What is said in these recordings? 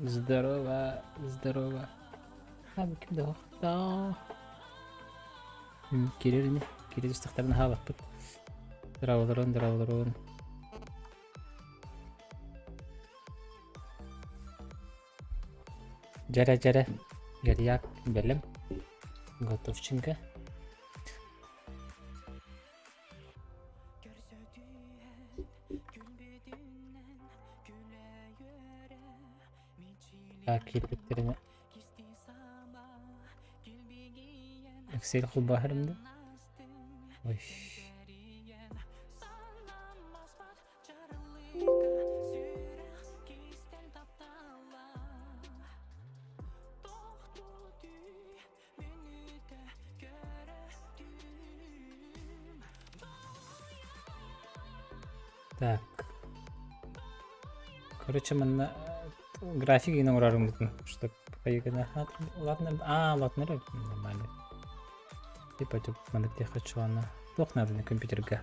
Здорово, здорово. А, ким да да. Кирер ини, кирер истэхтэрин хаалаппыт. Драваларын, драваларын. Дьэрэ, дьэрэ. Гэрияк бэлэм. Готовченко. Киирбиттэринэ Excel холбоһорум да? Ой. Так. Короче, манна график игин оҥорорум чтоб Ладно, а, ладно, нормально. Типа, тип, маннык диэххэ чуона. Туох нааданы компьютерга?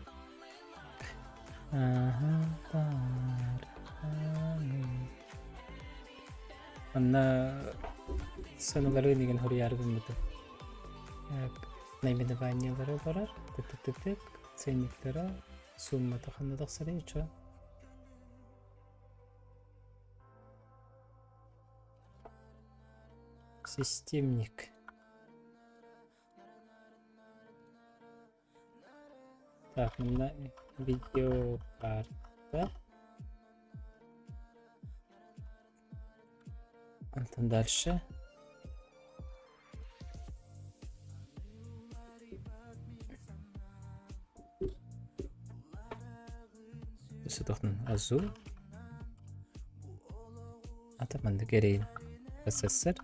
Ага, Манна сыаналары инигин хоруйаары гыммытым. Наименованиелары барар, тык-тык-тык, ценниктара, суммата ханна тахсарый, чё? Системник. Так, манна видеокарта. Антон дальше. Өссө Азу. Ата маннык эрэйин. СССР.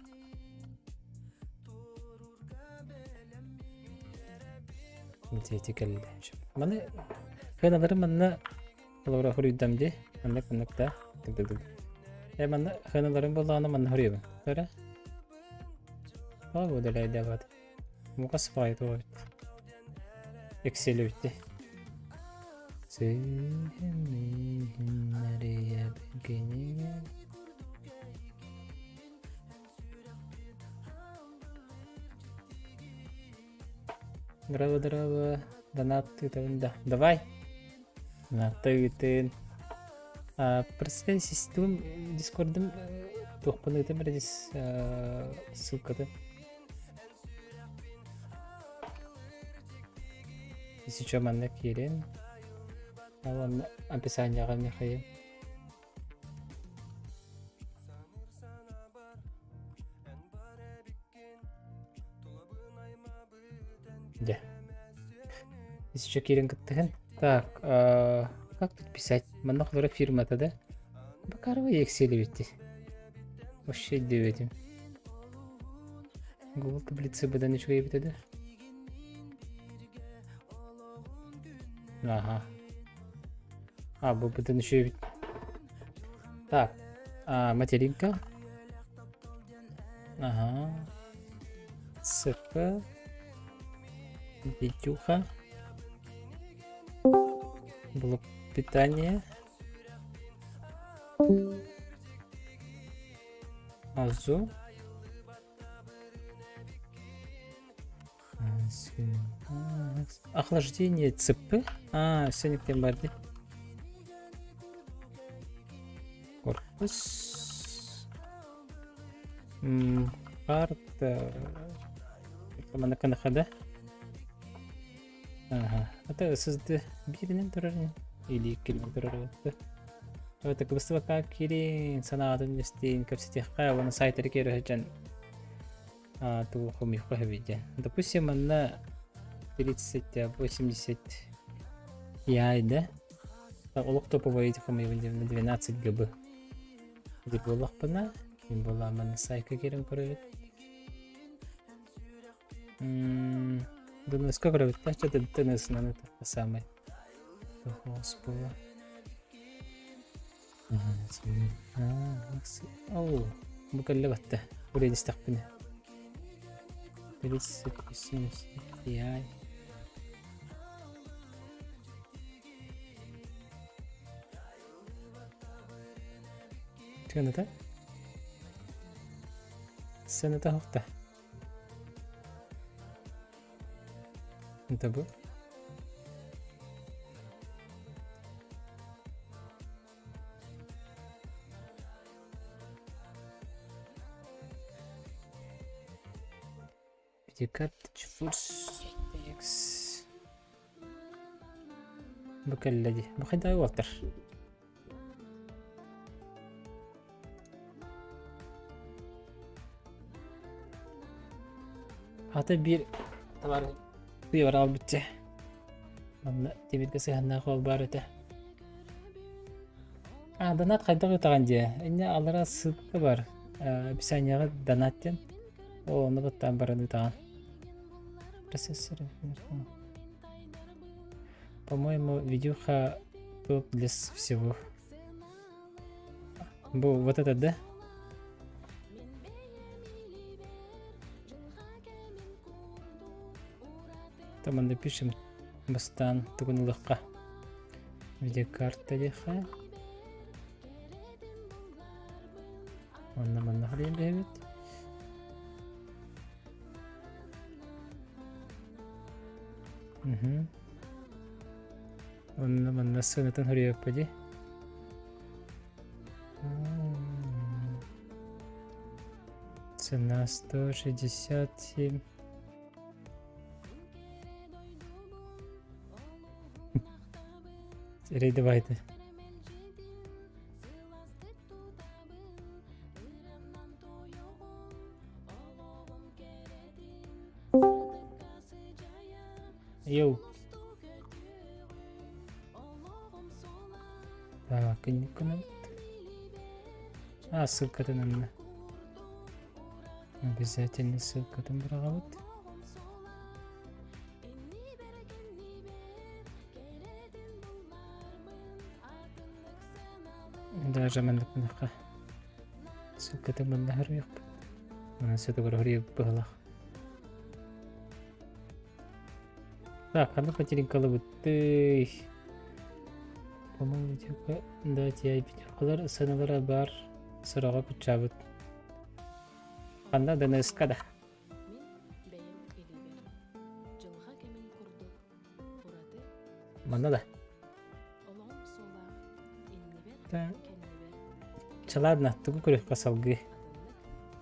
Дети кэллэ. Маны хыналары манна холобура хоруйдам дии. Маннык маннык да. Э манна хыналарым буоллаҕына манна хоруйабын. Көрө. Ол удалайдабат. Мукас баайы туох эбит. Excel эбит дии. Здорово, здорово. Донат ыытабын да. Давай. Донатта ыытын. А, представь систем дискордым туохпун ыытым эрэ ссылкатын. Если что, манна киирэн. Ал онно описанияҕа Михаил. Дьэ. Если что, киирэн кыттыһын. Так, э, как тут писать? Манна холоро фирмата да? Бакарова Excel эбит. Вообще диэбэтим. Google таблицы быдан үчүгэй эбит да? Ага. А, бу быдан үчүгэй эбит. Так, а, материнка. Ага. ЦП. Витюха. Блок питания. Азу. Охлаждение ЦП. А, все никтем бар дии. Корпус. Карта. Манна да? Ага. Это SSD бииринэн турар или иккинэн турар Это кыбыстыбакка киирин санаатын истин кэпсэтиэххэ уонна сайтары киирэ сылдьан тугу хомуйуохха сөбүй диэн. Допустим, манна 3080 Ti, да? Олох топовой хомуйбун диэн 12 ГБ. Дип буоллахпына, мин буоллаҕа манна сайтка киирэн көрөбүт. ДНС-ка көрөбүт да, что-то ДНС-нан это самый. Господи. Оу, бу кэллэ батта. Үрэн истэхпинэ. 38 Ti. Сыаната? Сыаната оһохто. Это бу. Видеокарта GeForce RTX. Бу кэллэ дии. Бу хайдах уолтар? Хата биир товар тыйбар албытча. Манна тимиргэ сыһаннаах ол баар этэ. А, донат хайдах ытаҕын дии? Инньэ аллара ссылка бар. Описанияҕа донат диэн. Ол онно баттаан баран ытаҕын. Процессор. По-моему, видюха топ для всего. Бу вот это да? Там напишем бастаан тугун ылыахха. Видеокарта диэххэ. Онно манна харыйан бэйэбит. Угу. Онно манна сыанатын хоруйаппа дии. Цена 167. Эрэй давайте. Йоу. Так, инниккынан. А, ссылкатын анна. Обязательно ссылкатын быраҕабыт. Даже маннык мунахха ссылкатын манна хоруйуохпут. Манан сытыгар хоруйук быһылах. Так, ханнык материнкалыбыттый? По-моему, видеока да, TI видеокалар сыаналара бар сыраҕа куччаабыт. Ханна ДНС-ка да. Мин бэйэм илиибэр дьылҕа кэмин курдук ураты Манна да. олоҕум суолаах иннибэр Та- кэннибэр Чэ, ладно, тугу көрүөххэ салгыы. атыннык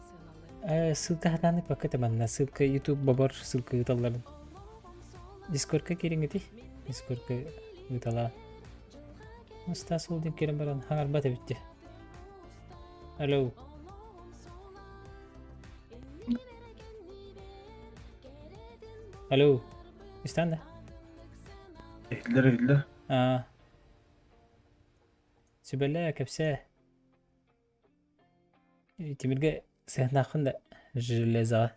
сыаналыам Ссылка хатааны пока манна. Ссылка YouTube бобор ссылка ыыталларын. Дискордка киириҥҥитий? Дискордка ыыталаа. Стас ол диэн киирэн баран хаҥарбат эбит дии. Алло. Алло. Истэн да? Иһиллэр иһиллэр. Аа. Сүбэлээ, кэпсээ. Тимиргэ сыһыаннааххын да железаҕа.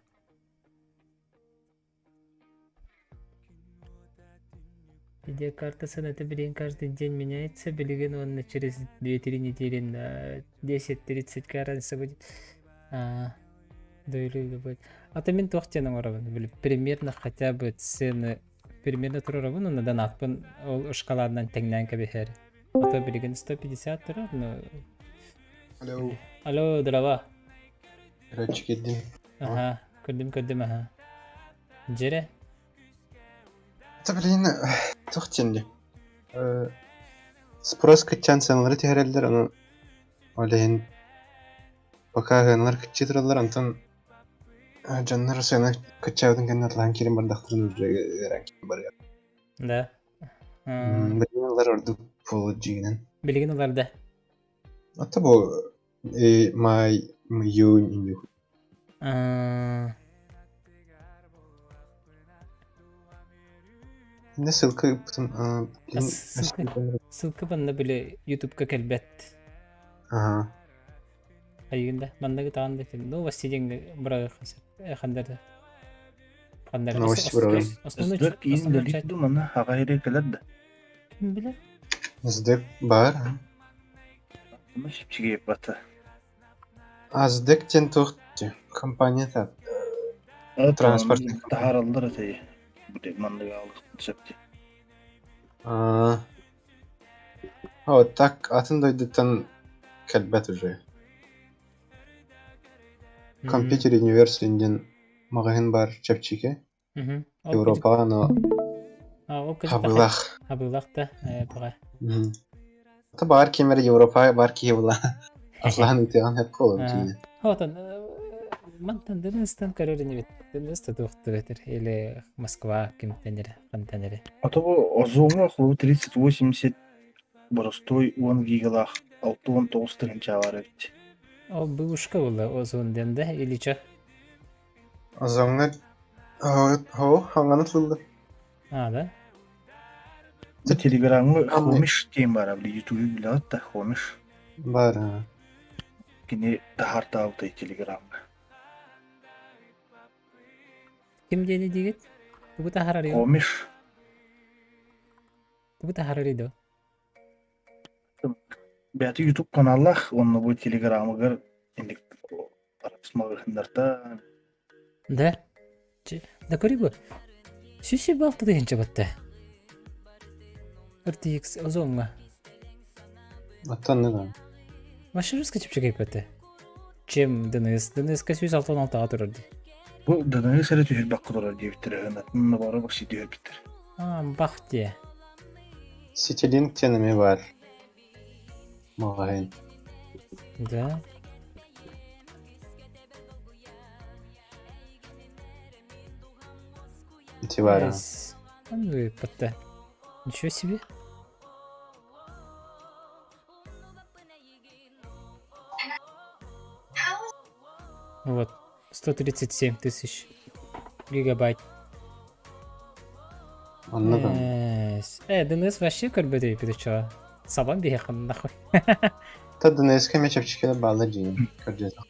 Видеокарта сыаната билигин каждый день меняется, билигин уонна через 2-3 недели на 10-30 разница будет. А, будет. А то мин туох диэн оҥоробун, били примерно хотя бы цены. Примерно туруорабын уонна донатпын ол шоколадынан тэҥнээн кэбиһэр. А то билигин 150 турар, но... Алло. Алло, здорово. Короче, кэллим. Ага, көрдүм, көрдүм, ага. Дьэрэ? Это, блин, туох диэн Спрос кыччаан сыаналары түһэрэллэр, ону ол иһин пока сыаналар кыччыы тураллар, онтон дьоннор сыана кыччаабытын кэннэ атлаһан киирэн бардахтарын уже ыараан киирэн барыа. Да. Билигин ылар ордук буолуо дьиҥинэн. Билигин ылар да. Ата бу май, июнь, июнь. Не ссылка ыыппытым Ссылка манна били ютубка кэлбэт. Ага. Айыгын да манныгы таҕан да новости диэн бырагыахха сөп. Хандар хандар Новости бырагым. Сдек киин үлэлиир дуу манна аҕа иһирэ кэлэр да. Ким билэр? Сдек баар. Ама чэпчэки бата. Аздек диэн туох компания транспорт Таһаараллар этэй. Манныгы аалыхпыт сөп дии. Аа. Вот так атын дойдуттан кэлбэт уже. Компьютер Universe диэн маҕаһыын баар чэпчэки. Европаҕа но хабыылаах. Хабыылаах да баҕа. Ата баар ким эрэ Европа бар киһи була. Аслаһан ыытыаҕын сөп буолар киһи. Отон мантан Донецтан көрөр инибит. Донецта туохтур этер или Москва кимтэн эрэ хантан эрэ. А то Озоҥҥа холобур 3080 боростуой 10 гигалаах 69 тыһыынча баар эбит. Ол бывшка була Озон диэн да или чё? Озоҥҥа хоо хаҥаны тыллар. А, да? Бу телеграмҥа Хомиш диэн баара, били ютубу билэҕит да Хомиш. Баар аа. Кини таһаартаабытай телеграмҥа. Ким диэни диигит? Тугу таһаарарый? Хомиш. Тугу таһаарарый дуо? Бэйэтэ ютуб каналлаах уонна бу телеграмыгар инник маҕаһыыннартан Да? Да көрүй бу. Сүүс балты тыһынча батта. RTX Озоҥҥа. Оттон не да. Вообще русский чэпчэки батта. Чем ДНС? ДНС-ка 166-ға турар дии. Бу ДНС эрэ түһэрбэккэ турар диэбиттэрэ ынатын бары бахси түһэрбиттэр. А, бах диэ. Ситилинк диэн эмиэ баар. Маҕаһыын. Да. Ити баар. Батта. Ничего себе. Вот. 137 тысяч гигабайт. Онно да. Э, ДНС вообще көрбөтүй чё? Сабан биһиэхэ нахуй. Та ДНС-ка эмиэ чэпчэкилэр бааллар дьиҥин көрдүөтэх.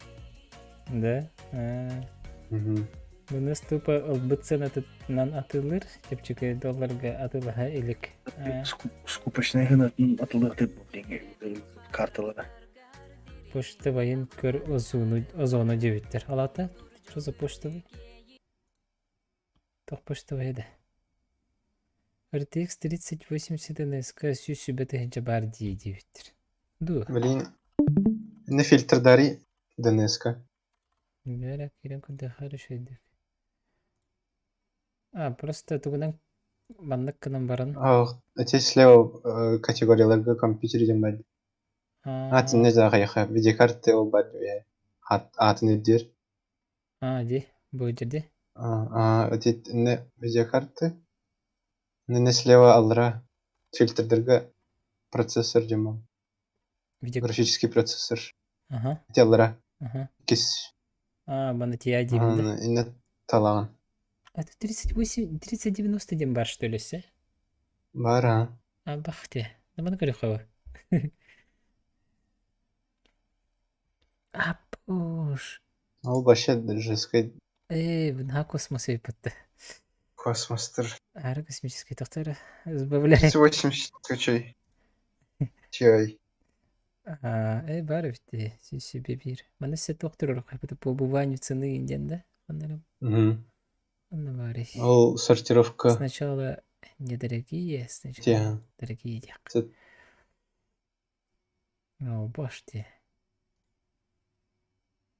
Да? ДНС тупо ылбыт сыанатынан атыылыыр, чэпчэки долларга атыылаһа илик. Скупочнай гынатын атылыахтык карталара. Почта байын көр озону, озону диэбиттэр. Алата, что за почтовый? Туох почтовый да? RTX 3080 НСК сүүс сүбэ тыһыынча баар дии диэбиттэр. Дуо? Блин, не фильтрдари ДНС-ка. Бэрэ киирэн көрдөхөр үчүгэйдик. А, просто тугунан маннык гынан баран. Эти слева категорияларга компьютер диэн бар. Атын не знаю, видеокарта ол бар атын ирдиир. А, ди, бу жерде. Эти не видеокарты. Не слева алра фильтрдерге процессор диэн Графический процессор. Ага. Ити аллара. Ага. Кис. А, маны тия диибин да. Инне талаҕын. Это 38, 3090 диэн бар что ли се? Бар а. А, бах те. Да маны көрүөххэ Апуш. Ол вообще жесткий Эй, на космос эйпэтте. космостыр. Ары космический тохтор избавляй. 80 скачай. Чай. Э, бар эбит себе биир. Маны се тохтор по убыванию цены диэн да? Оннорум. Мгм. Онно баарый. Ол сортировка Сначала недорогие, сначала тиһэн. дорогие диэххэ. Оо, бош дии.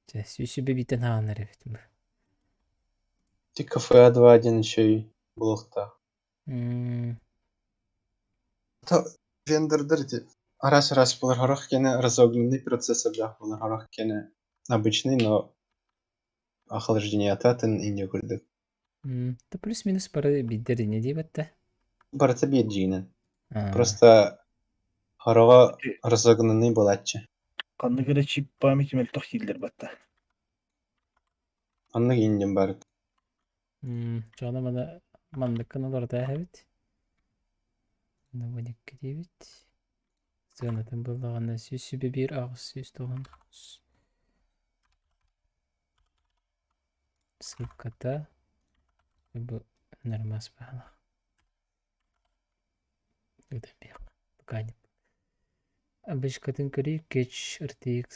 Чэ, сүүсүбэ биитэн хааланар эбит бу. Ити КФА 2 диэн үчүгэй буолуохтаах. М, Вендордар ити араас-араас буолар сорох киэнэ разогнанный процессордаах буолар сорох киэнэ обычный, но охлаждениета атын инньэ курдук. м, Да плюс-минус бары биирдэр инньэ диэбэт да. Барыта биир дьиҥинэн. Аа, Просто Хороҕо разогнанный буолааччы. Ханнык эрэ чип памяти мөлтөх дииллэр батта. Оннук иинньин барыт. м, Дьоно маны манныккын олордо эбит. Новоникка диэбит. Сыанатын буллаҕына сүүс сүбэ биир аҕыс сүүс тоҕус ссылката бу нормас баһылах. Ыытан Пока не. Обычкатын көрүй Catch RTX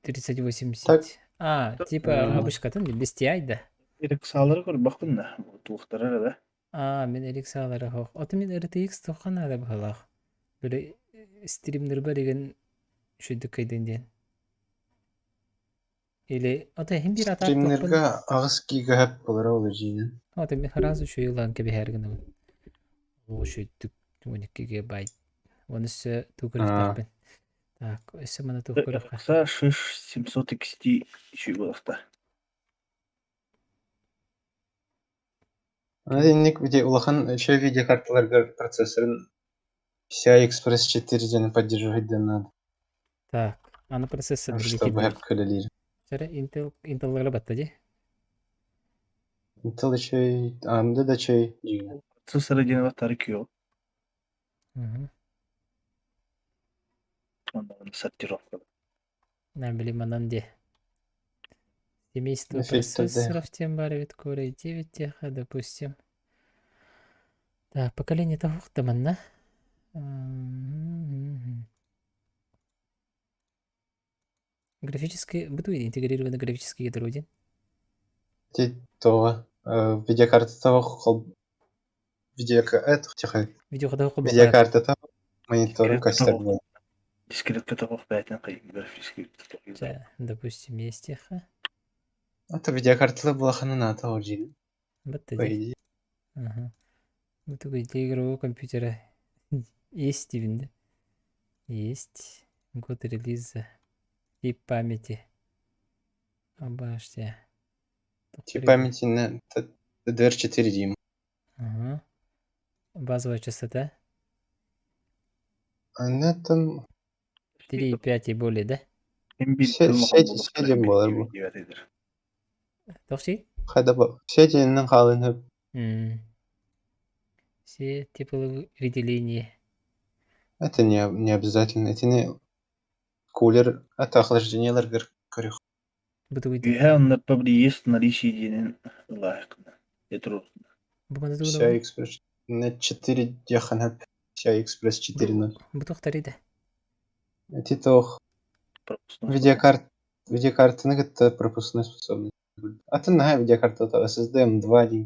3080. Так. А, типа обычкатын без TI да? Рексалары көрбөккүн да, туохтара да. А, мин RX-алары хоох. Ото мин RTX туохха наада быһалаах. Били стримнербэр деген шүйдүк кайдын диэн. Или ото иһин биир атаак туохпун Стримнерга аҕыс гигаһап буолара ол дьиинэн. Ото мин сразу үчүгэй ылан кэбиһээр гынабын. Оо үчүгэйдик 12 гигабайт. Оны өссө туу көрүөхтээхпин. Так, өссө маны туох көрүөххэ? RX 6700 XT үчүгэй буолуохта. Аны инник улахан еще видеокарталаргар процессорын PCI Express 4 диэни поддерживать диэн наада. Так, аны процессор Чтобы хэп көлөлүүр. Сэрэ Intel Intel-лара батта дии. Intel үчүгэй, AMD да үчүгэй дьиҥинэн. Процессор диэн баттары күйөө. Онно сортировка. На били манан дии. Семейство Эффектор процессоров тем бар эбит Core i9 теха, допустим. Так, поколение того манна. Графический, бытует интегрированный графический ядро один. Ти того видеокарта того видеокарта тихо Видео видеокарта того мониторын көстөр буолар. Дискретка того бэйтэн кый графический. Допустим, есть теха. Это видеокарталар булаханы наата ол дьиҥинэн. Вот По иди. идее. Ага. Вот такой для игрового компьютера. Есть Стивен, да? Есть. Год релиза. Тип памяти. Обашьте. Тип памяти на DDR4 Дим. Ага. Базовая частота. Она там 3,5 и более, да? Все буолар бу. Тохси? Хайда бу. Все дьиэнэн хаалын хөп. Все типы выделения. Это не обязательно. Это не кулер, это охлаждениелар көрүх. Бутугуйда. Үһэ оннор есть наличие диэнин ылаахына. Этро. PCI Express на 4 диэххин хөп. PCI Express 4.0. Бутухтарида. Эти тоох видеокарт видеокартаны кытта пропускной способность. Атын наһаа видеокарта SSD M2 диэн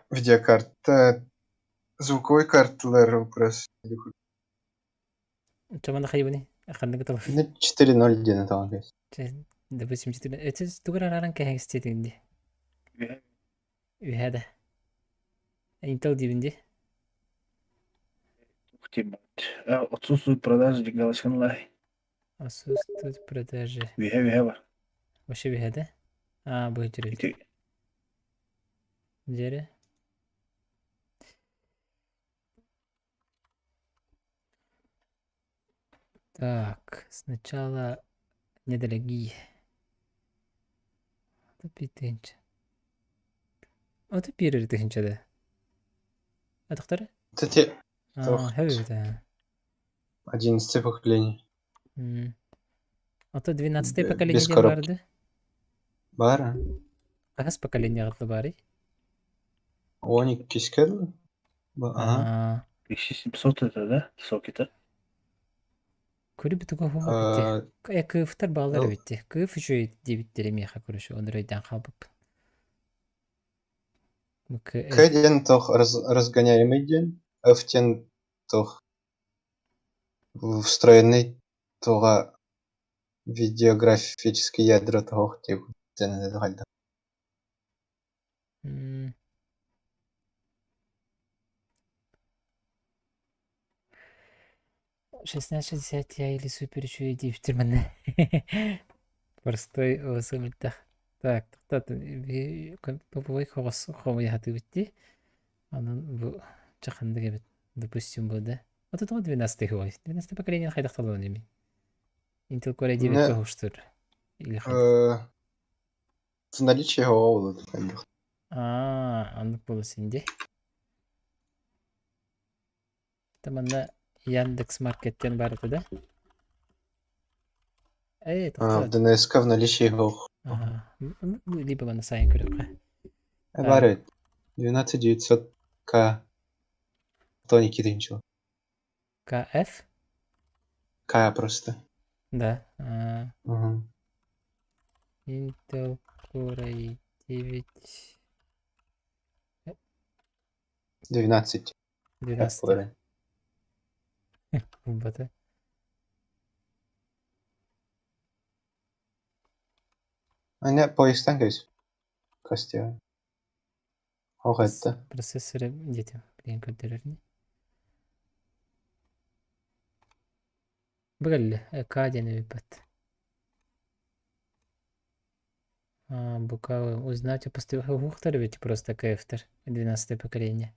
видеокарта звуковой карталар вопрос. Чамана хайбыны. Ханныгы тыл. 4.0 диэн атаҕын кэс. Допустим, 4. Это тугар араран кэһэҥстиэтиҥ ди. Үһэ да. Intel диибин ди. Отсутствует продажи галочканы лай. Отсутствует продажи. Үһэ үһэ бар. Вообще үһэ да? А, бу жүрөт. Ити Жере. Так, сначала недорогие. Это 5 тысяч. Это 1 тысяча, да? А доктор? Кстати, А, хэвэ, 11 поколение. А то 12 поколение Без диэн коробки. баар да? Баар. А? Хаһыс поколение баарый? Они кискел? Ага. А, 1700 это да? Сокета. Көрүбүтүгэ уһуга бити. Э, Э, кыыфтар баалар Л- эбит. Кыыф үчүгэй диэбиттэрэ миэхэ короче, оны өйдөөн хаалбыппын. К диэн туох разгоняемый диэн, F диэн туох встроенный туоҕа видеографический ядро туох диэн хайдах. М, 1660 Ti или супер үчүгэй диэбиттэр манна. Простой ОС мөлтөх. Так, тоқтат, топовой хоҕос хомуйаһатыбыт дии. Онон бу чаханнык эбит. Допустим, бу да. Вот это 12 ой. 12 поколение хайдах талан эми. Intel Core i9 Не, хоһуштур. Или хайдах. в наличии ол хайдах. Аа, оннук буолу синди. Манна Яндекс Маркеттен бар этэ да? Ээ, А, в тохтоо. ДНСК в наличии гоох. Аха. Либо манна сайын көрүөххэ. Бар Так, эбит. 12 900 К Тони Киринчева. КФ? К просто. Да. А, Угу. Intel Core i9 12. 12. Булбата. Аня поистан кэбис. Костя. Ох это. Процессоры детям. Блин, көрдөрөр Бу К диэн эбиппэт. А, бука узнать о поставщиках ведь просто КФ-тер. 12 поколение.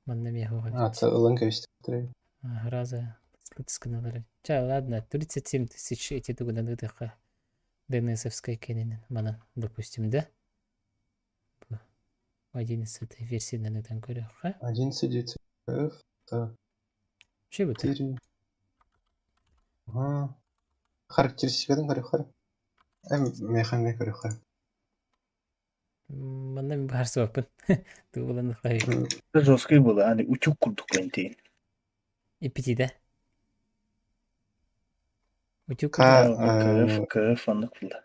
Манна миэхэ А, эбит. это ылан кэбис. Раза сканалары. Ча, ладно, 37 тысяч эти тугунан ыытыахха. ДНСовская кэнинэн манан, допустим, да? 11 версиянан ыытан көрүөххэ. 11 900 Ф. Так, Че быта? 4. Ага. Характеристикатын көрүөххэ. Эм механга көрүөххэ. Манна мин баһар Тугулан хай. Жесткий было, аны утюг курдук кэнтиин. Иппитиде. Утюг К курдук. КФ, КФ аннык була.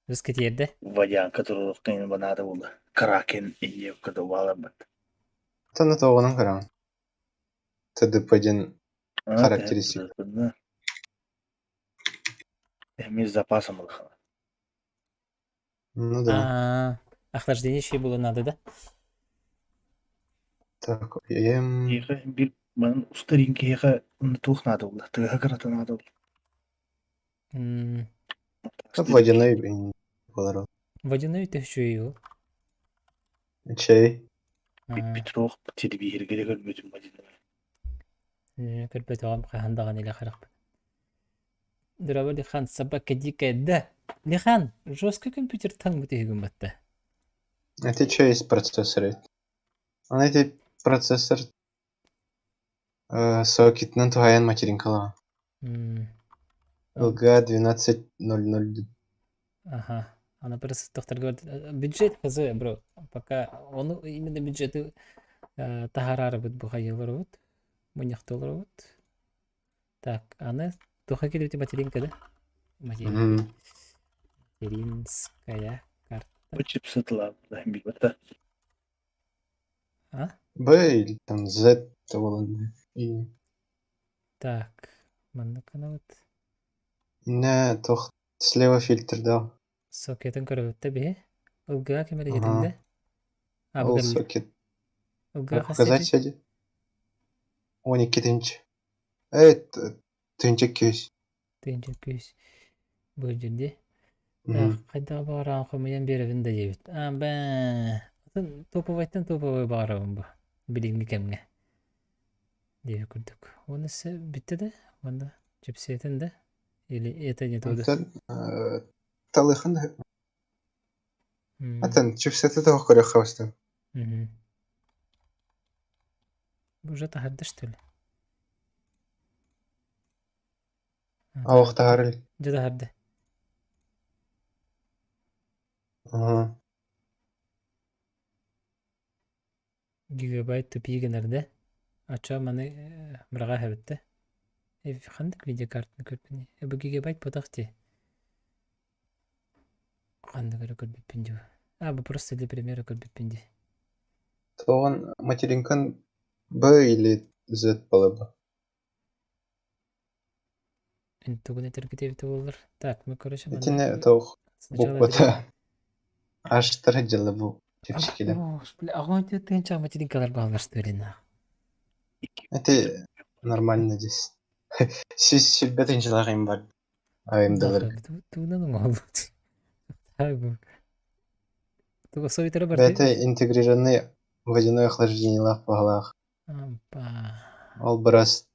Русский тиэрдэ. Водянка туруруктан банада була. Кракен иньевка да бат. Таны тоҕунан көрөҕүн. ТДП диэн характеристика. Эми с запасом ылхала. Ну да. А, охлаждение еще было надо, да? Так, ем. Иха бир манан устарин киһиэхэ туох наада була. Тыаһа кырата наада була. М, Водяной болар. Водяной ты еще его. Чей. Петрох телевизорга көрбүтүм водяной. Көрбөтөҕүм хаһан даҕаны илэ харахпын. Дороба Лихан, собака дикая, да. Лихан, жесткий компьютер таҥмыт үһүгүн батта. Это что есть процессоры? Он эти процессор сокетынан туһаайан материнкалаҕа. М, ЛГ 12.00. Ага. Она просто доктор говорит, бюджет хз, бро. Пока он именно бюджеты таһаарарбыт бухайыларбыт, мунньахталарбыт. Так, аны туха кэлбити материнка, да? Материнка. Материнская карта. Бу чипсытла билбата. А? Б или там Z того И Так, манна вот. не тох слева фильтр дал. Сокетын көрөбүттэ биһи. Ылгыга кемере Ага. жетинде. А, Ол бу сокет. Ылгыга Показать хасети. сяди. 12 тынч. Эй, тынча күйс. Тынча күйс. Бу жерде. Так, хайда бааран хомуйан беребин да диэбит. А, бэ. Топовайтан топовой баарабын бу. Билиҥҥи кэмҥэ. Диэби курдук. Оны бүттэ да? Онда чипсетин да? Или это не то да? Онтон талыхан Атын чипсети тоох көрөх хабыстан. Уже таһырда что ли? Аух таһарыл. Дьэ таһырда. Ага. Гигабайт тупи гынар да? Ача маны быраға хэбитте. Ханнык видеокартаны көрбүнүй? Бу гигабайт ботах дии. Ханнык эрэ көрбүппүн дии. А, бу просто для примера көрбүппүн дии. Тоҕон материнкан Б или Z балаба. Тугун этэргит эбитэ буоллар. Так, мы, короче, манна Итиннэ тоох сначала буквата Аштар дьылы бу чэпчэкилэр. Бля, аҕам тыынча материнкалар бааллар что ли нах. Это нормально здесь. Сис сүлбэ тыынчалаах им бар. АМДларга. Тугунан оҥоһуллубут. Туга советтара барты. Бэйэтэ интегрированный водяное охлаждениелаах баһалаах. Ампа. Ол бырас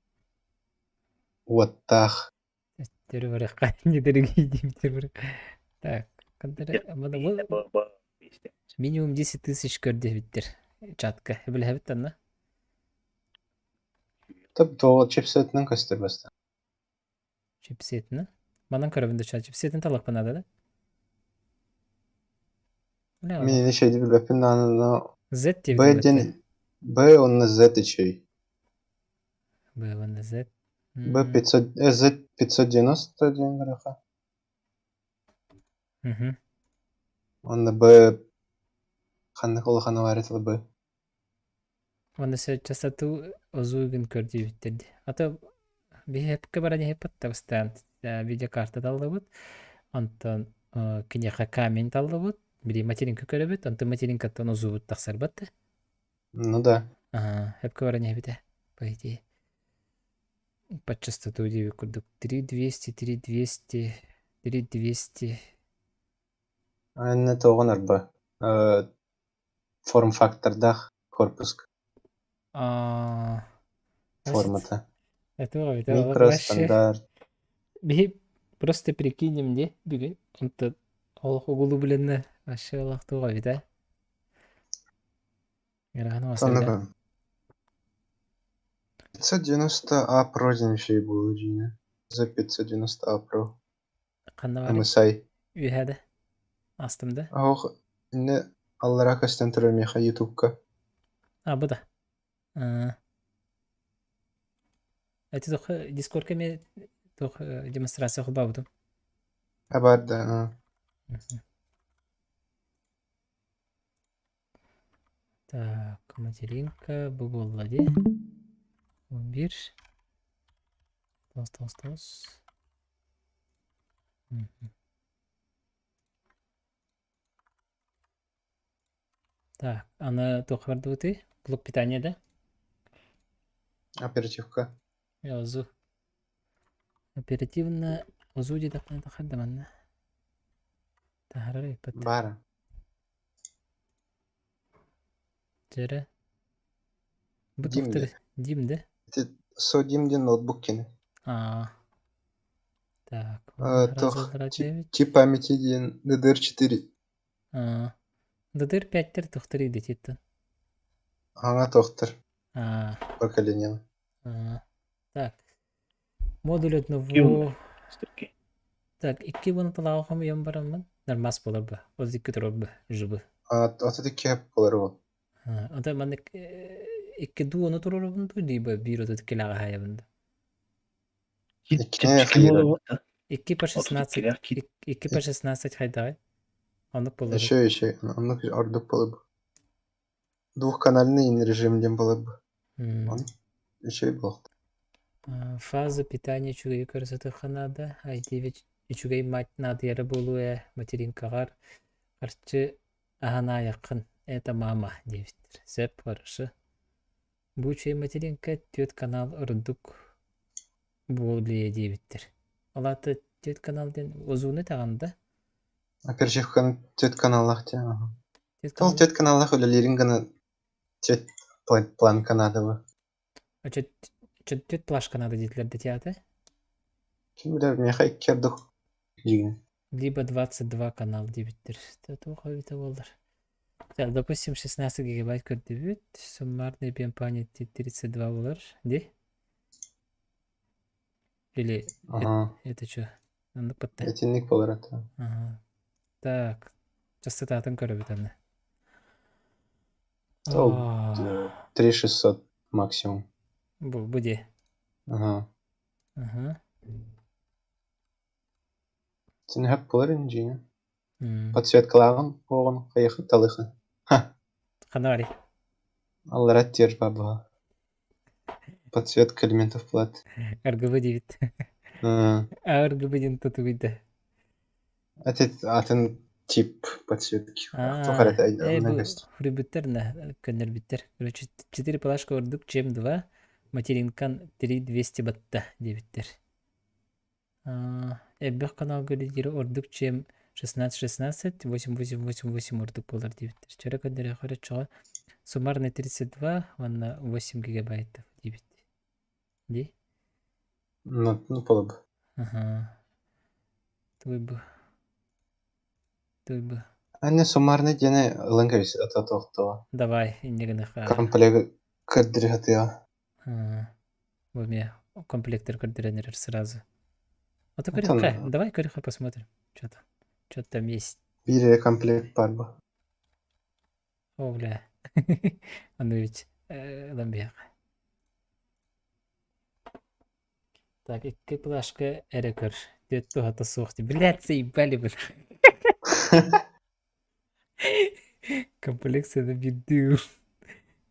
уоттаах. Төрү барыахха не дорогие Так, минимум 10 тысяч көрдөһүбүттэр чатка. Билэһэбит анна? Топ тоҕо чипсетинэн көстөр баста. Чипсетинэн? Манан көрөбүн да чипсетин талахпын наада да? Мин ини шейди билбэппин даҕаны но Z диэбитим Б диэн Б уонна Z үчүгэй. Б уонна Z. Б 500 Z 590 диэн көрөхө. Уонна Б ханнык улахан авария тылы Б. Уонна частоту озугун көрдүүбүттэр дии. Ата биһиэпкэ баран иһиппит бастаан видеокарта таллыбыт. Онтон киниэхэ камень таллыбыт. Били материнка көрөбүт, онтон материнкаттан озуубут тахсарбат да. Ну да. Ага, эпкэ баран иһэбитэ, по идее. По частоту диэбит курдук 3200, 3200, 3200. Анна тоҕон арба. Форм-фактордаах корпуск А, формата. Это это Микро, вообще стандарт. Биһи просто прикинем де бүгүн онто олох угулу билэннэ вообще олох туох эбит ээ Ыарахан Сонно 590 А Pro диэн үчүгэй буолуо дьиҥэ. За 590 А Pro. Ханна баарый? MSI. Үөһээ да? Астым да? Оһох иннэ аллараа көстөн турар миэхэ Ютубка. А, бу да. Эти туох Дискордка эмиэ туох демонстрация холбообутум. А баар да. Так, материнка бу буолла дии. 11 тоҕус тоҕус тоҕус. Так, аны туохха бардыбытый? Блок питания да? Оперативка. Озу. Оперативно озу диэтэхпинэ тахар да манна. Таһарар ыйыппат. Баар. Дьэрэ. Бу Дим туохтар диэн. Дим да? Ити Содим диэн ноутбук кини. Аа. Так, Туох тип памяти диэн DDR4. Аа. DDR5-тер туохтар идэтиттэн? Аҥа туохтар Аа. поколение. Аа. Так. Модуль одного... Так, икки буну талааҕа хомуйан бараммын, нормас буолар ба, ол икки турар ба, жыбы. Ата икки хэп буолар ол. Ата маннык икки дуу ону туруорабын дуу, либо биир отут иккилээҕи хаайабын да. Иккини хайыра. Икки по 16, икки по 16 хайдаҕай? Оннук буолар. Еще, еще, оннук ордук буолар. Двухканальный режим диэн буолар. Он үчүгэй буолуохтаах. Фаза питания үчүгэйи көрсөтөххө наада. i9 үчүгэй мать наадыйара буолуо ээ, материнкаҕар харчы аһанаайаххын, это мама диэбиттэр. Сөп, хорошо. Бу үчүгэй материнка түөрт канал ордук буолуо диэбиттэр. Ол аата түөрт канал диэн озуну этэҕин да? Оперативканы түөрт каналлаах диэн. Түөрт Ол канал түөрт каналлаах үлэлиирин гына түөрт планка наада бу. Түөрт плашка надо диэтилэр да театр? Ким билэр, миэхэ икки ордук дьиҥэ. Либо 22 канал диэбиттэр. Туох эбитэ буоллар. Так, допустим, 16 гигабайт көрдүбүт. Суммарный объем памяти 32 буолар. Ди? Или Ага. это что? Оннук батта. Итинник буолар это. Ага. Так, частотатын көрөбүт аны. Ол 3600 максимум. Бу, бу дии. Ага. Аха. Син сөп буолар ини М. Подсветкалааҕын уоҕун хайыхы талыхы. Ха, Ханна аллара тиэр бабаҕа. Подсветка элементов плат. РГБ диэбит. РГБ диэн тутугуйда. Это атын тип подсветки. Туох эрэ А, э, онно бу көстөр. хрюбүттэр на көннөрбүттэр. Короче, 4 плашка ордук, чем 2. Материнкан 3200 батта диэбиттэр. Элбэх каналга лидери ордук чем 16-16, 8-8-8-8 ордук буолар диэбиттэр. Чөрө көннөрүөххэ чоҕо суммарно 32 уонна 8 гигабайтов диэбит. Дии? Ну, ну полуб. Аха. Туй бу. Туй бу. Аны суммарный диэни ылан кэбис ата туохтуо. Давай, инньэ гыныха. Комплект көрдөрү Бу эмиэ комплектор көрдөрөн эрэр сразу. А то Оттон көрүөххэ, давай көрүөххэ посмотрим. Что там? Что там есть? биир эрэ комплект баар бу. О, бля. Ону ведь ылан биһиэхэ. Так, икки плашка эрэ көр. Түөрт туһата суох дии. Блядь, заебали вы. Комплекцияны биирдии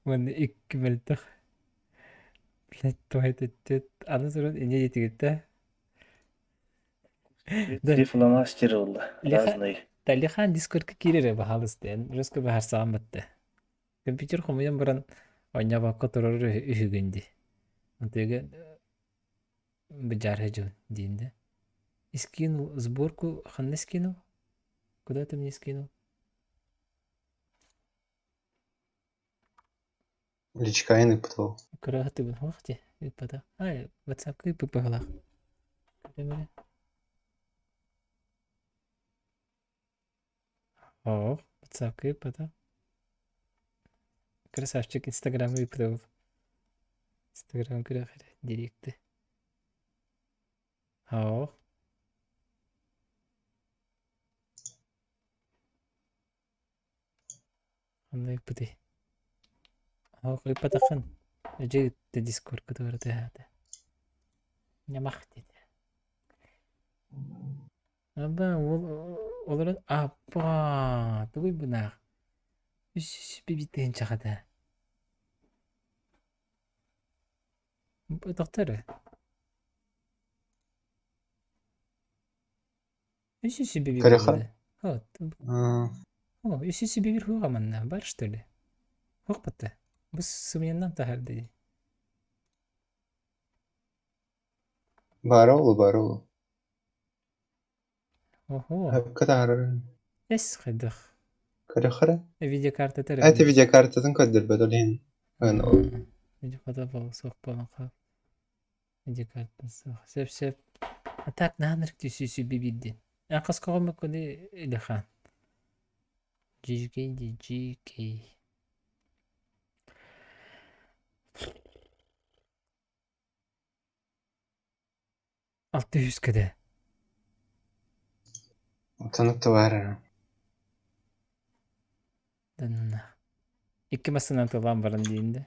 уонна икки мөлтөх. Блядь, туһа түөрт аны туран инньэ диэтигит да Три фломастера ылла, Леха разные. Талихан Дискордка киирэрэ баһаалыста эн жестко быһаарсаҕын батта. Компьютер хомуйан баран оонньообокко турар үһүгүн дии. Антыга быдьаарһа дьон диин да. И скинул сборку ханна скинул? Куда ты мне скинул? Личкайын ыппытыл. Кыраһытыбын хуох дии ыыппатах. Ай, WhatsApp-ка ыыппыт быһыылаах. Көрөм Оо, WhatsApp-ка ыыппатах. Красавчик Инстаграмы ыыппыт Инстаграм күрэх эрэ директы. Оо. Ханна ыыппытый? Оо, ыыппатаххын. Эдьиий ыытта Дискордка туора Ньамах диэтэ. Аба уол олорон аппаа тугуй бынаах үс сүүс тыһыынчаҕа Тохтоо эрэ. Үс сүүс Көрөхө? О, үс сүүс хуга манна бар что ли? Хуох батта. Бу сымыйаннан таһаарда дии. Баара ол, баара ол. Охо. Хапка таһаарар. Эс хайдах. Көрөхөрө? Видеокарта Это видеокартатын көрдөрбөт ол иһин. Аны Видеокарта суох буолан хаал. Видеокарта суох. Сөп сөп. А так наанырык түсүүсү бибирдин. Эн хас көҕөмөккүнү Илихан? GK GK. Алта үскэдэ. Отонук да баар эрэ. Данна. Икки массынан тыллаан баран диин да.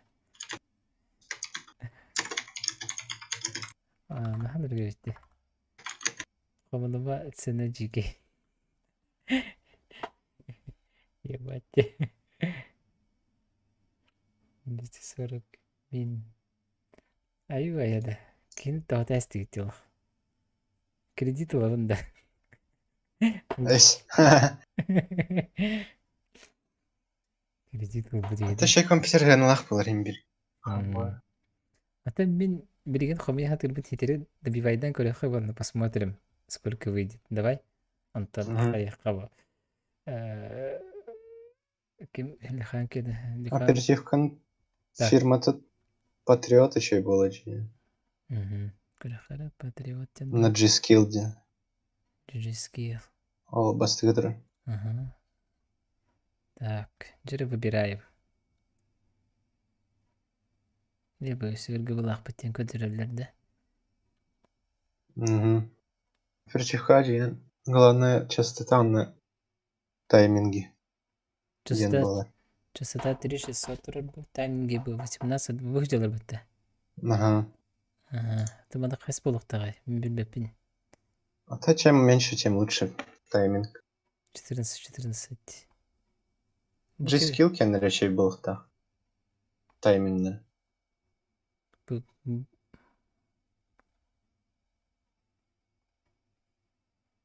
Наһаа нөргөбүттэ. Хомунума цена GK. Ебать. 240 мин. Аю ая да. Кини тоҕо тээстигит олох. Кредит ылабын да. Эс. Кредит ылбыт Это иһин. ще компьютер гыналаах буолар иһин бир. А мин билигин хомуйа сатыырбыт хитэри добивайдан көрүөххэ уонна посмотрим, сколько выйдет. Давай. Онтон хайыахха бу. Ким Лихан кини Лихан Оперативкан Так. фирмата Патриот еще и была дьиэ. Көрөхөрө Патриот диэн На G-Skill диэн. G-Skill. Ол бастакы турар. Ага. Так, дьэ выбираем. Либо сөргө булаахпыт диэн көрдөрөллөр да. Угу. Оперативка дьиэн. Главное частота на тайминги диэн Частота, буолар. частота 3600 турар бу. Тайминги бу 18 бу дьылар бытта. Аха. Аһа, тымада хас буолуохтааҕый? Мин билбэппин. А то чем меньше, тем лучше тайминг. 14, 14. Бу G-Skill кэннэ чэй буолуохтаах. Тайминна. Бу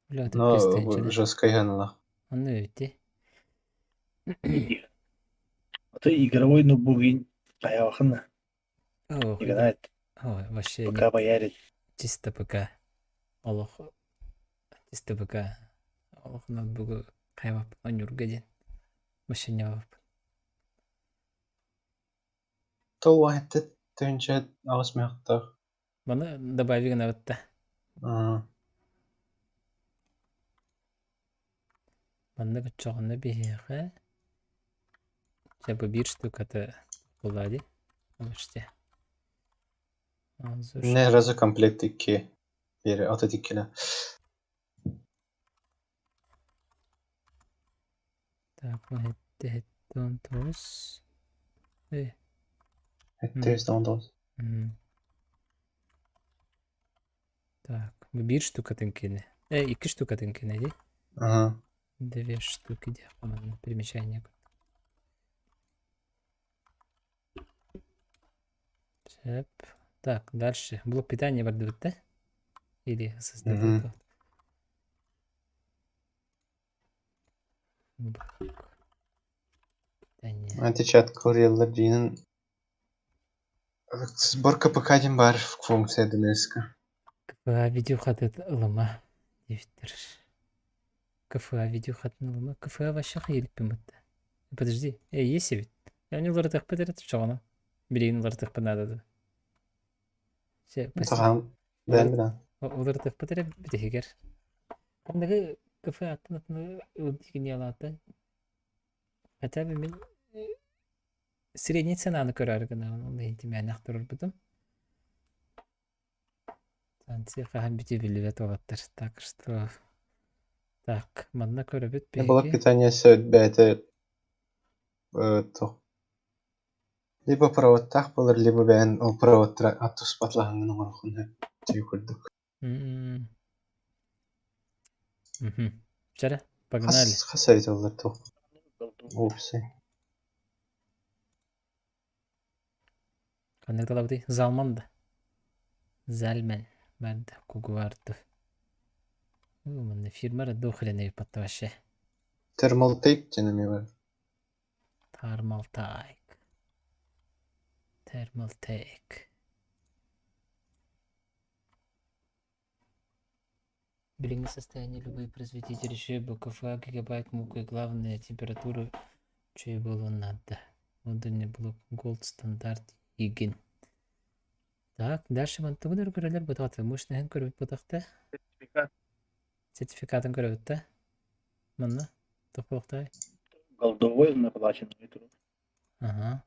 Бля, Но это жесткой гынала. Онно эбити. А то игровой ноутбугин хайаахына О, играет. Ой, вообще ПК боярит. Чисто ПК. Олох чисто ПК. Олох ноутбугу хайвап онньуурга диэн. Машинявап. Тол уһатты тыһыынча аҕыс мөһөхтөөх. Маны добавить гынабытта. Маннык оччоҕуна биһиэхэ чэ бу биир штуката буолла дии. Почти. Не разу комплект икки биэри ата иккилэ. Так, хетте хетте он тоҕус. Э. Хетте он тоҕус. Так, бу биир штукатын кини. Э, икки штукатын кини дии. Ага. Две штуки диэххэ манна примечание. Сөп. Так, дальше. Блок питания бардыбыт да? Или SSD Мгм. Блок питания. Античат курьерлар дьиэнин сборка ПК диэн баар функция ДНС-ка. КФА видеохатын ылыма диэбиттэр. КФА видеохатын ылыма. КФА вообще хайыылыкпын бытта. Подожди, э, есть эбит. Я не уларытыахпыт эрэ чоҕоно. Билигин уларытыахпын наада дуо? Все, Сахан бэйэм билэн. Уларытыахпыт эрэ бүтэһигэр. Аныгы КФА аттан атын ылдьыгыньалаата. Хотя бы мин средний ценаны көрөөрү гынабын, ол иһин тимээнэх турарбытым. Станция хаһан бүтүө биллибэт уолаттар. Так что так, манна көрөбүт Блок биһиги. питания сөт бэйэтэ туох либо проводтаах буолар, либо бэйэн ол проводтара туспатлаһаҥҥын оҥороххун сөп түү курдук. М. Мгм. Вчера погнали. Хас хас эбит оллар туох опция. Ханнык талабытый? Залман да. Зальмен. Барды. Кугуарды. Манна фирма до хрена иппатта вообще. Thermaltake диэн эмиэ бар. Thermaltake. Thermaltake. Билиҥҥи состояние любые производители еще КФА, гигабайт, мука и главное температура чөй буолуон наада. Модульный блок Gold Standard игин. Так, дальше мантыгын көрөлөр бутаҕата мощныйын көрбүт бутахта. Сертификат. Сертификатын көрөбүт да. Манна тохпохтай. Голдовой на платиновый труд. Ага.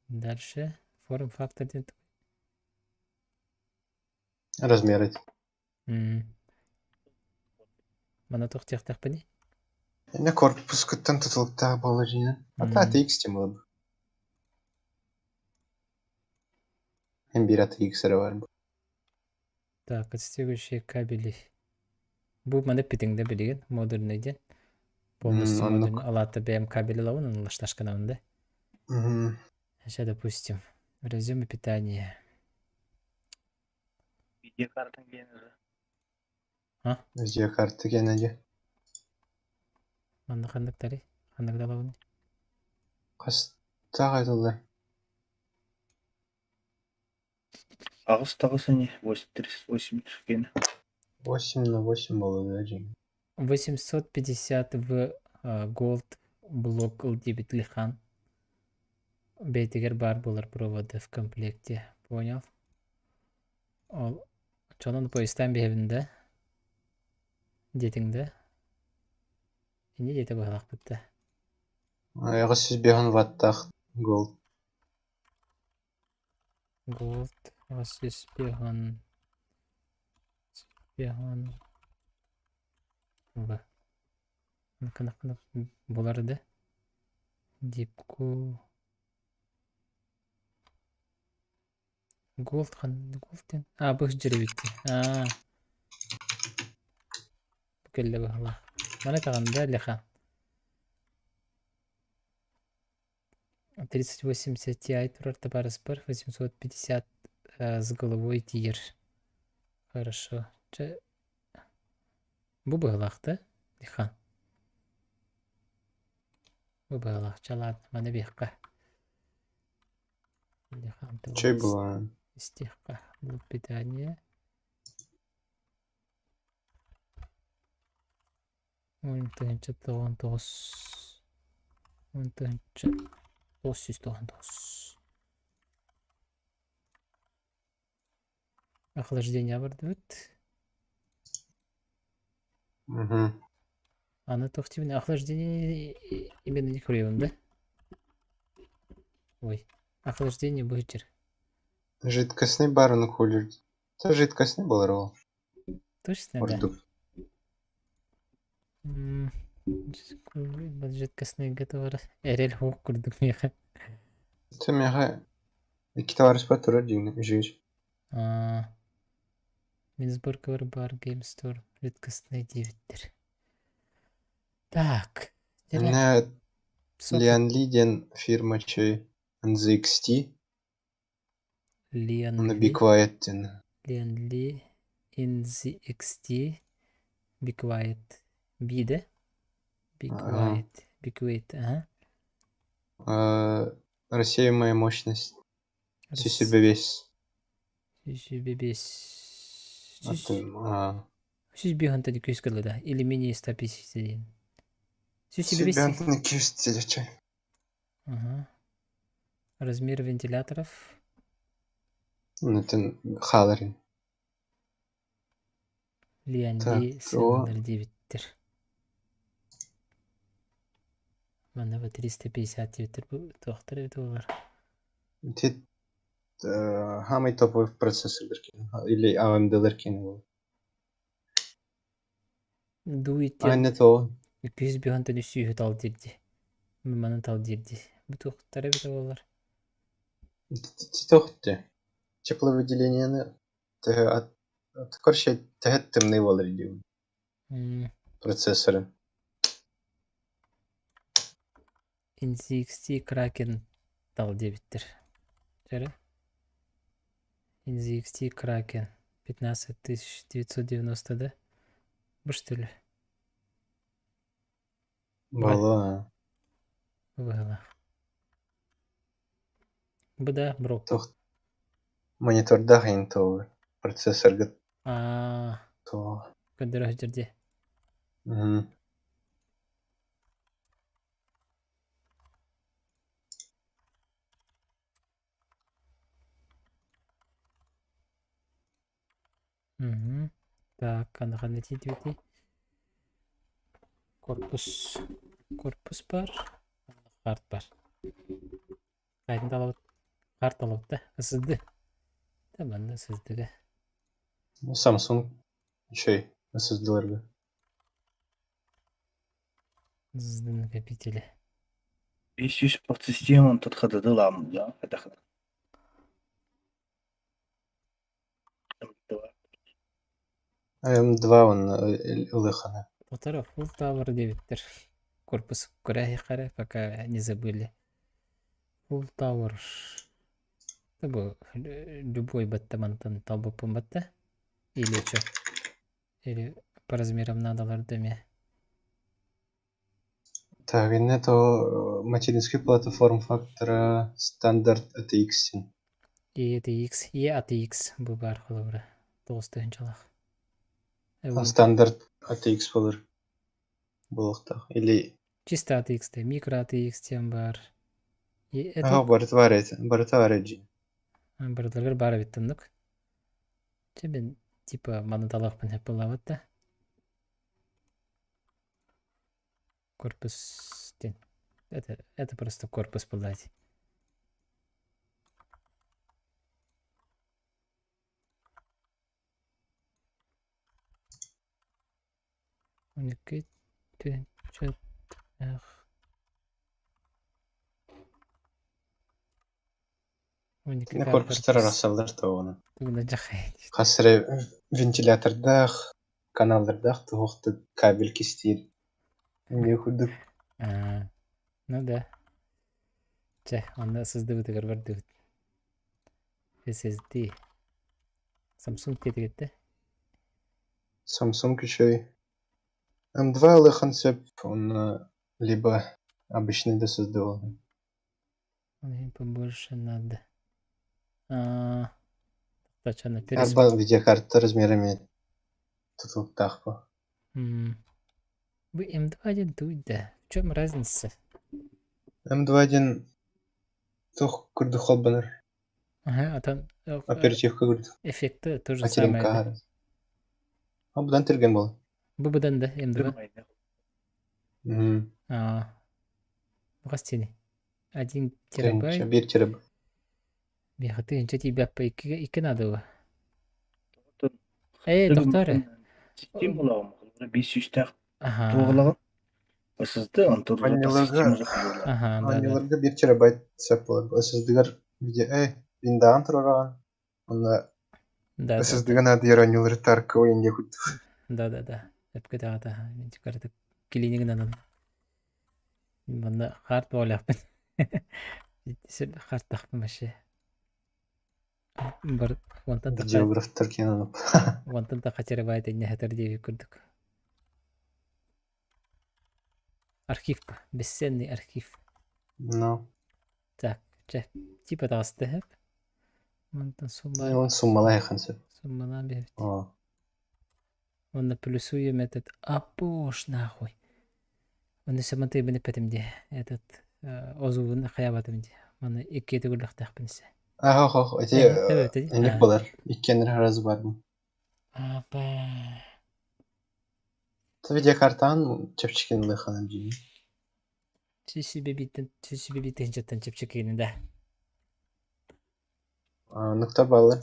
Дальше форм-фактор диэн Размеры. М. Манна туох диэхтэхпиний? Иннэ корпускуттан тутулуктаах буолар дьиҥинэн. А М. ATX диэн буолар. Эн биир ATX эрэ баар. Так, отстегивающие кабели. Бу маны питиҥ да билигин модульный диэн. Полностью Оннук. модульный. Алаата бэйэм кабели ылабын, онно да. Мгм. Сейчас, допустим, разъемы питания. Видеокарта генеры. А? Видеокарта генеди. Манна ханныктары? Ханнык далабыный? Хастаах айтыллар. Аҕыс таҕыс ини, 38 ген. 8 на 8 буолар да дьиҥ. 850 в Gold блок ЛД Лихан. Бэйтигэр баар буолар проводы в комплекте. Понял? Ол чонон поездтаан биһэбин да? Диэтиҥ да? Инньэ диэтэ быһалаахпыт да. Аҕыс сүүс биэс ваттаах Gold. Gold аҕыс сүүс биэс биэс В. Кынах булар да? Дипку. Gold хан Gold диэн. А, бу сылдьар эбит дии. Аа, бу кэллэ быһыылаах. Маны таҕын да, Леха. 3080 Ti турар табаарыспар 850 с головой тиийэр. Хорошо. Чэ, бу быһыылаах да, Леха? Бу быһыылаах. Чэ, ладно, маны биэххэ. Лехан Чэй тылын буолан. истиэххэ. Блок питания. 10 99 10 999. Охлаждение бардыбыт. Угу. Аны туох диибин охлаждение именно не курьебын да? Ой, охлаждение быһычыр. Жидкостный барын кулер. Это жидкостный был ролл. Точно, да? Ордук. М, Жидкостный готовар. Эрэл хук курдук миэхэ. Это меха Икки товарищ турар дьиҥнэ үчүгэй. А, Мин сборкабар баар Game Store редкостный диэбиттэр. Так, дьэ Иннэ сок Лианли диэн фирма чэй NZXT Lian уонна Be Li, Quiet диэн. Lian Li, NZXT, Be Quiet, B да? Be Ага. Quiet, Be Quiet, ага. Рассеиваемая мощность. Рас... Себе весь. Сүүс сүүс Атын, а, 105 онтон күүс да или менее 151. Сүүс Себе бес антон күүс чай. Ага. Размер вентиляторов. Атын хааларын. Lian Так, Li то сыаналар диэбиттэр. Манна бу 350 диэбиттэр бу туохтар эбит буолар. Ити хаамай топовый процессордар киэн или AMD-лар киэн буолар. Дуит диэн Аанньа тоҕо 205 онтон 300 тал диирди. Манан тал диирди. Бу туохтар эбит буолар. Титох тепловыделениены төһө короче төһө тымныы буолар диибин М, процессорын. NZXT Kraken тал диэбиттэр. Чэрэ? NZXT Kraken 15990 да? Бу что ли? Бу Буолуо быһыылаах. Бу да бро. туох монитордаах иһин тоҕо процессорга Аа, тоҕо көрдөрө сылдьар дии. Мм. Мгм. Так, аны ханна тиийдибитий? Корпус. Корпус бар. Карт бар. Қайдан талабыт? Карт алабыт да. SSD. Да, манна SSD-ге. Samsung үчүгэй SSD-ларга. SSD накопители. 500 подсистема онтон хададылаам да хайдах M2 уонна ылыаххына. Полтора full tower диэбиттэр. Корпус көрө пока не забыли. Full tower. Бу любой батта мантан талбыппын батта. Или что? Или по размерам надо ме. Так, иннэ то материнский плата форм-фактора стандарт ATX. EATX, EATX бу баар холобура. Тоҕус тыһыынчалаах. Стандарт ATX буолар буолуохтаах. Или Чисто ATX те, микро ATX диэн баар. Аха, Это барыта баар этэ, барыта баар дии. барытыгар баар эбит оннук. Чэ мин типа маны талаахпын сөп буолаабыт да. Корпус диэн. Это просто корпус буоллаати. Он икки тыһыынча 12 Итиннэ корпустар корпус. арахсаллар тоҕуна. Тугуна дьахай. Хас эрэ вентилятордаах, каналлардаах туһахтык кабель кистиир. Эмиэ курдук А, ну да. Чэ, онно сыздыбытыгар бардыбыт. SSD. Samsung диэтигиттэ. Samsung үчүгэй. М2 ылыаххын сөп уонна либо обычный да сыздыбалын. Мне побольше надо. А, точно, перес... Арба видеокарта размерами тутулуктаах бу. М, Бу М2 один туй да. В чем разница? М2 диэн туох курдук холбонор? Ага, а там Оперативка курдук. эффекты то же самое, да. Материнка. Абдан түргэн буолар. ББДн да, М2. Мм. А, гостиный. 1 Тыһыынча терабайт. биир терабайт. Миэхэ тыһыынча тиийбэппэ иккигэ икки наадыга. Ээ, тохтоо эрэ. Систем булаҕым биир сүүстээх Аха. туоҕулаҕын ССД онтон Оонньууларга Аха, да, да. оонньууларга биир терабайт сөп буолар. SSD-гар видео ээ виндаҕын туруораҕын уонна Да, да, да. SSD-га наадыйар оонньуулары тарка ойын диye курдук. Да, да, да. Сөпкө даҕата. Мин кыратык клинигынан Манна харт буоллахпын. Хартахпын вообще. Бар уонтан таха Видеографтар киэн уонтан таха терабайт инньэ сытар диэбит курдук. Архив бесценный архив. Ну, Так, чэ, типа таҕыста иһэп. Мантан сумма он суммалайхан сөп. суммалаан биэбит. Оо. Уонна плюсуем этот апош нахуй. Уонна сымантыйбын эппэтим дии. Этот озугун хайаабатым дии. Маны икки төгүллэхтээхпин ise. Ах, ох, ох, эти Эбэт инник болар. Иккиэннэр разы барбын. Апа. Та видеокартаан чэпчэкин ылыаххына дии. Сүүс биттен чэпчэкини да. Нуктар бааллар.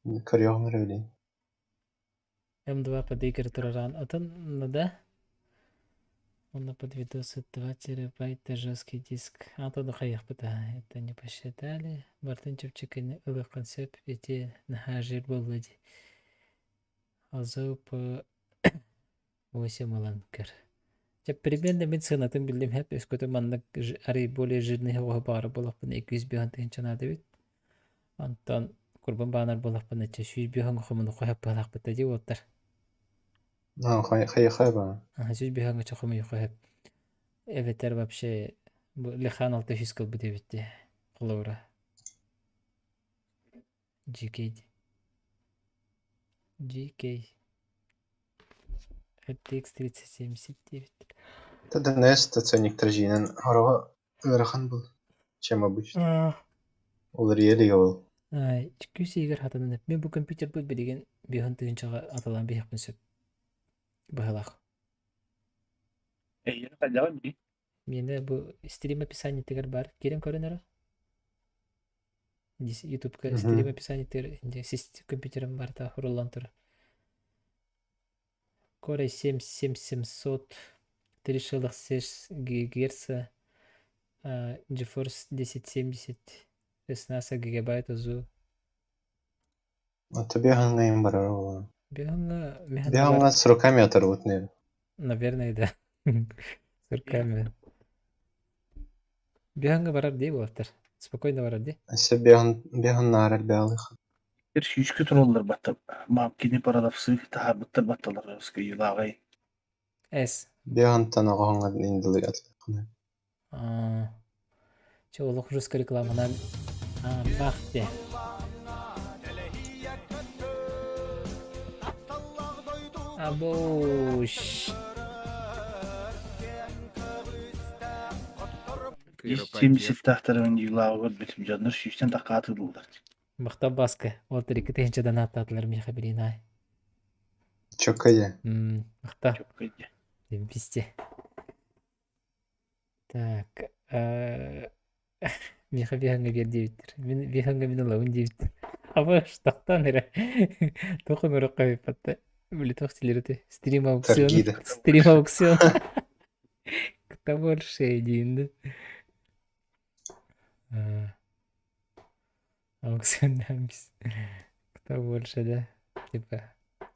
Көрүөҕүм эрэ билигин. М2 подыгр тураран атын да. Он под видосы 2 терабайта жесткий диск. А то хайахпыта. Это не посчитали. Бартын чэпчэкини ылыаххын сөп. Ити наһаа жир буолла дии. Азып 8 ылан көр. Дьэ примерно мин сыанатын биллим хэп өскөтө маннык арый более жирный оҕо баҕар буоллахпына 205 тыһыынча наада эбит. Онтон курбун баанар буоллахпына чэ 105 хомунукка хэп быһалаахпыт дии уоттар. Хайа ба. 105 чэ хомуйукка хэп. Эбэтэр вообще бу Лихан 600 кылбыт эбит дии. Холобура. GK. GK. RTX 3079. ТДНС ценник тражинен хороҕо ыарахан был, чем обычно. Ол реалия ол. Күүс иһигэр хатанан мин бу компьютербут билигин биһон тыһыынчаҕа аталаан биһиэхпин сөп быһалаах. Эйиэхэ хайдаҕый билии? Миэнэ бу стрим описаниетыгар баар. Киирэн көрөн эрэ. Ютубка стрим описаниетыгар компьютерым барыта хуруллан турар. Core i7 7700 3,6 ГГц, GeForce 1070 16 гигабайт ОЗУ. А то бегаҥҥа им барар буолан. Бегаҥҥа Бегаҥҥа с руками оторвут, наверное. Наверное, да. С руками. Бегаҥҥа барар дии буолаттар. Спокойно барар дии. Өссө бегаҥ бегаҥ наар элбэҕи Ир сүүскэ тураллар батта маапкини продавцы таһаарбыттар батталар ыскыйыылааҕый С. Бегантан оҕоһоҥҥо индылы атлыххына. А, Че, олох русская рекламанан а, бах де. Абош. 70-таахтарын дьиилааҕыгар бүтүм дьоннор сүүстэн такаатыыллар. Махтал Баска. Ол икки тыһыынчадан ааттаатылар миэхэ билин аай. Чөкөйө. Махтал. Чөккөй диэн. Везде. Так. Миэхэ биһаҥҥа биэр диэбиттэр. Мин биһаҥҥа мин ылабын диэбиттэр. Абаш, тохтоон эрэ. Туох ыҥырыкка ыыппатта. Били туох дииллэр этэй? Стрим аукцион. Торгида. Стрим аукцион. Кто больше диин да. Аукционнамс. Кто больше, да? Типа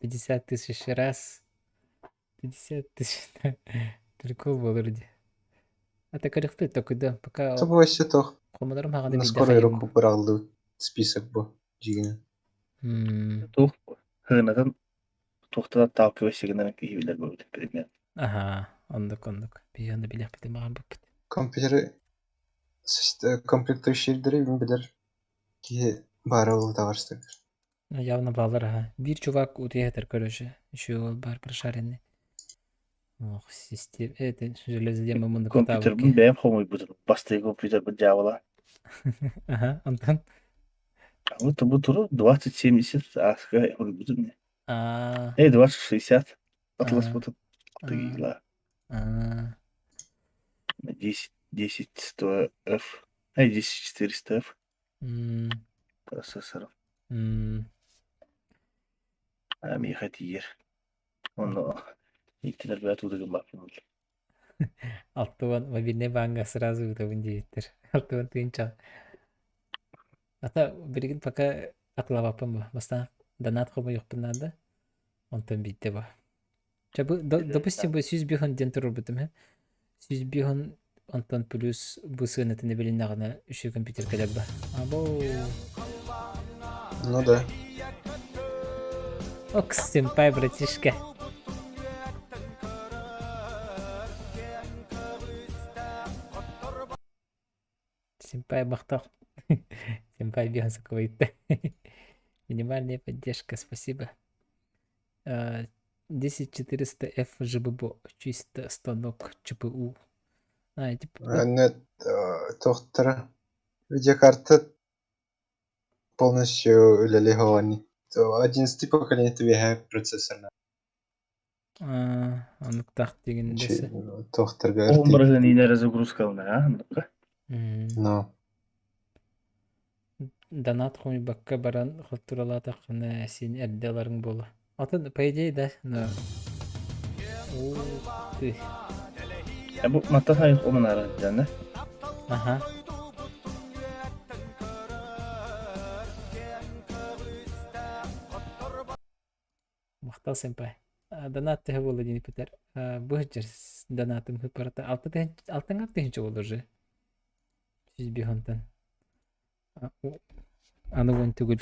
50 тысяч раз, 50 тысяч. Прикол буолар дии. А так көрүөхпүт токуйда пока Это вообще тох хомолорум хаҕана на биирдэ скорую хайым. руку быраҕыллыбыт список бу дьиҥинэн. Туох сыанатын туохтан отталкивайся гынан киһи билэр буолбут предмет. Аха, оннук оннук. Биһи онно билиэхпитин баҕарбыппыт. Компьютеры комплектующийлары билэр киһи баара ол таҕарстык. Явно баалар аха. Биир чувак утуйа сытар короче. Еще ол баар прошаренный. Ох, систем... Это железодема Компьютербын мундукатаабыкки. бэйэм хомуйбутум. Бастакы компьютербын дьаабыла. Аха, онтон? Вот бу туру 2070 ааска хомуйбутум. Аа, Эй, 2060 аа, атласпытым. аа, Тыгыла. аа. 10 10 100 F. Эй, 10 400 F М, процессоров. м. Миэхэ тиийэр. Онно ииттилэр бэт удагын баппын. Алтуан мобильный бааҥҥа сразу ыытабын диэбиттэр. Алтуан тыынча. Ата билигин пока атылаабаппын бу. Бастаан донат хомуйуохпун наада. Онтон биирдэ бу. Чэ бу допустим бу 105 диэн турарбытым һэ. 105 онтон плюс бу сыанатын эбилиннэҕинэ үчүгэй компьютер кэлэр ба. Або. Ну да. Ок, сэмпай, братишка. Сэмпай махтал. Сэмпай биһан сакывайта. Минимальная поддержка, спасибо. 10400F ЖББ, чисто станок ЧПУ. А, типа... Нет, тохтара. Видеокарта полностью үлэлиһоҕони. 11 поколение твиһэ процессорна. Онуктаах дигин дэсэ. Тохторга Оҕом барыһын иинэ загрузкалана, а? Но. Донат хомуйбакка баран хотуралаатаххына син эрдэ ыларыҥ буолуо. Атын по идее да, но Ух ты. Бу мантан хайых омунара дьаны. Аха. Махтал сэмпай. Донат төһө буолла диэн ыппытар. Бу сылдьар донатым барыта алтыҥа тыһыынча буолла уже. 105 онтон. Аны уон төгүл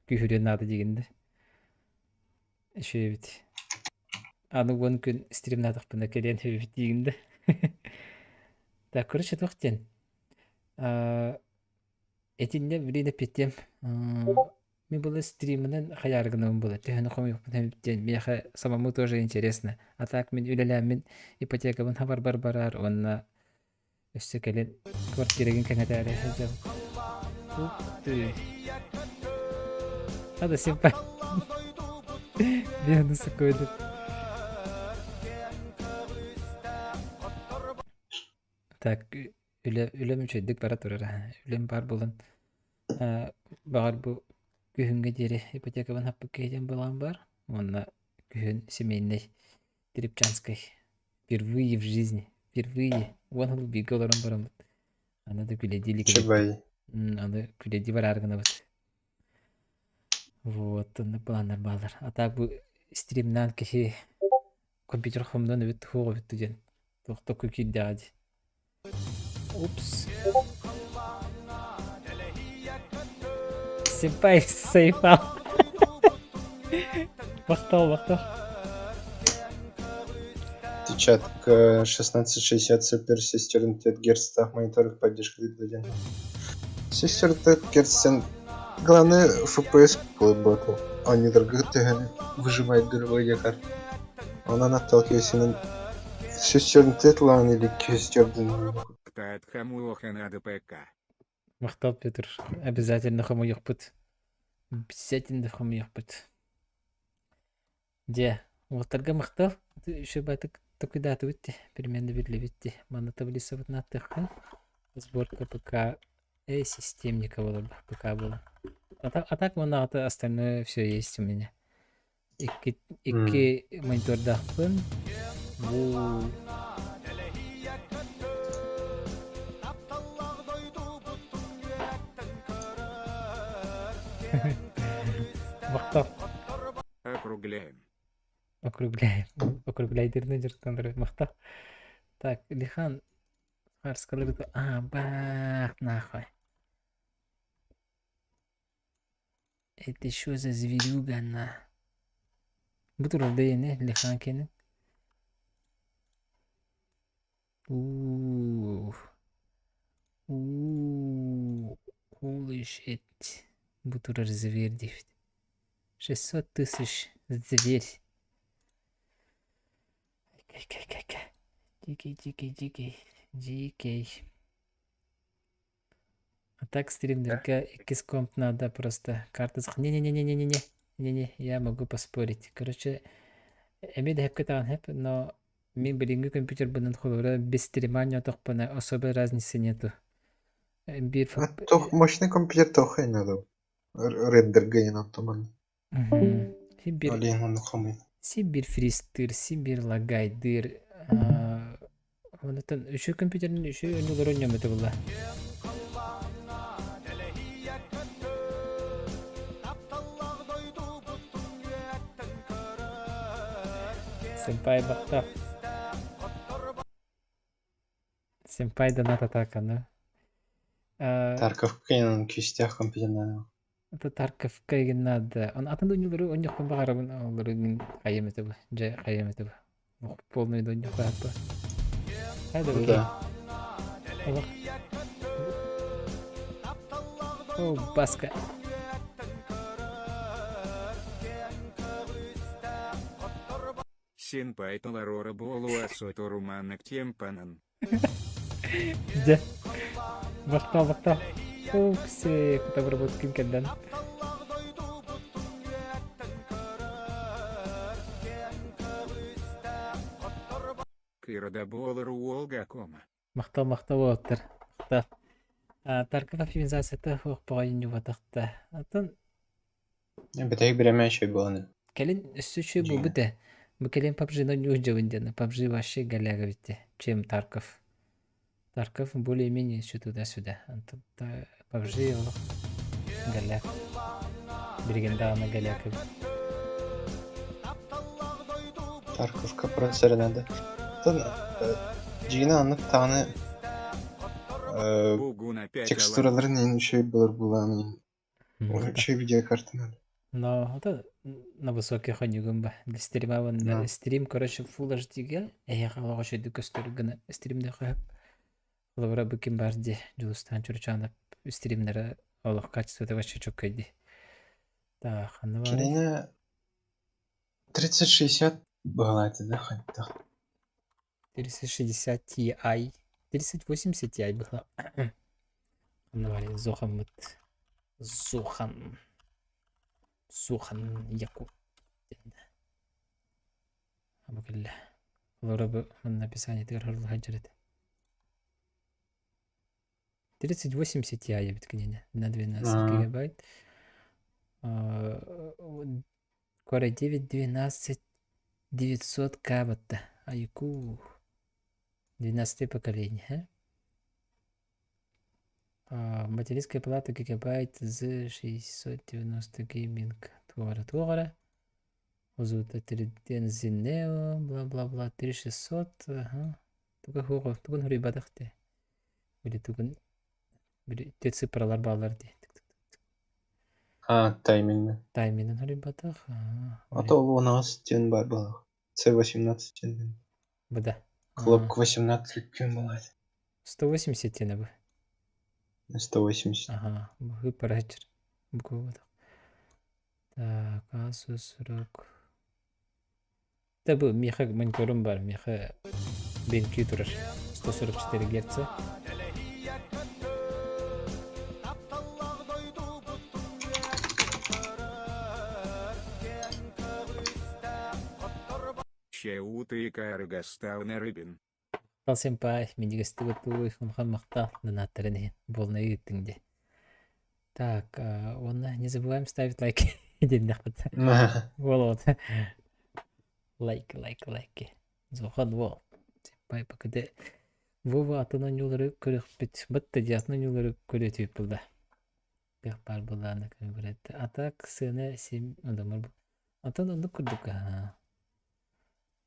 күүһүрүөн наада диигин да. Үчүгэй эбит. Аны уон күн стримнаатахпына кэлиэн сөбүт диигин да. Так, короче, туох диэн. Этиннэ билигин эппиэттиэм. Мин была стримынан хайаары гынабын буолар. Төһөнү хомуйуохпун сөбүт диэн миэхэ самому тоже интересно. А так мин үлэлээммин ипотекабын хабарбар барар уонна Өссө кэлин квартирагын кэҥэтээри сылдьабын. Ух ты! Надо симпа. Бену сыкойдук. Так, үлэ, үлэм үчүгэйдик бара турар. Үлэм баар буолан, баҕар бу күһүҥҥэ диэри ипотекабын хаппыт киһи диэн былаан баар. Уонна күһүн семейнэй Трипчанскай. Впервые в жизни. Впервые. Уон сыл бииргэ олорон бараммыт. Аны да күлэдии илик Чебай. Аны күлэдии бараары гынабыт. Вот, оннук планнар баалар. А так бу стримнаан киһи компьютер хомнон эбит туһуох эбит диэн. Туох токку киирдэҕэ дии. Упс. Сэмпай сайфал. Махтал, махтал. Печатка 1660 Super 6 Гц мониторов поддержка 1. 6 Гц Главное FPS работал, а не дорогой выжимает видеокарту. Онон отталкивайся 6 лаан или күүстэрдин Ктает хамуоха надо ПК. Махтал, Петр. Обязательно хомуйуохпут. Обязательно хомуйуохпут. Дьэ, уолаттарга махтал. Еще байтык токуйдаатыбыт дии, примерно биллибит дии. Манна таблицабытын ааттыахха. Сборка ПК системника буолар, ПК буолар. А так уонна остальное все есть у меня. Икки, икки монитордаахпын. Бу Махтал. Округляем. Округляем. Округляйдырны дьарыктанар махтал. Так, Лихан Харскалары А, бах, нахуй. Это что за зверюга на? Бу турар дэйэни Лихан кенин. Уу. Уу. Holy shit. Бу турар зверь диэбит. 600 тысяч зверь. Кэ-кэ-кэ-кэ. Дикий, дикий, дикий, дикий. А так стримнерга иккис комп надо просто карта Не-не-не-не-не-не-не. Не-не, я могу поспорить. Короче, эмиэ да хэпкэ таҕан хэп, но мин билиҥҥи компьютербынан холобура без стримания отохпуна особой разницы нету. Биир А туох мощный компьютер туох надо. Рендерга не надо. Сибир Олен оннук хомуйна. Сибир фристыр, Сибир лагайдыр. Онтон үчү компьютерин үчү өнүлөр өннөмөтө була. Сэмпай бахта. Сэмпай донат атаканы. Тарков кыйынан күүстээх компьютер надо. Это Тарковка игин надо. Он атын дуньялары онньохпун баҕарабын олору мин хайым это бу. Дьэ хайым это бу. Полный дуньях бааппа. Хайда бу. Да. Олох. О, баска. Сенпай толорора болуа соторуманнык темпанан. Дьэ. Бахта, бахта. Уксе, кутабырбыт кэлдэн. Кыра болар уолга кома. Махтал, махтал уолаттар. Махтал. Тарков оптимизацията суох баҕайы Атын Бүтэһик бириэмэ үчүгэй буолан кэлин өссө үчүгэй буолбут ээ. Бу кэлин PUBG-ны дьабын диэн. PUBG вообще голяга битте, чем Тарков. Тарков более-менее еще туда-сюда. Антон PUBG олох голяк. Билигин даҕаны голяк эбит. Тарковка процессор надо. Оттон дьиҥинэн оннук даҕаны Бугун опять текстураларын иһин үчүгэй буолар буолаҕын үчүгэй видеокарта надо. Но это на высоких хонюгум ба. Для стрима вон стрим, короче, Full HD-ге эһиэхэ олох үчүгэйдик көстөр гына стримде хөп. Холобура бу ким бар ди Дьулустаан Чурчанов стримнere олох качествота вообще чөккөй ди. Так, ханна баарый? Кинини 3060 быһалаата да хайдах. 3060 Ti. 3080 Ti быһа. Ханна баарый? Зохаммыт. Зохан. Сухан Якут. Бу кэллэ. Олоро бу манна описаниетыгар сылдьар этэ. 3080 Ti эбит кинини на 12 гигабайт. Core 9 12 900 К батта. Айку. 12 поколение. Материнская плата Gigabyte Z690 Gaming туора туора. Узута 3D Neo, бла-бла-бла, 3600, ага. Туга хуга, тугун хуруйбатах те. Или тугун били те цифралар баалар ди. А, тайминг. Тайминын хуруйбатах. А то у нас тен бар был. C18 тен. Буда. Кнопка 18 күн была. 180 тени бу. 180. Ага, бу парачыр. Буква Так, Asus ROG. Да бу миэхэ мониторум бар, миэхэ BenQ турар. 144 Гц. Чеуты Рыбин. Махтал сэмпай, минньигэстик оттууй, улахан махтал, донаттарын иһин, буолунай ыыттыҥ дии. Так, уонна не забываем ставить лайк диэннэхпит. Буолуот. Лайк, лайк, лайки. Зохан уол. Сэмпай покыды. Вова атын оонньуулары көрүөхпүт. Батта дии атын оонньуулары көрүө түһүп булда. Кыах баар буоллаҕына көмө А так сыана син удамыр Онтон оннук курдук аа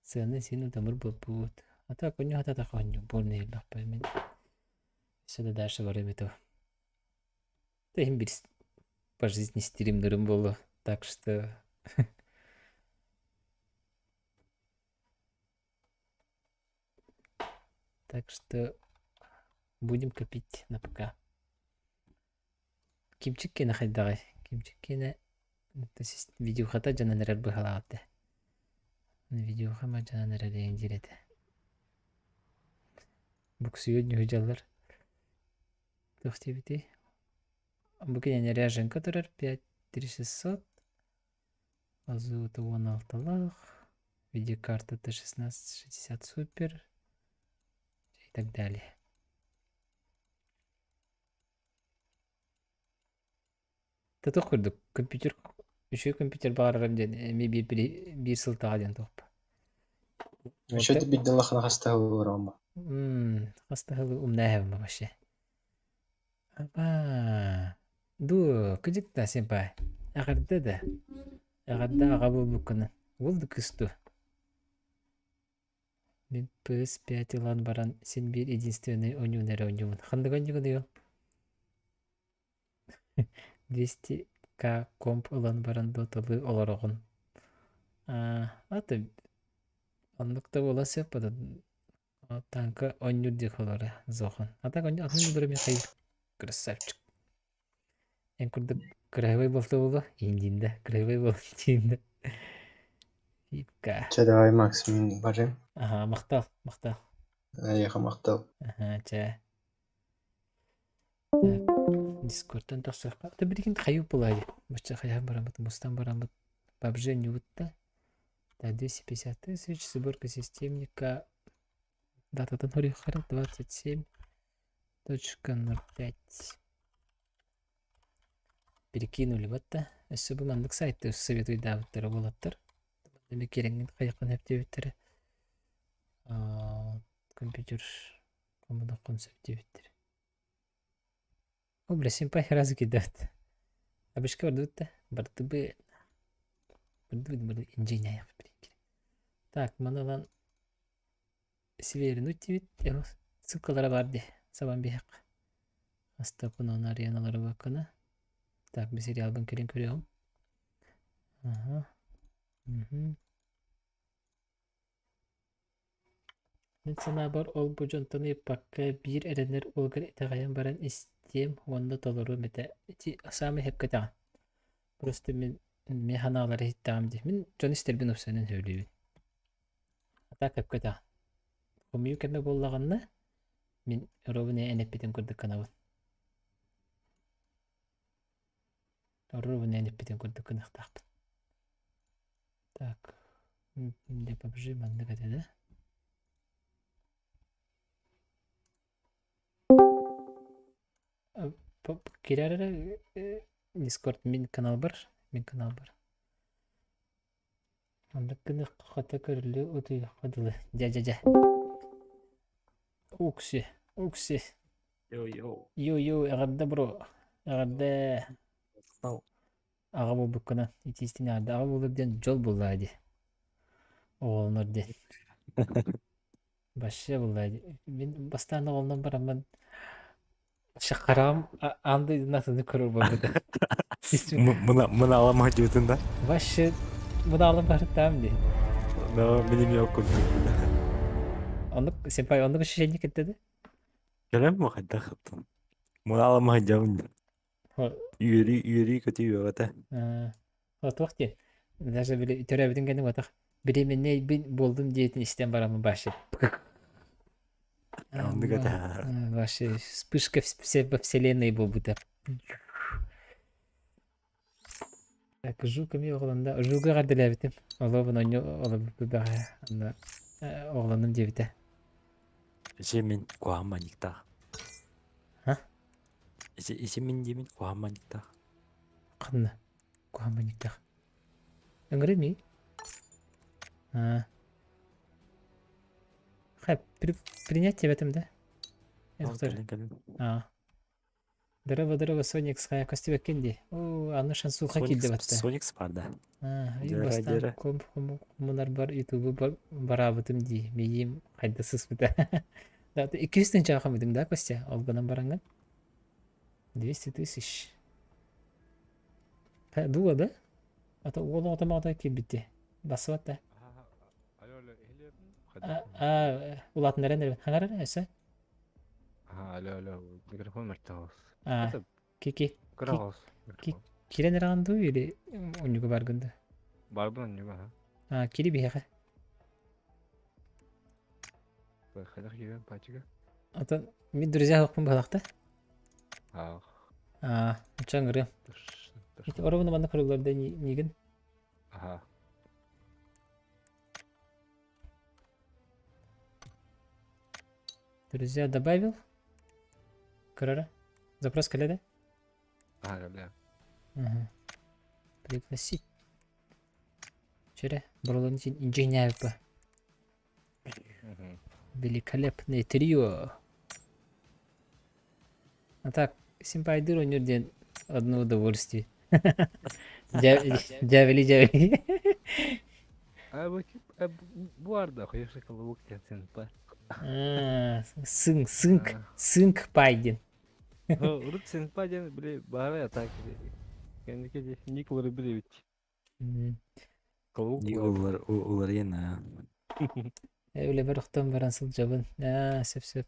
сыана син удамыр буолбут. А так онньу хататах оонньуу буолан иһиллэхпэ мин өссө да дальше барыам этэ. Да иһин бир по жизни стримнерым буолуо. Так что Так что будем копить на ПК. Кимчик киэнэ хайдаҕый? Кимчик киэнэ видеохата дьанан эрэр быһалаах этэ. Видеоха ма дьанан эрэр диэн диир этэ. Буксуйа дьаллар. Туох диэбитий? Бу кинини ряженка турар 5600. Азута 16-лаах. Видеокарта Т1660 Super и так далее. Тотох курдук компьютер үчүгэй компьютер баҕарарым диэн эмиэ биир биир сылтаҕа диэн туохпа. Еще ты биддалахына хастаһылы Хастаһылы умнааһым вообще. Апа Ду кыдьык да сэмпай. Эҕэрдэ да. Эҕэрдэ аҕа буолбуккунан. Уол да кыыс дуо? Мин PS5 ылан баран син биир единственный оонньуун эрэ оонньуубун. Ханнык оонньуугунуй ол? 200к комп ылан баран доталыы олороҕун. Аа, аты оннук да буола сөп Танка оонньуур диэх олоро Зохан. А так атын оонньуулары мин хайыр красавчик. Эн курдук кыраһыбай буолта буолуо ииндиин да кыраһыбай буолан да. Фипка. Чэ, давай, Макс, мин барыам. Аха, махтал, махтал. Эйиэхэ махтал. Аха, чэ. Так, Дискордтан тахсыахха. Ты билигин хайыы буолаайы. Бачча хайаан бараммыт, мустан бараммыт. PUBG оонньуубут да. Да, 250 тысяч, сборка системника. Дататын хоруйхара 27.05. Перекинули вот да. Өссө бу маннык сайтты советуйдаабыттара буолаттар. Эми кирэҥҥин хайаххын сөптүөбүттэрэ. Компьютер коммунаххын сөптүөбүттэрэ. О, бля, симпай сразу кидает. Абышка бардыбыт да? Бардыбы. Бардыбыт, барды инженер. Так, маны ылан свернуть диэбит. Ссылкалара баар дии. Сабан биһиэх. Астапын оны ареналары баккына. Так, бу сериалбын кэлин көрүөҕүм. Ага. Мгм. Мин санаабар, ол-бу дьонтон ыйыппакка, биир эрэнэр уолгар итэҕэйэн баран истиэм уонна толоруом этэ. Ити саамай сөпкө этэҕин. Просто мин эмиэ санаалары иһиттэҕим дии. Мин дьон истэрбин уопсайынан сөбүлүүбүн. А так сөпкө этэҕин. Хомуйуу кэмэ буоллаҕына, мин ровно эн эппитин курдук гынабын. Ровно эн эппитин курдук гыныахтаахпын. Так, для PUBG маннык этэ да? Кирэр эрэ Discord мин каналбар, мин каналбар. Оннук гыныах хата көрүллүө утуйуохха дылы. Дьэ-дьэ-дьэ. Укси, укси. Йо-йо. Йо-йо, эҕэрдэ бро. Эҕэрдэ. Аҕа буолбуккунан итиистин эҕэрдэ. Аҕа буолар диэн дьол буоллаа дии. Оҕолонор диэн. Вообще буоллаа дии. Мин бастаан оҕолонон бараммын вообще хараҕым аан дойдуну атыны көрөр буолбута. Мынаалам сылдьыбытын да? Вообще мынаалам барыттаам дии. Но мин эмиэ курдук. Оннук сэмпай оннук ощущение кэлдэ да? Кэлэн бу хайдах ыттын? Мынаалам сылдьабын. Үөрүү, үөрүү көтүү үөҕэтэ. Туох диэн? Даже били төрөөбүтүн кэннэ буотах беременнэйбин буолдум диэтин истэн бараммын вообще. Оннук этэ. Вообще вспышка во вселенной буолбута. Так, Жук эмиэ оҕолонно. Жуга эҕэрдэлээбитим. Олобун онньу олорбуппут бэҕэһээ. Онно оҕолоннум диэбитэ. Ити мин куһаҕан манньыктаах. Ха? Ити, ити мин диибин куһаҕан манньыктаах. Ханна? Куһаҕан манньыктаах. Ыҥырыы мии? Аа. Хай, при, принять диэбэтим да? Кэлин, кэлин. Аа. Дорово, дорово, Соникс, хайа көстүбэккин дии. Оо, аны шансуха киирдэ Соникс, батта. Соникс бар да. Аа, ый Дьэрэ, бастаан дьэрэ. ком хомунарбар ютубу бараабытым дии. Миим хайда сыспыта. Да, ты 200 тысяча хомуйдуҥ да, Костя? Ол гынан бараҥҥын? 200 тысяч. Дуо да? А то уол оҕото маҕата киирбитти. Бассыбат да. Алло, алло, А, улаатыннаран эрэ. Хаҥар эрэ, өссө? Алло, алло, микрофон мөлтөх. А, ки-ки. Кыра Ки кирен эрэҕин дуу или унньугу баргын дуу? Барбын унньуга, ха. А, кири биһиэхэ. Хайдах киирэн пачка? Атын мин друзья хоппун быһалахта. Аах. А, чаҥырыам. Ити оробуна манна көрүллэрдэ нигин. Аха. Друзья добавил. Көрөрө. Запрос кэлэ да? Аха, кэлэ. Ага. Пригласить. Чөрө, боролон инженер Великолепное трио. А так, симпайдыр ойнуур диэн одно удовольствие. Дьээбэли дьээбэли. А бу бу арда конечно колобок диэн сенпай. Сынк, сынк, сынк пай диэн. Урут сенпай диэн били баара атак. Кэнники ник уларыйбыт эбит. Улар уларыйан аа. Үлэбэр охтон баран сылдьабын. Аа, сөп-сөп.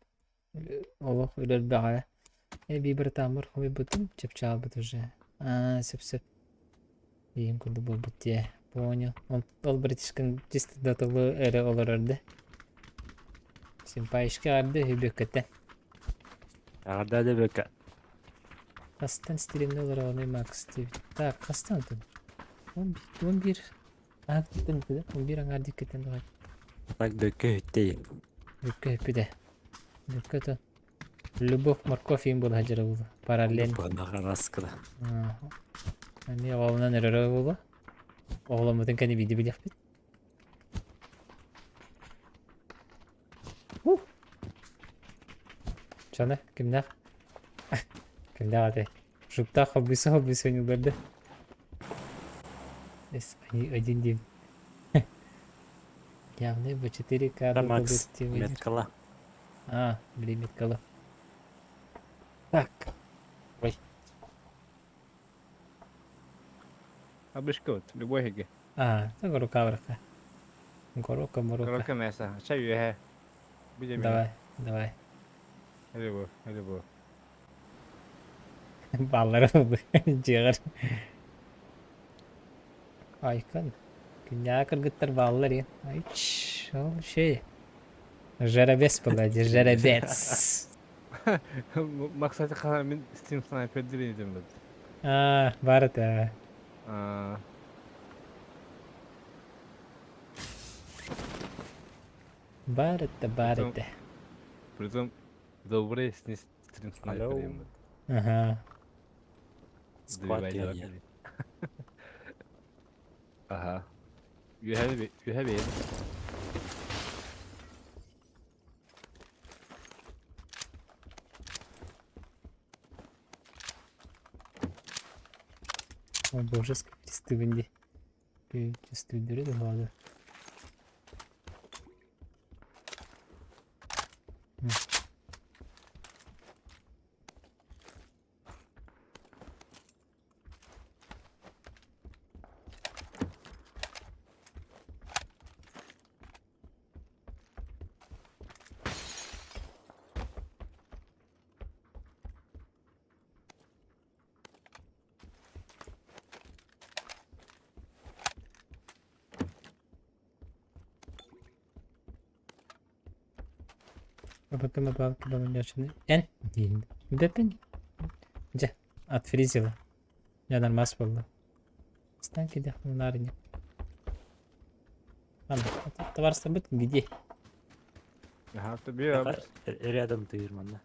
Олох үлэлбэҕэ. Эбии братаммар хомуйбутум, чыпчаалбыт уже. Аа, сөп-сөп. Ийэм курдук буолбут дии. Понял. Ол братишкаҥ чисто дотолу эрэ олорор да. Симпаишка арды үһү Аҕарда да бөккө. Хастан стримнэ олороҕунуй Макс диэбит. Так, хастан отун? 11, 11 аһыктан да 11 аҥаар диэкиттэн дуҕай. Так бөккө үттей. Бөккө үппүтэ. Бөккө то Любовь морковь им була сылдьара буолуо. Параллель. Раскыла. Эмиэ оҕолонон өрөрө буолуо. Оҕоломмутун кэннэ биирдэ билиэхпит. Чаны, кимнээх? Кимнээх этэй? Жуктаах хоббисы хоббисы ойуулар да. С один день. Явный бы 4К Да, Макс, меткала. А, блин, меткала. Так. Ой. Абышка вот, любой хеге. А, это рука в рука. Горока, морока. Горока мясо. Чай үөһэ. Давай, давай. Или бу, или бу. Баллары дьиэҕэр. Айкын. Күннээҕи кыргыттар бааллар иэн. Айч, ол шей. Жеребец была, жеребец. Максаты хана мин Steam снайпер дирейдим бит. А, бар это. А. Бар это, бар это. Притом добрый стрим снайпер. Ага. Сквад я. Ага. You have it. You have it. О боже, сколько дии. Чувствую да. Бабакама балки бабанячыны. Эн диин. Бэпин. Дьэ, отфризила. Я нормас буолла. Стан кидэх мунаарыня. Ладно, товарыстарбыт где? Ага, тебе Рядом ты, манна.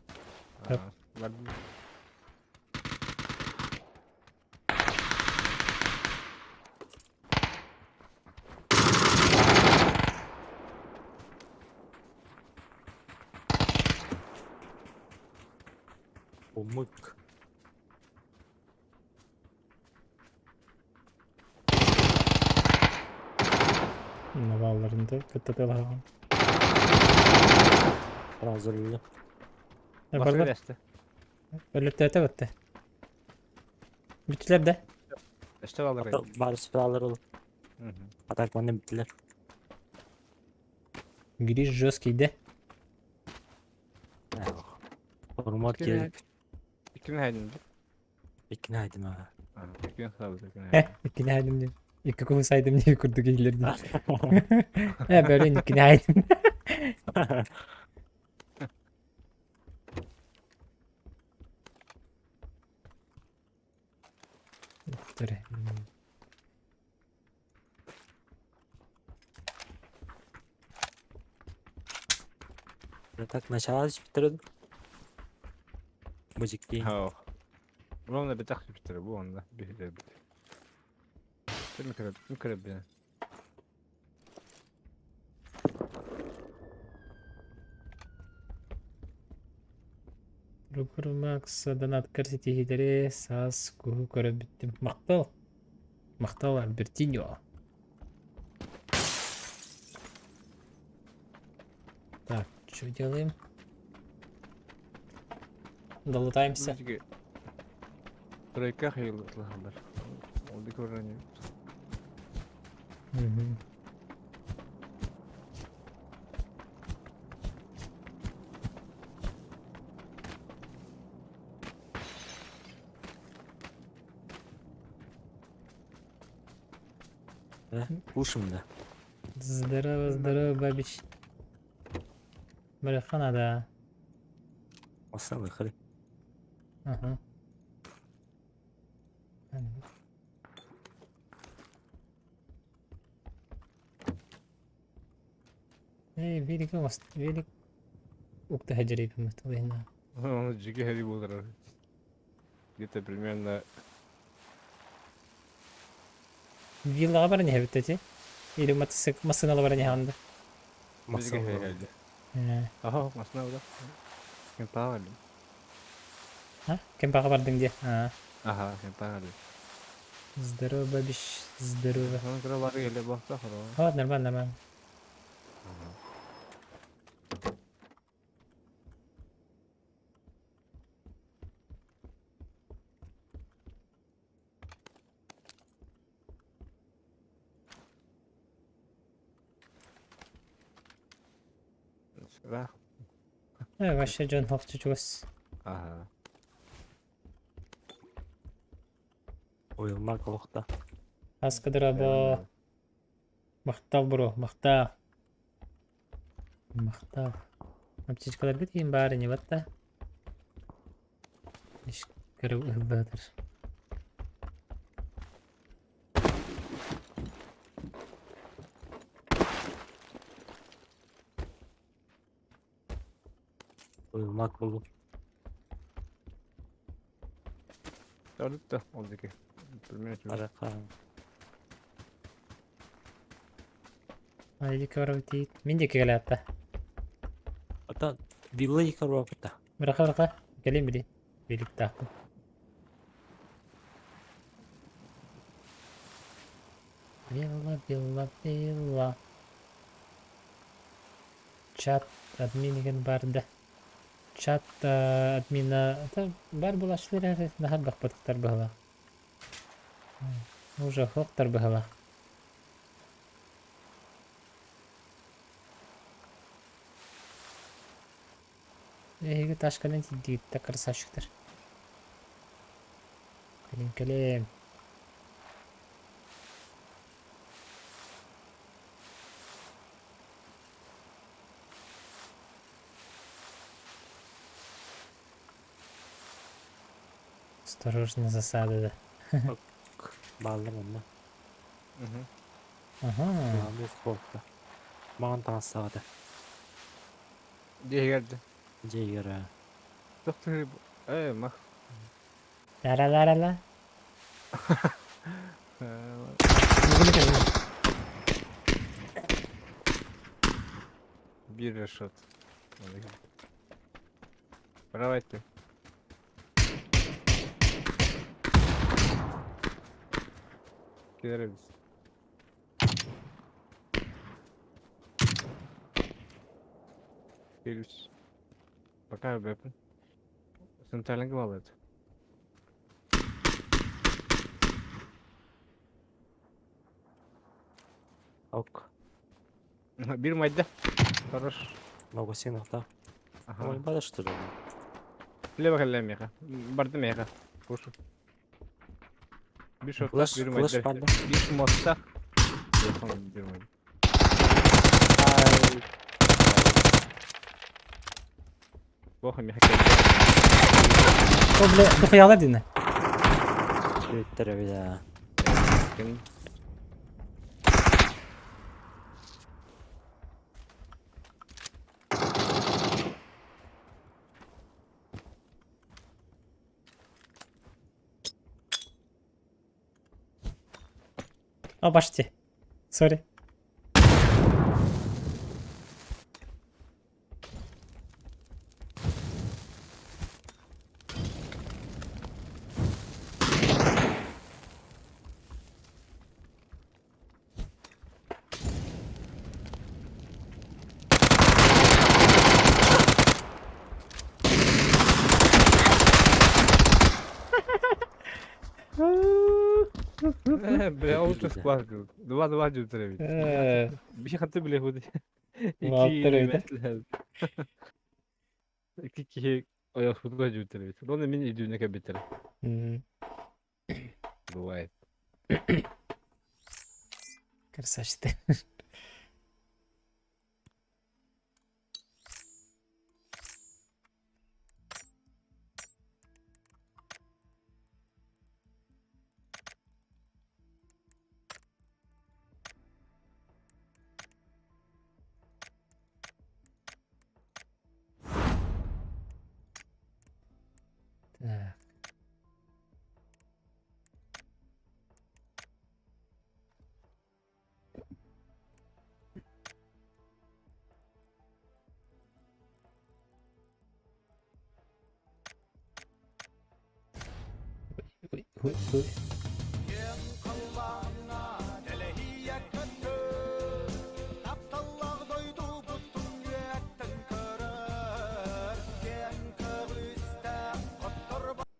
Ладно. Умык. Навалларын да кытта тылаһаҕын. Разрывы. Барбар. Өлөртөөтө батта. Бүттүлэр да? Өстө балар. Бары справалар ол. Атак манна бүттүлэр. Гриш жесткий да? Формат келип. Иккини хайдым. Иккини хайдым аа. Иккини хайдым. Э, иккини хайдым диэн. Икки куһу сайдым диye курдук иһиллэрдим. Э, бөрөн иккини хайдым. Төрө. Так, начало түспүттэр Бу Һоо. Ровно бэтэх түспүттэрэ бу онно биһилэрбит. Микробин. Ругур Макс донаткар ситиһиилэри саас куһу көрөн бүттүм. Махтал. Махтал Альбертиньо. Так, что делаем? Долутаемся. Тройка хайыллар. Ол да көрөрүн. Мгм. Слушаем, да. Здорово, здорово, бабич. Бля, да. Осалы хали. Ага. Эй, велик велик укта хаджарипимыт война. Он жиги хари болар. Где-то примерно Виллаға бар не эти? Или мотоцикл машиналар бар не ханды? Машина. Ага, машина да. Кемпаға бардым. А? Кемпаға бардың де. А. Ага, кемпаға бардым. Здорово, бабич, здорово. Оны көрө бары келе бақта хоро. Вот, нормально, нормально. Да. Э, вообще Джон Хопчучус. Ага. Уйулмак олохта. Аскадырабо. Махтал бро, махтал. Махтал. Аптечкалар бит бары не батта. Иш көрүп ылбатыр. Уйулмак болду. Төрүттө ол дике. Примерно. Арака. Айди көрүп дейт. Мен де келе атта. Ата вилла икар Быраха быраха. Келем били. Билик таактым. Вилла, вилла, вилла. Чат админ бар да. Чат админа бар булашлар нахар бакпатыктар баһала. Уже хоктар баһала. Эһиги ташкален тидиитта красавчиктар. Кэлин кэлем. Осторожно, засада, да. Баллар онна. Ага. Маған холка. Маған таҥастаабата. Дегерді. Дьиэгэр Доктор, э, мах. Ла-ла-ла-ла-ла. Бир решет. Давайте. Кидеребиз. Плюс. Пока бэппин. Центральный балыт. Ок. Бир майда. Хорош. Магазин да. Ага. Ой, бада что ли? Лево кэллэ миэхэ. Барды миэхэ. Кушу. Бир шоттах, Флеш, бир флеш майда. падла. Бир мостах. Бир майда. Ай. Боха миэхэ кэллэ. О, бля, духуяла дина. Бүттэр эбит Ким О, почти. Сори. Бля, лучше склад. Два-два дьютер эбит. Бихи хаты бile худи. Бааттар эбит. Икки киһи ойохпутуга дьүүттэр эбит. Оны мин идүүнэ кэбитэр. Бывает. Красавчик. Так. Ой, ой, ой.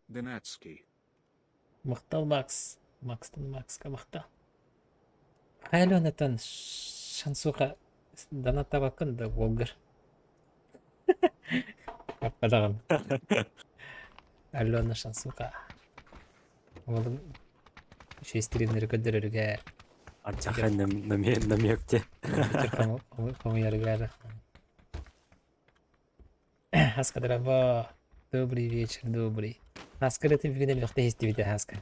Донатский. Махтал Макс. Макстан Макска махтал. Хайленетан шансуха донаттабаккын да Волгар. Каппадаҕын. Алена Шансуха. Уолум үчүгэй стримнэри көрдөрөрүгэр. Ардьархай намекте. Хомуйарыгар. Хаска дороба. Добрый вечер, добрый. Хаска это бүгүн элбэхтэ истибитэ Хаска.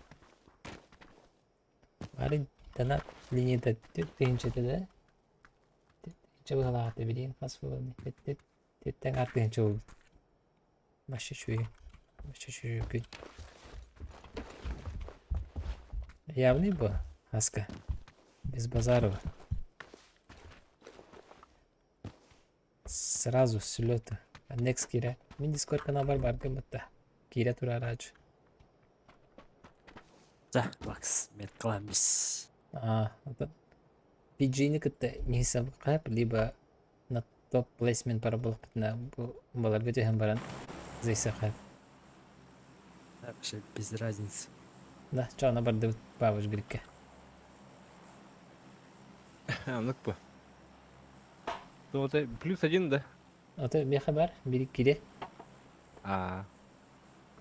Бары донат линията 4 тыһыынча да? 4 тыһыынча быһалаахта билигин хас буолан түөрт аҥаар тыһыынча буолбут. Вообще үчүгэй. Вообще үчүгэй күн. Явный бу Хаска. Без базарова. Сразу с лета. Next киирэ. Мин Discord каналбар баргын бытта. Киирэ турараачы. За, Макс, меткаламис. А, это PG-ни кытта миһисабыкка либо на топ плейсмент бара буолбутuna бу баларга түһэн баран зайсаха. Вообще без разницы. Да, чаана бардыбыт бабыш грикке. Аннык бу. Ну вот плюс один, да? Ото миэхэ бар, бири кире. А.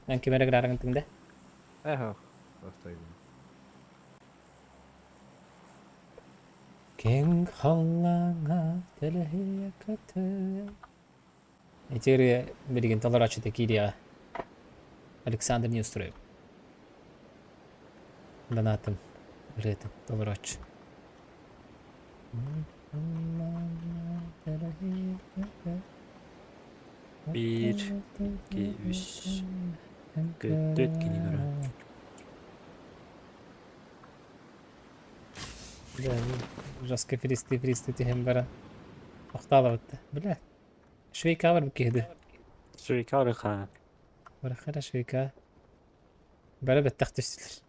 Эн кимэрэ гыраарыҥ тыҥда. Эхо. Оставим. Киэҥ халлааҥҥа тэлэһийэ көтөр. Ити ырыа билигин толорооччута киириэҕэ. Александр Неустроев. Донатым ырыатын толорооччу. Биир, икки, үс, түөрт кини көрө. Да, жестко фристы фристы түһэн баран. Охтаалабытта. Бля. Швейка бар киһиди. Швейка ха. Барахара швейка. Бары бэттэх түстүлэр.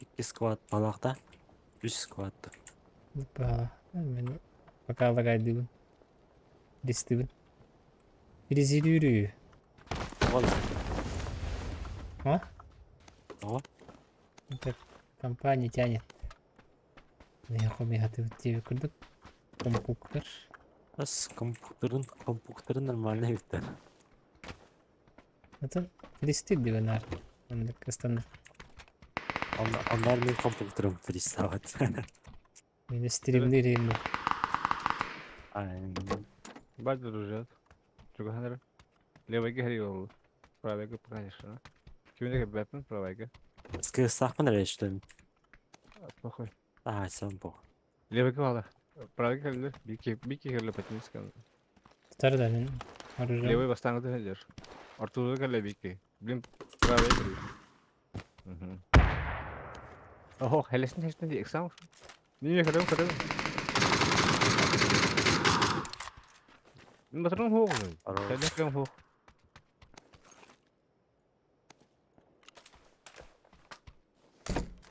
Икки сквад балахта. Үс сквад. Ба, мен Пока лагайдыыбын. Дистибин. Резилүүрүү. Тоҕо А? Тоҕо? Это компания тянет. Миэхэ диэбит курдук. Компуктер. Ас компьютерын компьютерын нормально эбиттэр. Это листик дивенар. Оннук ыстанна. Онноор мин компьютерым приставать. Мин стримнир им. Бать дружат. Чугаһан Левайга хери ол. Правайга конечно. Кимне кэбэппин правайга. Скырсаахпын эрэ иштем. Похуй. Аа, сам пох. Левайга бала. Правайга кэллэ. Бики бики кэллэ патинскан. Тутар да мин оружие. Левый бастаҥы түһэллэр. Ортолуга кэллэ бики. Блин, правайга кэллэ. Мгм. Охо, хэлэсин хэлэсин ди эксам. Не көрөм көрөм. Мин батырым хуох. Хэлэкэм хуох.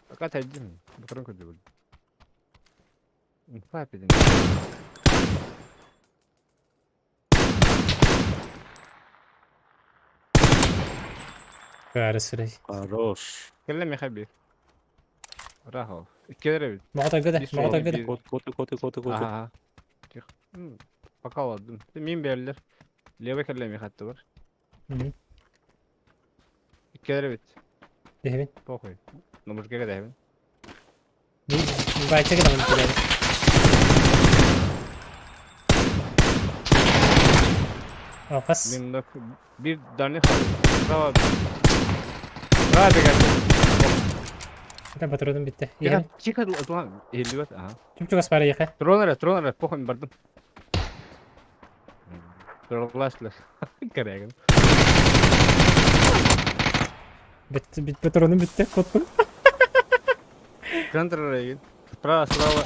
Пока тайдым. Батырым көрдүбүл. Инфа пидин. Бары сырай. Хорош. Кэллэ миэхэ биир. Рахов. Иккилэр эбит. Моҕотойго да, Биир моҕотойго да. биир. Кот кот кот кот кот. Аха. Тих. Пока ладно. Мин бэриллэр. Левый кэллэ миэхэ аттыбар. Мгм. Иккилэр эбит. Дэһэбин. Похуй. Номурга кэдэһэбин. Баачча гынабын кэлэр. Алхас. Мин биир дальний Право. Право бегать. Это патроным битте. Тихо, тихо, ладно, иһиллибэт, аха. Чуп-чугас баар эйиэхэ. Трон эрэ, трон эрэ, похуй бардым. Тролласлар. Кэрэгин. Бит, бит патроным битте, коттум. Контроль. Справа, справа.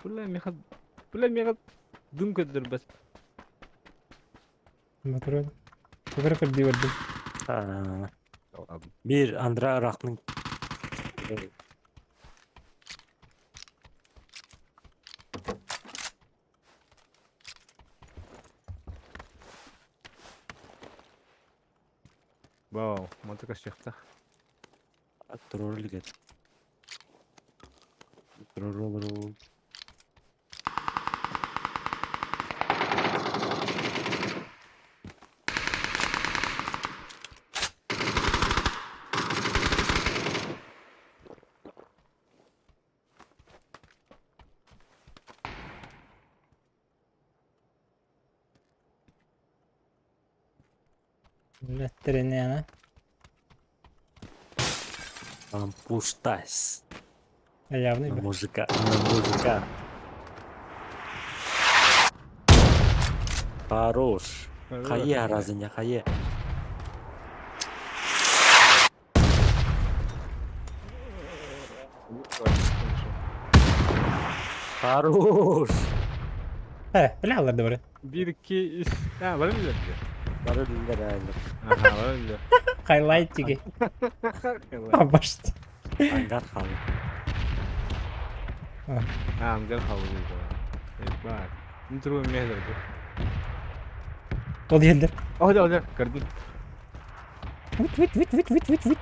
Бля, меха... Бля, меха... Дым көддөр бэс. Патрон. Көбөрө көрдүү бардым. Биир Андра Рахның Вау, мотока сөхтөх. Турор илигер. Турор Үлэттэринээнэ. Пампуштас. Явный На бы. мужика, на мужика. Хорош. Хайе разыня, хайе. Хорош. Э, бля, алар да бары. Биир, икки, үс. А, бары билэр. Бары билэр әлі. Аха, бары билэр. Хайлайтиги. Абашты. Ангар халы. А, ангар халы дейді. Ебать. Ну, другой мехдер. Ол елдер. О, да, да, көрдүм. Вит, вит, вит, вит, вит, вит, вит.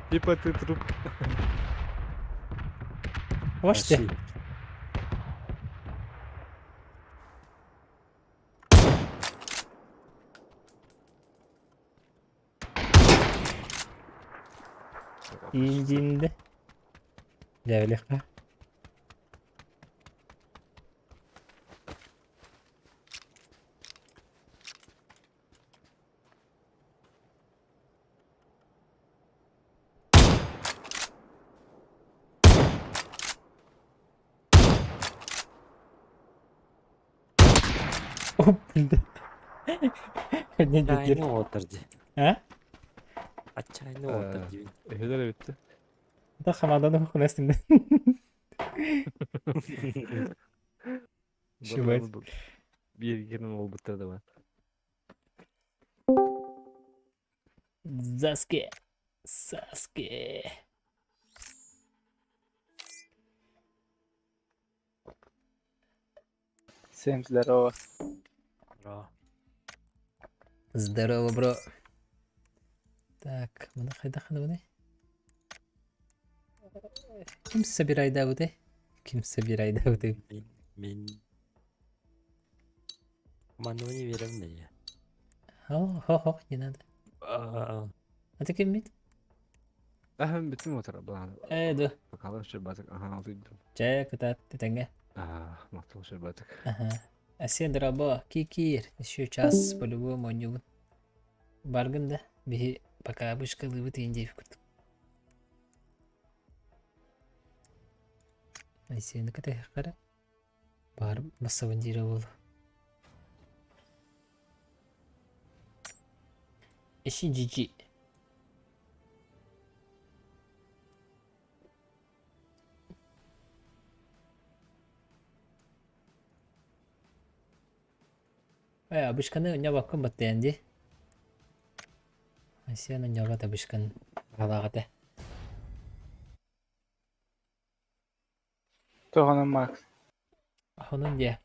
Типа ты труп. Оште. Индинде. Дьэбилиэххэ. О, блин. Не Отчаянный отыр ди. А? Отчаянный отыр ди. Эһилер эбитте. Да хамаданы хунастым. Шибать. Биир герин ол буттар да бар. Заске. Саске. Всем здорово. Здорово. Здорово, бро. Так, маны хайдаханабыный? Ким собирайдабыты? Ким собирайдабыты? Мин мин Ману не верим да О, хо-хо, не надо. я. А ты ким мит? Аһым бүтүн отыр былаан. Э, да. Бакалар шырбатык. Аха, алты. Чэ, кытаат, тэтэҥҥэ. Аа, мактал шырбатык. Ага. Асен драба, кикир. Еще час по-любому оонньуубун. Баргын да, биһи пока вышкалыыбыт иин диэбит курдук. Айсены кэтэһиэххэ Баар массабын диирэ буолуо. Иши GG. Э, обычканы ньобоккун баттайан дии. Айсена ньобот обычкан баҕалаах этэ. Тоҕонон Макс. Онон диэ.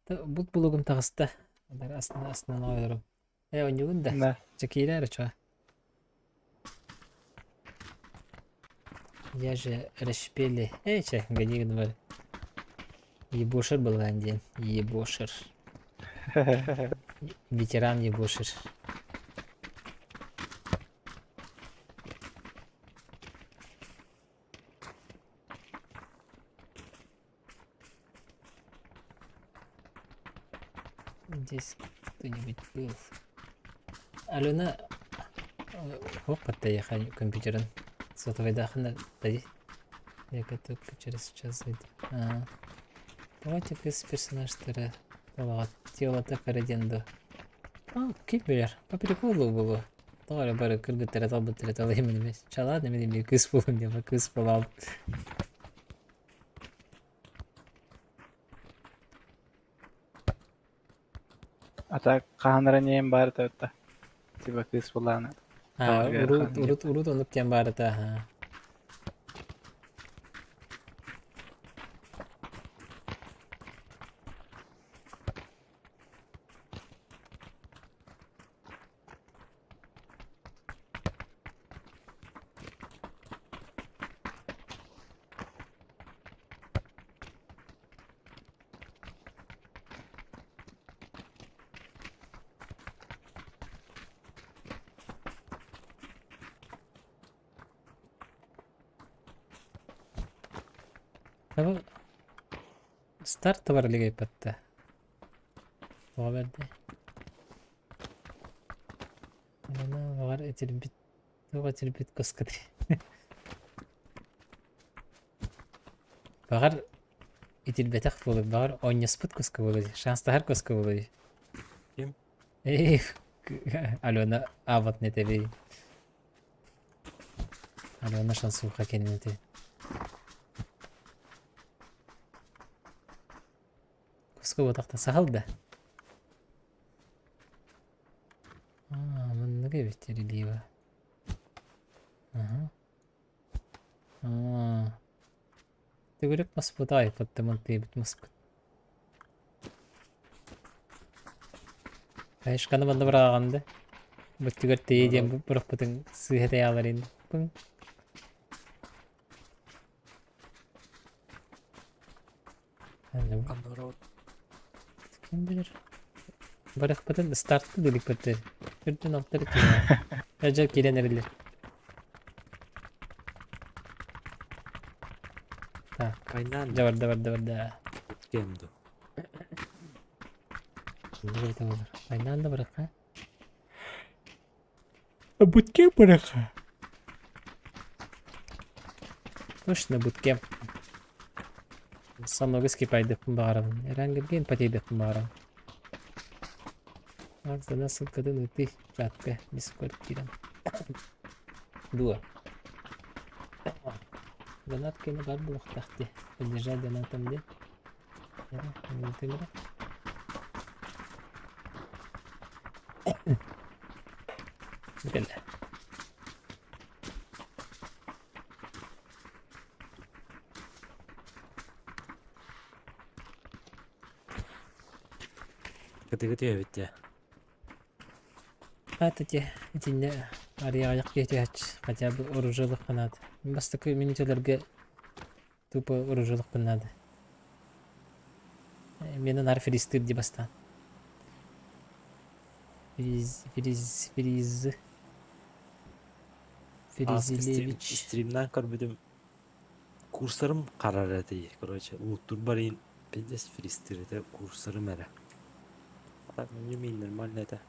Бут булугум таҕыста. Астына астынан оҕолорум. Э, оонньугун да. Да. Чэ киирээр чуо. Я же расшпели. Эй, чэ, гони бар. Ебошер былаан диэн. Ебошер. Ветеран ебошер. Здесь кто-нибудь был. Алена, хоп, подъехали компьютерын. Сотовайдахына дай. Я готов через час зайду. А, давайте кыз персонажтары телото караденду. А, ким билэр, по приколу было. Тоҕо эрэ бары кыргыттары талбыттары талыйым эмес. Чалаан эмин эмиэ кыыс буолун диэн кыыс буолаам. А так хаһан эрэ ньиэм баар этэ Типа кыыс буоллаҕына А, урут, урут, урут оннук диэн баар этэ, аха. Старт бар илигейпэтте. Тоҕо бэрдэй. Ана баҕар итирбит туох итирбит кускатый. Баҕар итирбэтэх буолуо, баҕар оонньоспут куска буолуо, шанстаһар куска буолуо. Ким? Эх, Алена аабатын этэбий. Алена шансуха кэннити. Куска буотахта сахал да? Аа, маннык эбит релива. Аха. Аа. Төгүрүк маспыт айпыттымын тыйбыт маспыт. Айышканы манна быраҕаҕын да. Бүттүгэр тиийэ диэн бырахпытыҥ сыыһа тэйэҕэлэрин. Пың. Наоборот. Ким билэр? Барыахпытын стартка биликпит Үрдүн алтар киирэ. Дьэ киирэн эрэллэр. Так. Война Дьэ барда барда барда. кем ду? Война да барыахха. Буткемп барыахха. Точно буткемп. Самого скипайдыхпын баҕарабын. Эрэнгиргин патейдыхпын баҕарабын. Ардана ссылкатын ыытыы чатка Дискорд киирэн. Дуо. Донат кини бар буолуохтаах дии. Поддержать донатом дии. Эрэ, эрэ. Бүтэллэ. Кытыгы түһэбит дьэ. Аата те итиннэ арыйаҕайах киһи түһээччи хотя бы оружиелыхха наада. Бастакы мүнүүтэлэргэ тупо оружиелыхпын наада. Миэнэ наар фристыыр дии бастаан. Фриз, фриз, фриз. Фризилевич. Стримнаан көрбүтүм курсарым харар этий короче лууттурбар иин пиздец фристыыр этэ курсарым эрэ. А так не мин нормально это.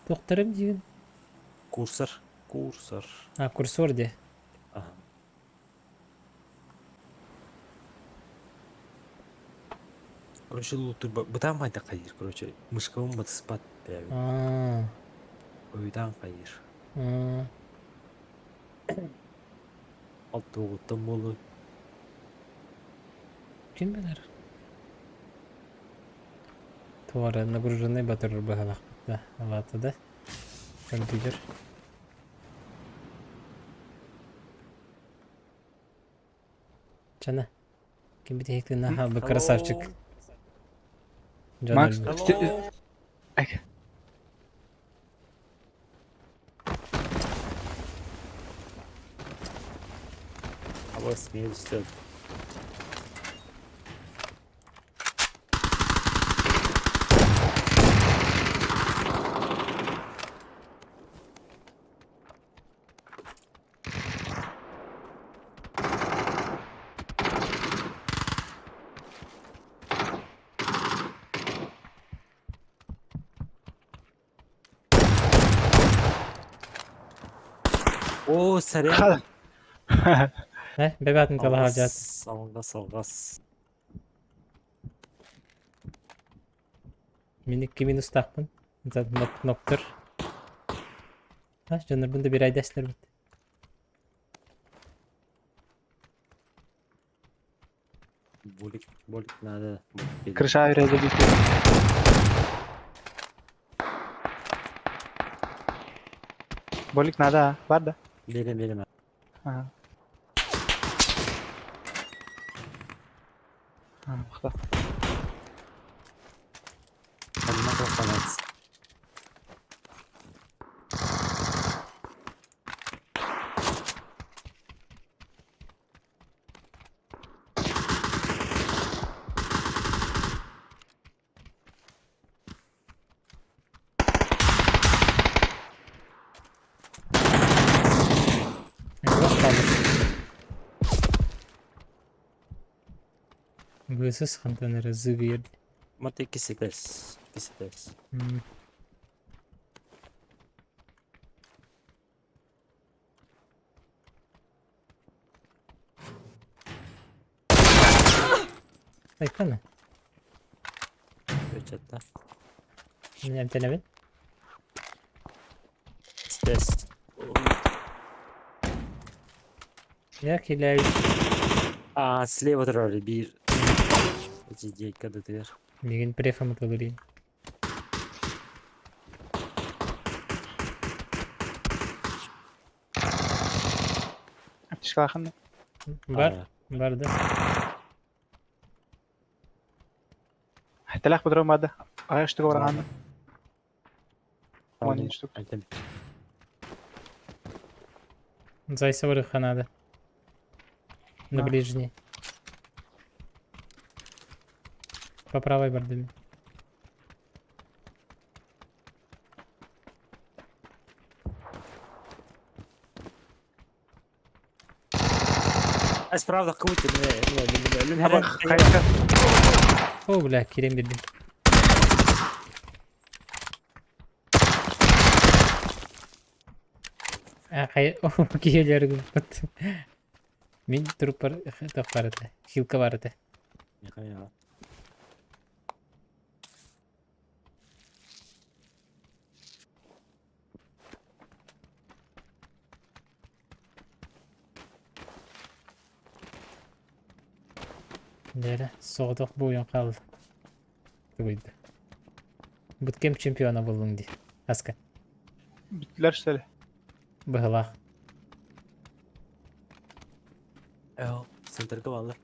Туохтарым диигин? Курсор, курсор. А, курсор дии. Ага. Короче, лууттурба бытаан хайдах хайыыр, короче, мышкабын батыспат бэйэбин. Аа. Ойутаан хайыыр. Аа. Алтуоҕуттан буолуой. Ким билэр? Туора нагруженный батырыр быһалаахпыт да, алаата да. Компьютер. Чана, ким бүтэһик тыыннаах хаалбыт красавчик. Дьон Макс, өлбүт. Ай. Алло, смеюсь, все. О, сорян. Э, бэбэатын талаһа дьаат. Алгас, алгас. Мин икки минустаахпын. Ноктор. Дьоннорбун да бирэйдэстэрбит. Болик, болик надо. Крыша үрэлэ Болик надо, а? Бар да? Берем, берем. Ага. А, мыкты. Ханна фанат. Раз хаалбыт. Быысыс хантан эрэ зыгыйар. Мат иккиситес. Иккиситес. Айкана. Өчөттө. Мин эмтэнэбин. Ситес. Я килээбит. А, слева турар биир. Эти дьиэккэ Мигин префам ытылырыын. Аптечкалаахын Бар, бар да. Хэтэлээх быдырым барды. Аҕай штука бараҕаан. Он штук. Зайса барыха надо. На ближний. По правой бардыми. Ас правда куйте О, бля, кирем бирдим. Киһилэр гыппыт. Мин труппар тохпар этэ. Хилка бар этэ. Дээрэ, соҕотох буойан хаалла. Тугуйда. Буткемп чемпиона буоллуҥ дии. Аска. Бүттүлэр что ли? Быһылаах. Эо, центрга баллар.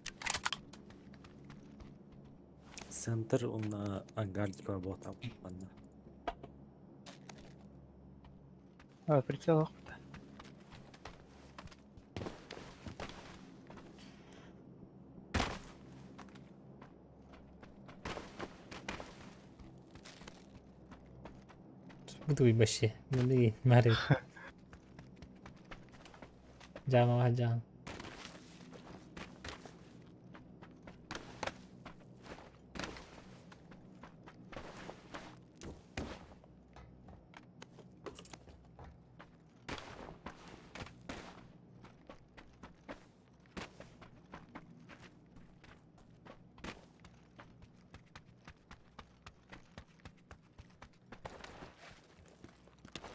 Центр уонна ангар работа манна. А, прицел охпута. Бу вообще. Ну, Мари. Жаама жаам.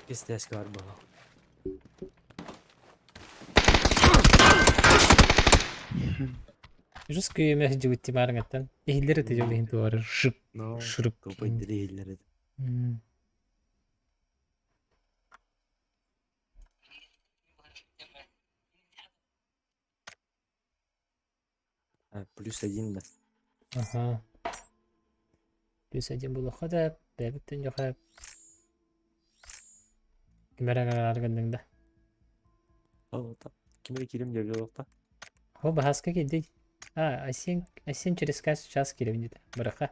Кистээскэ бар буолуо. Жестко эмес дьыбытти баарыҥаттан. Иһиллэр этэ дьол иһин туора шып Но шырып. тупой иһиллэр этэ. Плюс один да. Ага. Плюс один булуохха да, бэйэбиттэн дьоха ким эрэ гынныҥ да. Ол ким эрэ киирим диэбит олохто. О, баһааска киирдий. А, Асин, Асин через час киирэбин диэтэ. Быраха.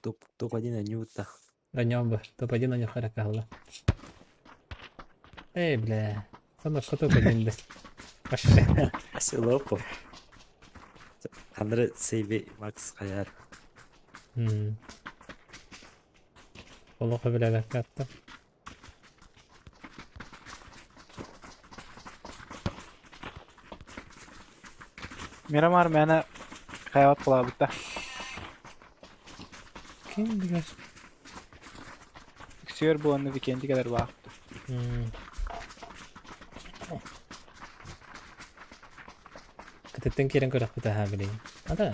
Топ, топ-1 Анюта. Анём топ-1 Анюха ракалла. Эй, бля. Сонно топ-1 бес. Вообще. Селопо. Хандры сейви Макс Хаяр. Олохо билэбэккэ атта. Мирамар мээнэ хайабат кылаабыта. Ким билэр? Үксүгэр бу онно Викенти кэлэр баахпыт. Кытыттан киирэн көрөхпүт аһаа билигин. Ата,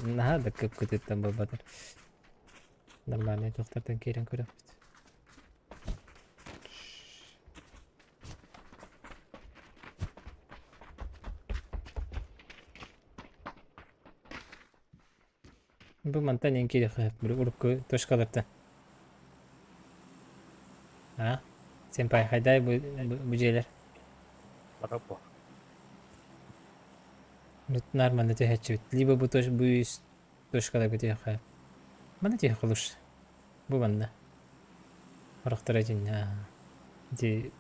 наһаа да көп кытыттан буолбатар. Нормальный тохтартан киирэн көрөхпүт. Бу мантан эн киириэххэ били урукку точкалартан. А? Сэмпай хайдай бу бу дьиэлэр? Барапо. Нормально түһээччибит. Либо бу точ бу үс точкаларга түһүөххэ. Манна түһүөххэ лучше. Бу манна. Орохтор этиннэ. Ити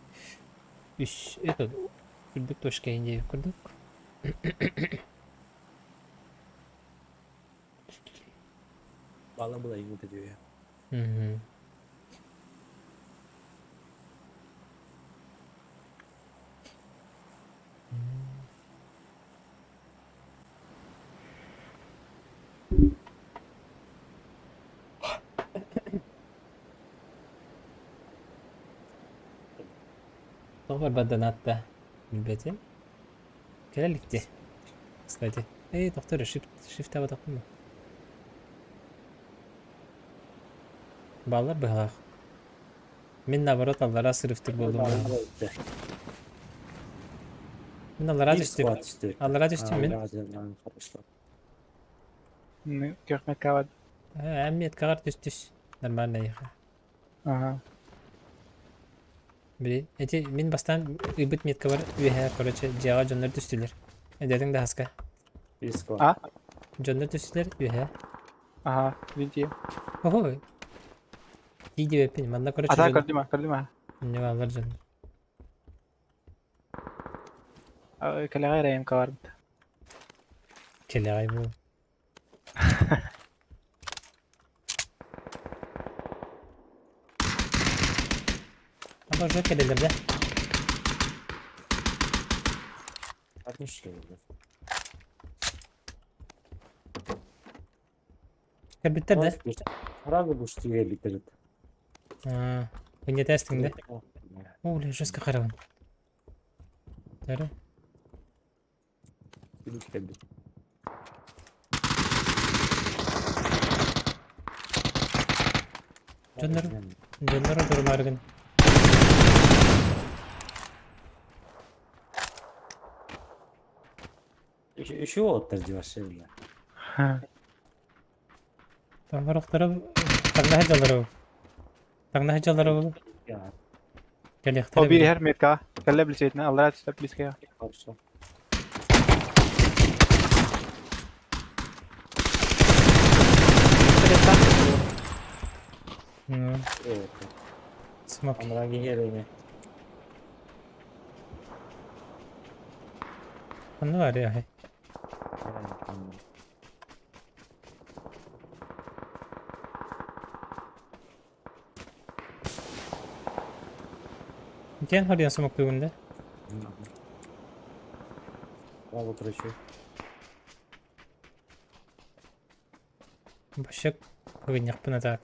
үс это үрдүк точка индия курдук. Бала была ему дадю. Мгм. Тоҕо барбат донатта билбэтим. Кэлэ иликти. Кстати. Эй, тохтор, shift, shift-табатахпын ба? Бааллар быһалаах. Мин наоборот аллараа сырыфтык буоллум. Мин аллараа түстүм. Аллараа түстүм мин. Күөх Эн меткаҕар түс түс. Нормально ехал. Ага. Били, эти мин бастаан ыйбыт меткабар үөһэ, короче, дьиэҕэ дьоннор түстүлэр. Эдэтиҥ да хаска. А? Дьоннор түстүлэр үөһэ. Ага, видите. Ого. Тии диэбэппин. Манна, короче, А так, дьон... көрдүм, көрдүм. Не бааллар дьон. Кэлэҕэ эрэйим барбыт. Кэлэҕэй бу. Аба уже кэлэлэр да. Кэлбиттэр да. Сразу бустуга битэрит. Не тестинг да? О, бля, жестко харабын. Эрэ. Кэлбит. Дьоннор, дьоннор одурумаарыгын. Еще оттар дьиэшэ бля. Таҥарахтара таҥнаһы дьаллара Таҥнаһы дьаллара буолу. Кэлиэхтэрэ О, биир иһэр метка. Кэллэ билсиэтинэ, аллараа түстэ близкая. Хорошо. Ну, смок. Анраги херини. Онно бар я. Диэн хоруйан смоктуугун да? Браво, короче. Башек ыгынньахпын атаак.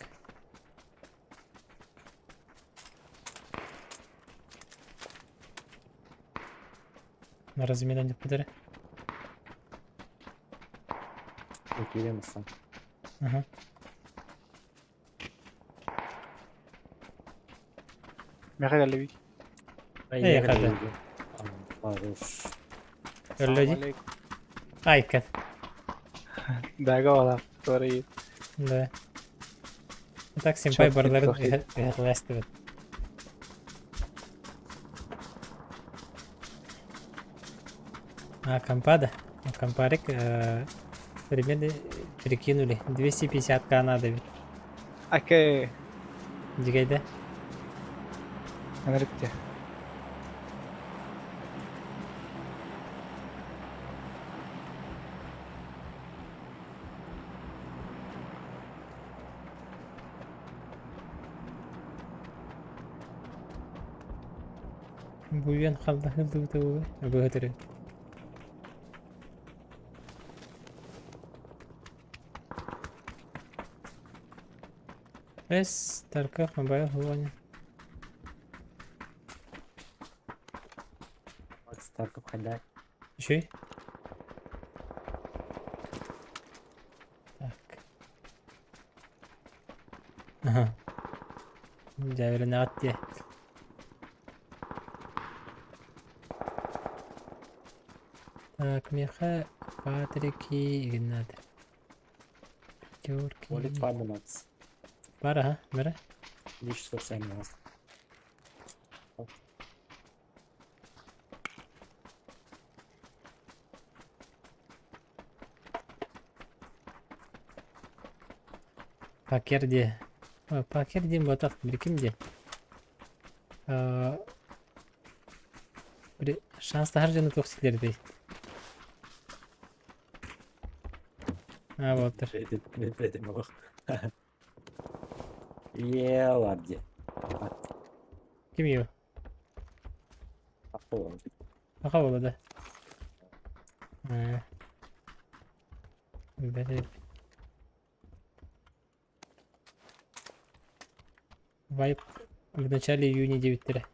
На разминание подари. Киирэн асан. Ага. Миэхэ кэллибит. Эй, хата. Хорош. Өллөдьи. Айка. Дага ола. Sorry. Да. Так симпай барларын ыһырластыбыт. А, компада. Компарик примерно перекинули. 250к надо ведь. Окей. Дигайда. Анарыкте. Буйан халлаһыллыбыта буолуо быһытыры. Эс, Тарков, Мобайл, Хуаня. Макс Тарков хайда. Еще Так. Ага. Дьээбэлэнэҕит дии. Так, миэхэ Патрики Игнат. Пятерки. Болит падла, Макс. Бар, ага, бара. 267 у нас. Пакер дии. Пакер диэн буотах, били ким дии? Били шанстаһар дьону туох силэрдэй? А, буолтар. Е, ладно. Ким ю? Аха буола да. Били Вайп в начале июня диэбиттэрэ.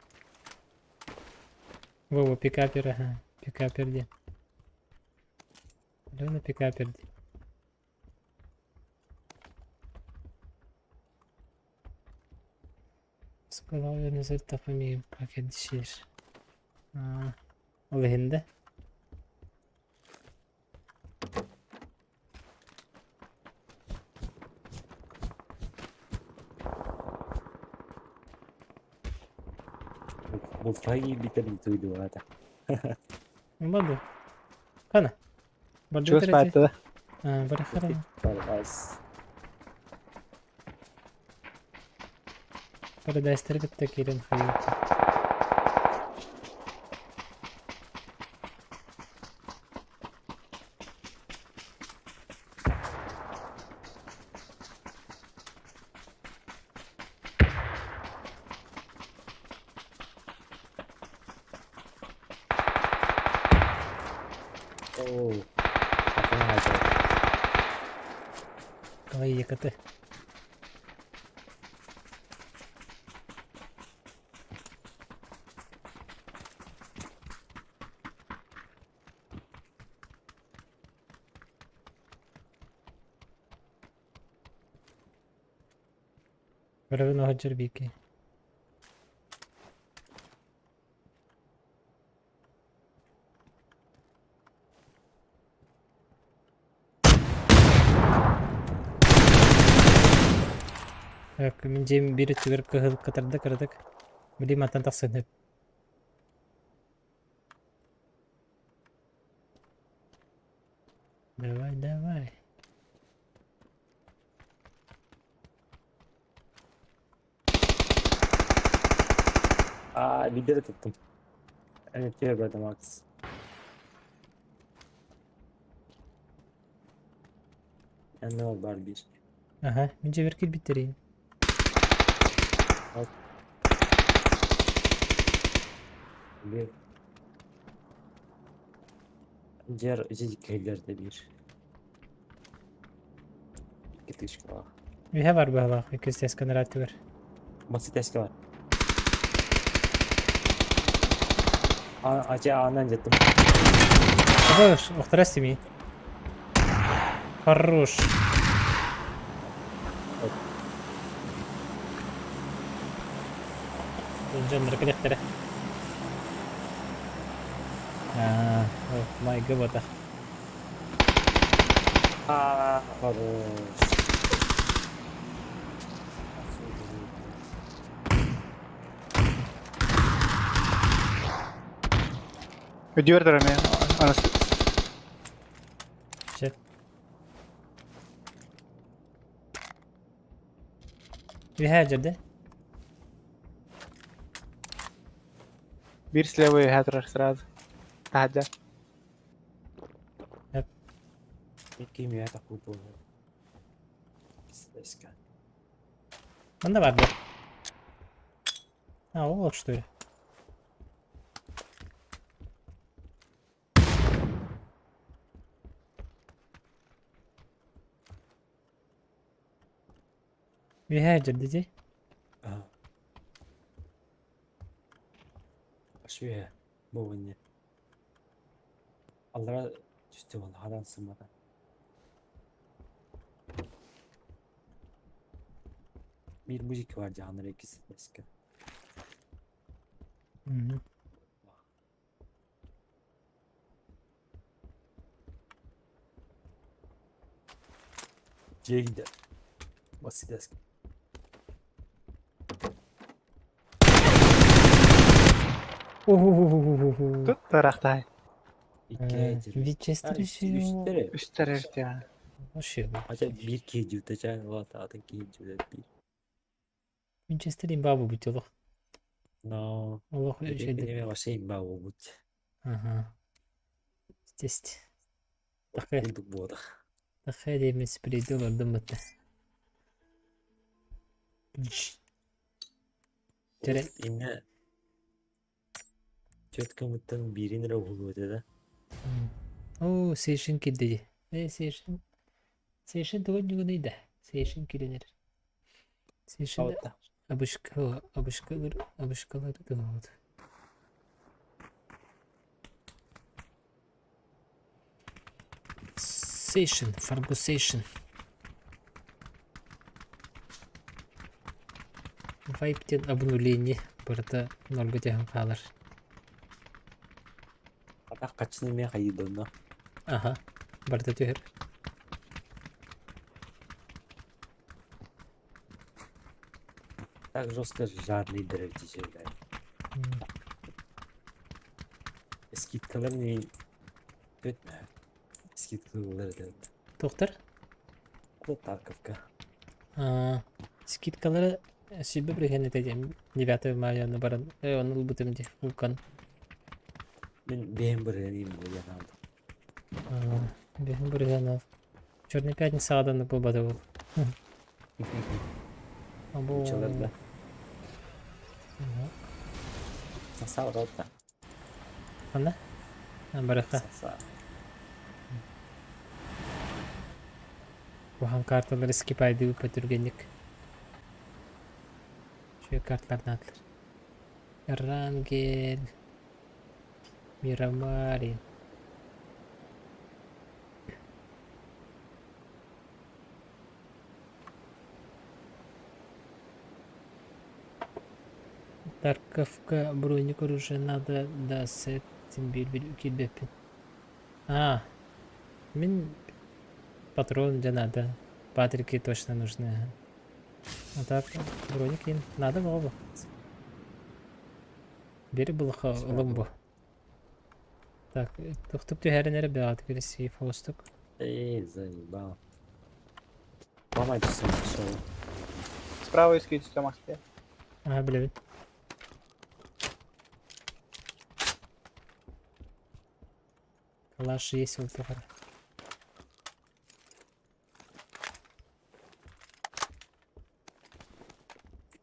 Вова, пикапер, ага, пикапер диэн. Алена пикапер дии. Скалавы сырыттахпын пакет дишир. Ол иһин да. Бултаһа киирбиттэр туйдугата. Баду. Хана. Чугас Бардытыр баатта. Барахара. Парадайс. Парадайстары кытта киирэн хайыы. Оо. Атына Давай ЕКТ. Көрөбүн оһодьор биики. Так, мин дьиэм биир өттүгэр кыһыл кытарда кыратык. Билим аттан тахсан сөп. Давай, давай. Aa lideri tuttum. Evet diyor Max. Yani ne oldu var bir. Аха, мин дьиэбэр киирбиттэрий. Bir. Diğer özellikleri bir. İki tuşka var. Үһэ бар быһалаах, иккис тэскэ ырааттыгар. Basit eski var. Acı ağından gittim. Хорош, охтара семи. Хорош. Дьоннор кэлэхтэрэ. Аа, майгы батах. Aa, хорош. Өдүөр турар Анас Чэ. Үһэ дьэрдэ. Биир слева үһэ турар сразу. Таһырдьа. Kim ya takut bu. Eski. Манна бар да. А, ол что ли? Үһэ дьэрдэ дии. Aha. Şu bu ne? Allah'a düştü vallahi hadan sığmadan. Bir müzik var canları ikisi eski. Мгм. C'ye gider. Basit eski. Уху-ху-ху-ху-ху. Тут тарахтай. İki ecir. Вичестер Ha, üstleri. Үстер эртиэн. Вообще. Acaba bir keyci utacağın var zaten keyci bir. Винчестер имба бу олох. No. Олох үчүгэй. Benim başlayayım ben o bu. Ага. Здесь. Такая, Bulduk bu arada. такая деймин спрейди олордум бытта. Дьэрэ. Yine Чөт кымыттан биирин эрэ уһулуо этэ да. Оо, сейшин кирдиди. Э, сейшин. Сейшин тугун ньугунуй да. Сейшин киренер. Сейшин Алта. абышка, абышкалар, абышкалар да вот. Сейшин, Фаргусейшин. Вайптен обнуление. Барыта нольга түһэн хаалар. Атах хаччыны эмиэ хайыыр онно. Аха, барыта түһэр. Так жестко жадный директичевler. Скидкалар не өтмө. Скидкалар да. Доктор? Bu Tarkovка. А, скидкалары сүбэ бүрүһэн этэ 9 мая баран оны ылбытым дии вулкан. Мен бэйэм бырыганим буолан алдым. Бэйэм бырыган Черный пятница аданы буолбата был. Або... Учаларда. Саса рота. Ханна? Барыха. Саса. Куһаҕан карталары скипайды көтүргенник. Şu карталардан атылар. Рангель. Мирамари. Тарковка броник оружие надо да сет син биир киирбэппин. А, мин патрон дьэ надо. Патрики точно нужны. А так броник ин надо было бы. Бери булаха ылым бу. Так, тохтук түһэрин эрэ бэҕэтигэр сейф оҕустук. Эй, заебал. Ломайте все. Справа иските Москве. Ага, билэбин. Калаш есть ол тухары.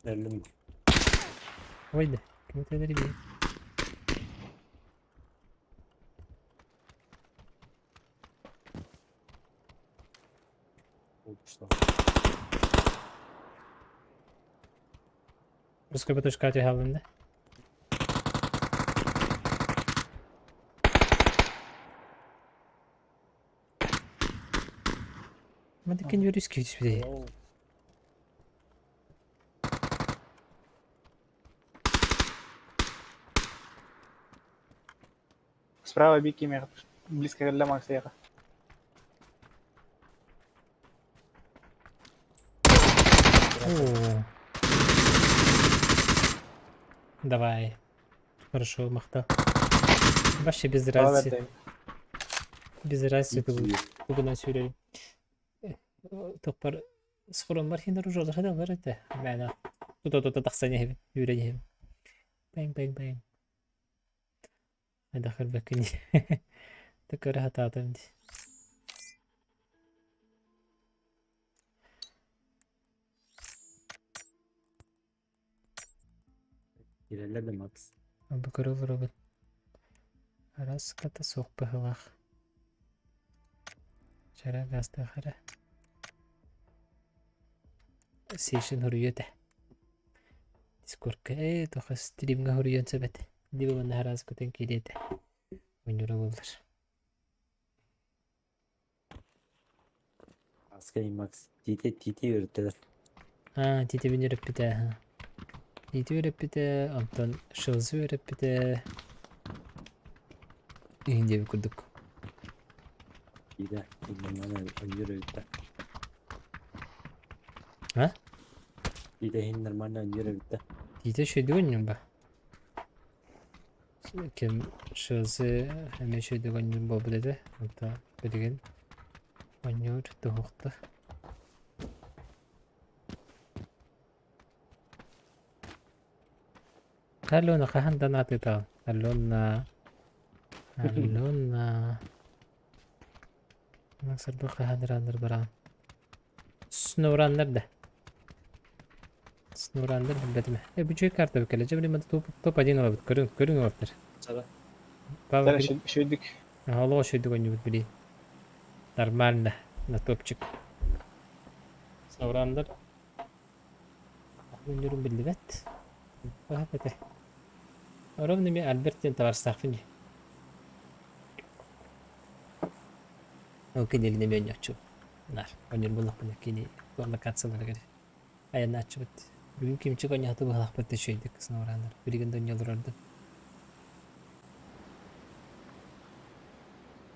Өллүм. Ой да, ким өтөлөр бии. Что? Русская бутышка түһэллин да. Мадыкин юрийский түспүтэ. Справа Бики мертв. Близко для Макса ехал. О. Давай. Хорошо, махта. Вообще без разницы. Без разницы тугунан сүүрэрим. Тохпор схороммар хин оружолар хадалар этэ. Мээнэ тута-тута тахсан иһэбин, үүрэн иһэбин. Бэҥ бэҥ бэҥ. Хайдах көрбөккүн дии. Көрө сатаатым дии. Киирэллэр да Макс. Бу көрө олоробун. Араската суох быһыылаах. Чара гаастаах эрэ. Сейшин хоруйа этэ. Дискордка ээ тоха стримҥа хоруйуон сөп этэ. Либо манна араас көтөн киириэ этэ. Оонньуура буоллар. Аскай Макс. Тиити тиити үөртэлэр. Аа, тиитибин үөрэппитэ. Тиити үөрэппитэ, онтон Шелзы үөрэппитэ. Иһин диэбит курдук. Тиитэ. Нормально оонньуур эбит А? Тиитэ иһин нормально оонньуур эбит да. Тиитэ үчүгэйдик оонньуур ба? Ким Шелзы эмиэ үчүгэйдик оонньуур буолбут этэ. Онто билигин оонньуур туһуохта. Алена хаһан донатытаҕын? Алена, Алена. Сырдык хаһан ырааннар бараҕын? Снураннар да. Снураннар билбэтим. Э, бу үчүгэй карта кэлэ. Дьэ, билим топ топ-1 ылабыт. Көрүҥ, көрүҥ ылаттар. Сара. Павел Шөйдүк. Олоҕо шөйдүк оонньуубут били. Нормально. На топчик. Снураннар Оонньуурум биллибэт. Баһап этэ. Ровно эмиэ Альберт диэн табаарыстаахпын дии. Ол кинилин эмиэ оонньооччу. Наар оонньуур буоллахпына кини локацияларыгар айаннааччыбыт. Бүгүн кимчик оонньоото быһалаахпыт да үчүгэйдик сноураннар. Билигин да оонньуу олорордум.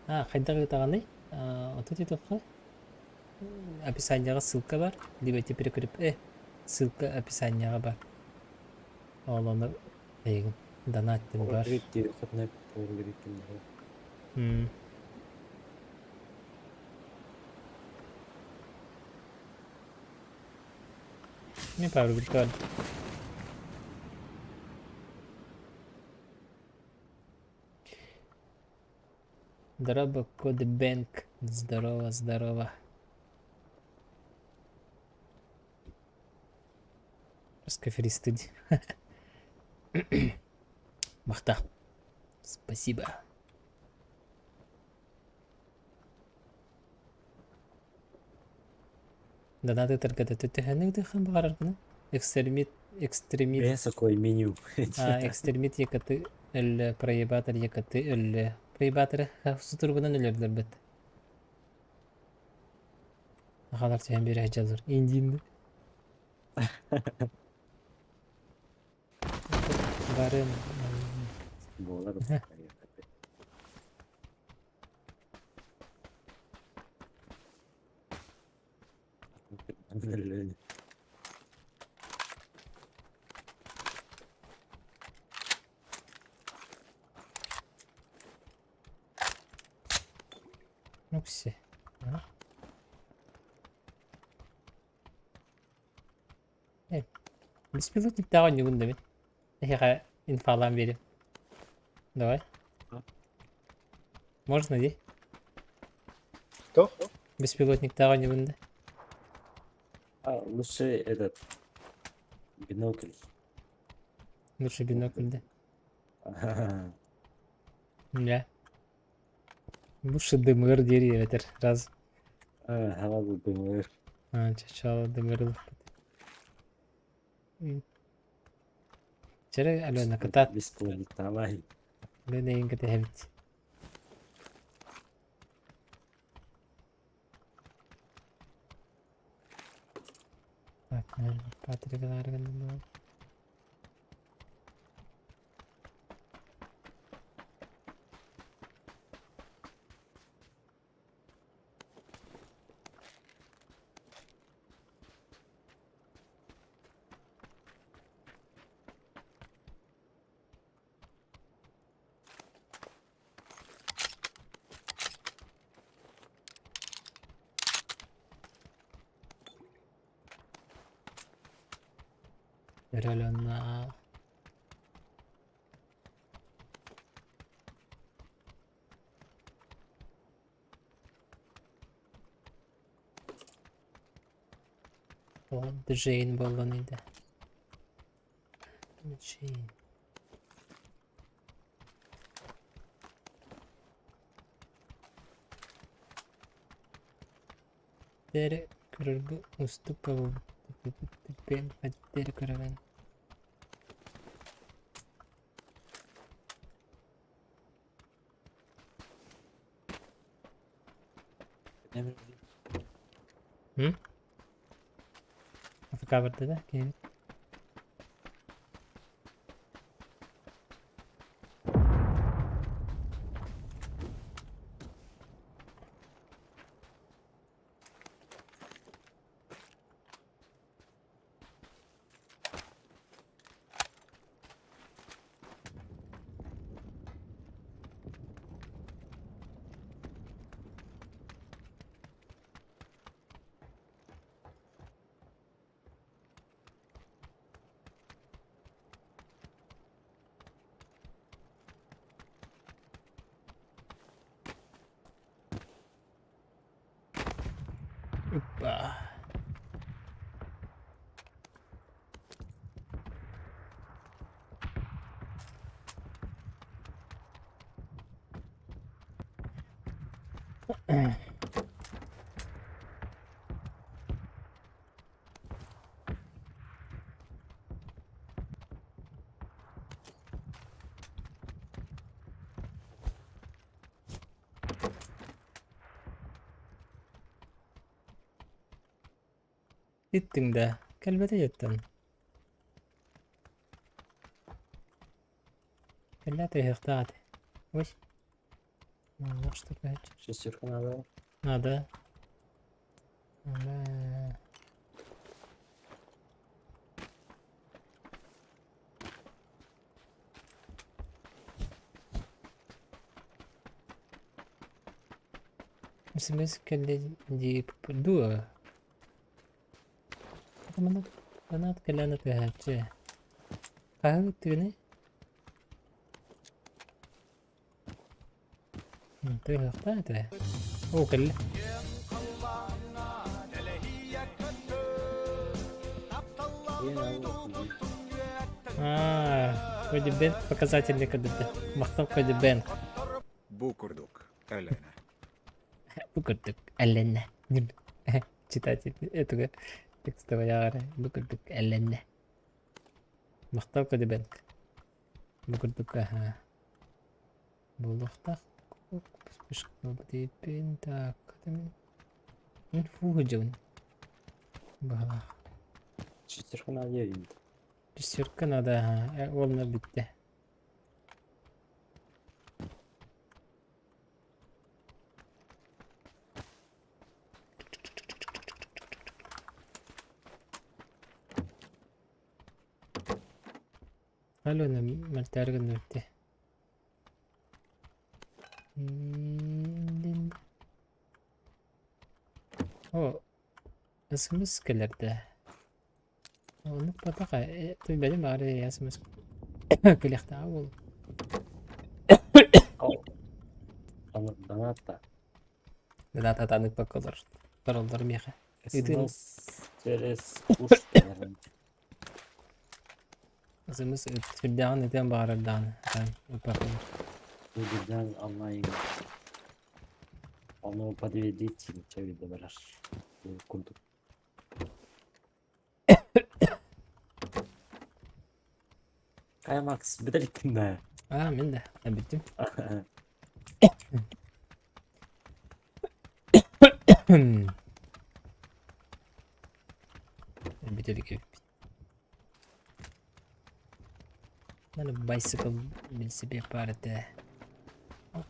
А, хайдах ыытаҕыный? Отут итухха Описанияҕа ссылка бар, либо теперь ссылка описанияҕа бар. Ол ону эйигин донаттым бар. Мен пару бар. Здорово, Кодбэнк. Здорово, здорово. Раскаферисты. Махта. Спасибо. Донаты торгата төһөнү дыхан баҕараргына? Экстремит, экстремит. Бэйэ такой меню. А, экстремит якаты өллө, проебатор якаты өллө. Проебаторы сутургунан өлөрдөрбүт. Аҕалар түһэн биэрэ сылдьаллар. Индиинни. Барын. Буолар. Укси. Беспилотниктаах оонньуубун да мин. Эһиэхэ инфалаан биэриэм. Давай. Можно дии? Кто? Беспилотниктаах оонньуубун да. А, лучше этот бинокль. Лучше бинокль да. Да. Лучше дымыр диир эбэтэр раз. Ага, дымыр. А, чачала дымыр Чэрэ, Алена, кытаат. Беспилотниктаабай. Алена эйигин кэтэһэбит. Так, Патрик гыннар. Алена. Джейн буоллан иде. Джейн. Тери көрөргө устук Тери көрөбүн. АФК барда да киһибит. Опа. Иттиҥ да, кэлбэтэ дьиэттэн. Кэллэ тыаһыахтаах этэ. Ой. Маннык штука Шестерка надо. Надо. Надо. СМС кэллэ дии дуо? Манат кэлэн түһээччи. Хаһан ыттыгыный? Тыаһыахтаах этэ. Оо кэллэ. Аа, Коди Бэнк показательный көрдөрдө. Махтал Коди Бэнк. Бу курдук, Елена. Бу курдук Элена. Читатель этого текстовый ааҕара. Бу курдук Элена. Махтал Коди Бэнк. Бу курдук аһа. Буолуохтаах. Так, фу сылдьабын. Баҕалаах. Шестерка надо. Пятерка надо, ага. Уонна бүттэ. Алена мөлтөөр гынна бүттэ. О, СМС кэлэрдэ. Оннук буотаха, билбэтим баҕар СМС кэлиэхтээҕэ буолуо. Донат Донат атаан ыыппакка олорор олороллор миэхэ. Ыытыым СМС через пуш кэлэрин. СМС сүрдээҕин ыытыан баҕарар даҕаны атаан ыыппакка олор. Бирден онлайн ону подведите чэбидэ барар курдук. Хайа Макс, бүтэликкин да? Аа, мин да, бүттүм. Бүтэлик эбиппит. Надо bicycle билсибиэх баар этэ. Ок.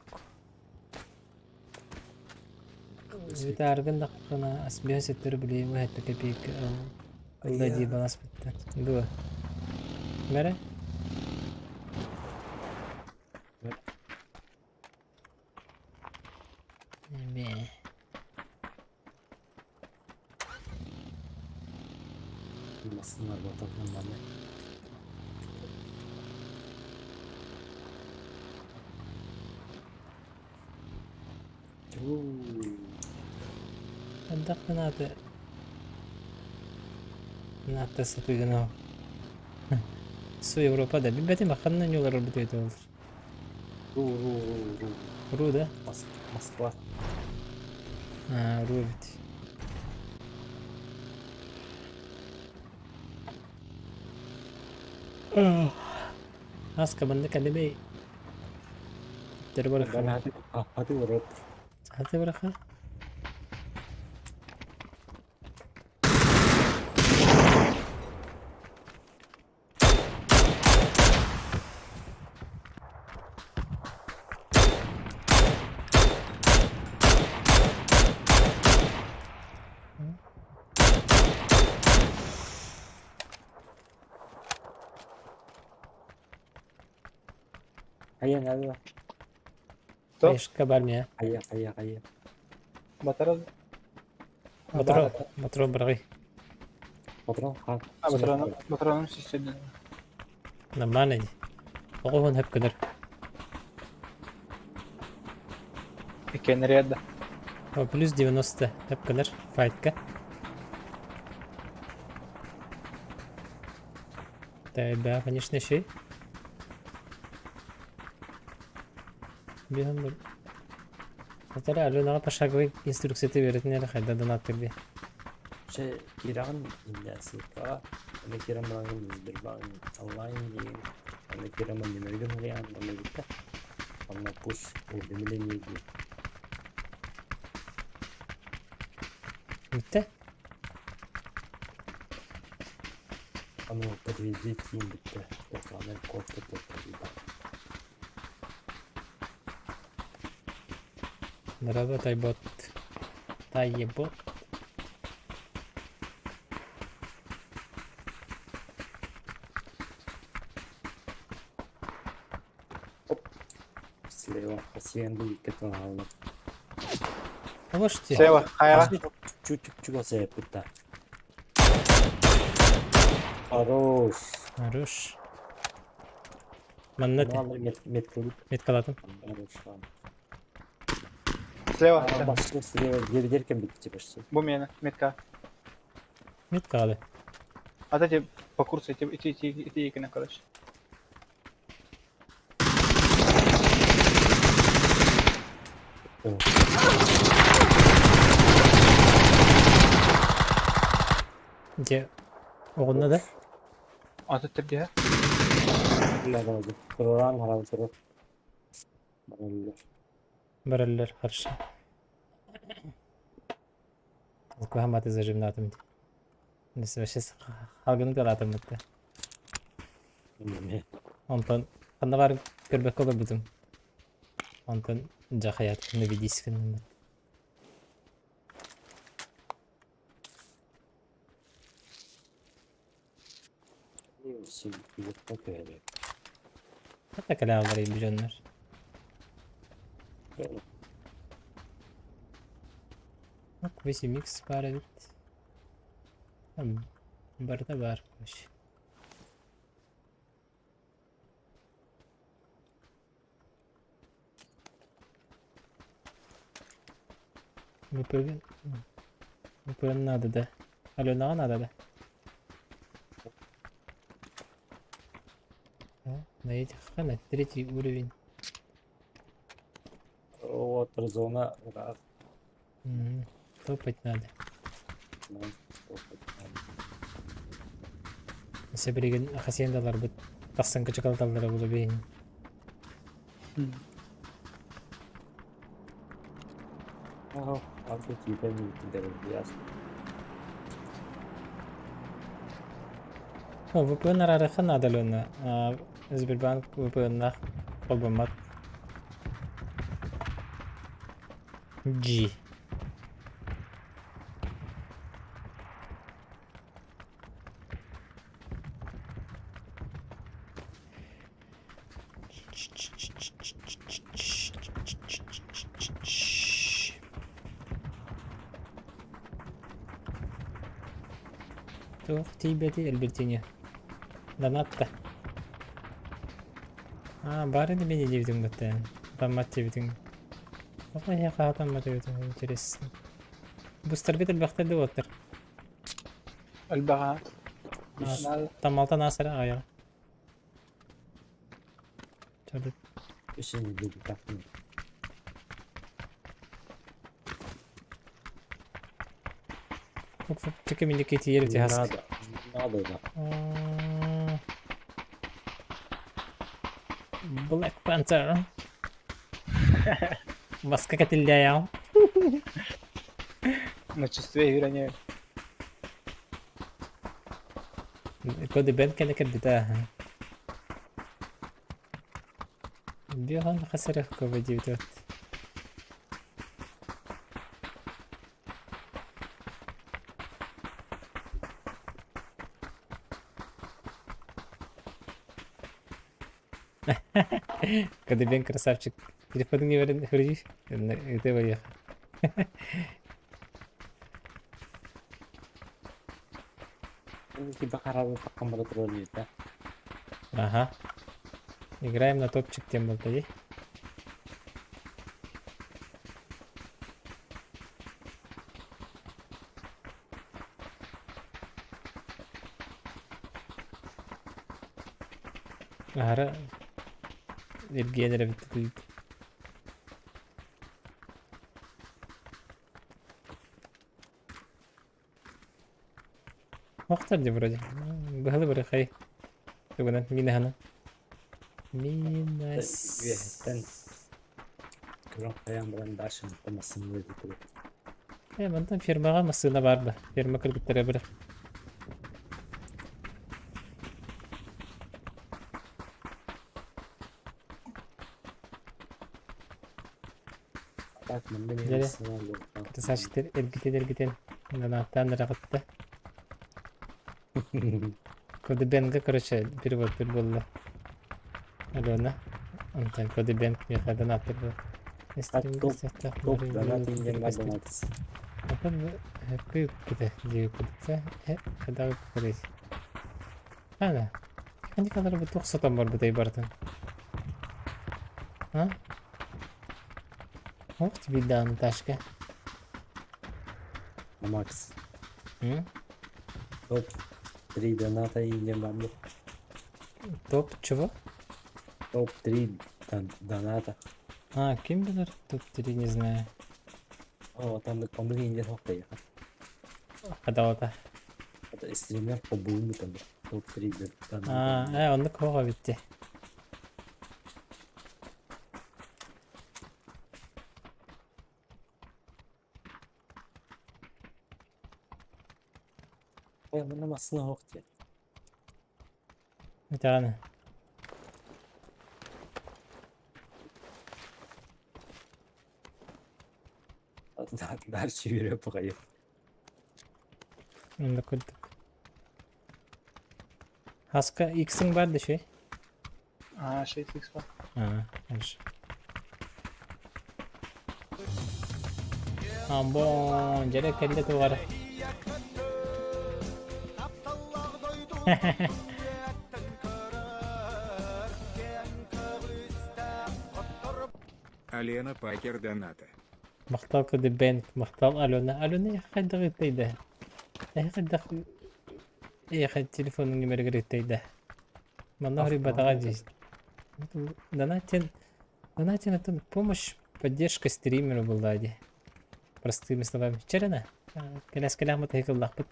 Витаргын даххына асбиһа сөттөрү билиим уһэтте копейка ылла дии баласпытта. Дуо? Мэрэ? Эбээ. Массыналар ботатынан манна. Хайдах гынааты Наатта сытыгын Су Европа да билбэтим ханна ньулар ылбыт эбитэ ол. Ру, ру, ру, ру. Ру да? Москва. А, ру эбит. Аска манна кэлимэй. Тер бараха. Хаты ворот. Хаты бараха. Хайа надо. Хаешка бар мия. Хайа, хайа, хайа. Батарал. Патрон, патрон быраҕый. Патрон хат. А, патроном, патроном системнен. Нормально дии. Оҕо хөп гынар. Иккиэннэригэр да. Плюс 90 хөп гынар файтка. Да, конечно, еще. Биһан Атара Аленаҕа пошаговый инструкцията үөрэтин эрэ хайда донаттыр дии. Чэ, кирэҕин иннэ ссылкаҕа, аны киирэн бараҥҥын Сбербанк онлайн диэн, аны киирэн номергын уруйаан онно бүттэ. Онно пуш уведомление диэн. Бүттэ? Ону подтвердить диэн бүттэ. Тоқсаннан код туттарда. Дорогой тайбот. Тайебот. Слева хасиенду икки хаалла. Можете? Слева, хайаҕа. Чуть-чуть сэппитта. Хорош. Хорош. Манна Меткалып. Меткалатым. Хорош. Слева. Башка слева деркен битти почти. Бу мена, метка. Меткалады. А эти по курсу идти, идти, идти, идти, идти, короче. Дьэ, оҕунна да? Аты төрдүһэ. Туруран харан турur. Бараллар. Бараллар, хорошо. Толкуһа маты зажимнатым. Вообще халгыны талаатым бытта. Онтон ханна баар көрбөккө олорбутум. Онтон дьэ хайаат наведись гынным. Хата кэлэ ааллар дьоннор. 8x баар эбит. Барыта баар короче. ВПН ВПН надо да. Аленаҕа надо да. На этих на третий уровень. Вот зона раз. Топать надо. Өссө билигин хасиендаларбыт тахсан кычыкалталлара буолуо биһини. VPN араарыахха наада Алена. Сбербанк VPN-наах холбоммот. G. Туох тиийбэтий Альбертине? Донатта. Аа, баар ини мини диэбитиҥ баттаан. Таммат диэбитиҥ. Тоҕо эһиэхэ хатаммат эбитиҥ интересно. Бустаргыт элбэхтэр да уоттар. Элбэҕэ. Таммалтан аас эрэ аҕыйаҕа. Чеки миники тиер тихас. Надо, да. Black Panther. Маска кэтиллээйэҕин. На чувстве үөрэнэ. Коды бен кэлэ кэлбитэ. Биохан хасарах ковадивдот. Кадыбен красавчик. Телефонун не хрыжишь? Это поехал. Ага. Играем на топчик тем болтади. Аһара эргийэн эрэ бүттэ Охтор дии вроде. Быһылы бырахай. Тугунан минаһана. Минас. Үөһэттэн көрөн хайаан баран дальше массыына ыытыллар. Э, мантан фермаҕа массыына баар да. Ферма кыргыттара быр. Так, манна эмиэ Дьэ, массыына буолбатах. Красавчиктар эргитэн-эргитэн нанааттаан ыраҕытта. Кодебенга, короче, переводтыр буолла. Алена. Онтон Кодебенг миэхэ донаттыр буолла. Топ, топ донат диэн бар донат. Ана. Ханникалар бу туох сотон барбытай барытын? А? Ох тебе да, Наташка. Макс. М? Топ 3 доната диэн барбыт. Топ чего? Топ 3 доната. А, ким билэр? Топ-3 не знаю. О, там оннук индиэн хоккей. Хадавата. Это стример по буму там. Топ 3 доната. А, э, оннук хоҕо битти. Ой, манна массыына суох диэн. Итэҕэн. Дальше yürü bakayım. Онно курдук. Хаска иксиң бар дешей. А, 6 х бар. А, дальше. Амбон, дьэрэ кэллэ тугара. Алена Пакер доната. Махтал Кудебенк, махтал Алена. Алена хайдах ыттайда? Эһи хайдах эйиэхэ телефонуҥ нүмеригэр ыттайда? Манна хоруйбатаҕа дии. Донатин, донатин это помощь, поддержка стримеру была дии. Простыми словами. Чэрэнэ, кэлээскэлээх матайыкыллахпыт.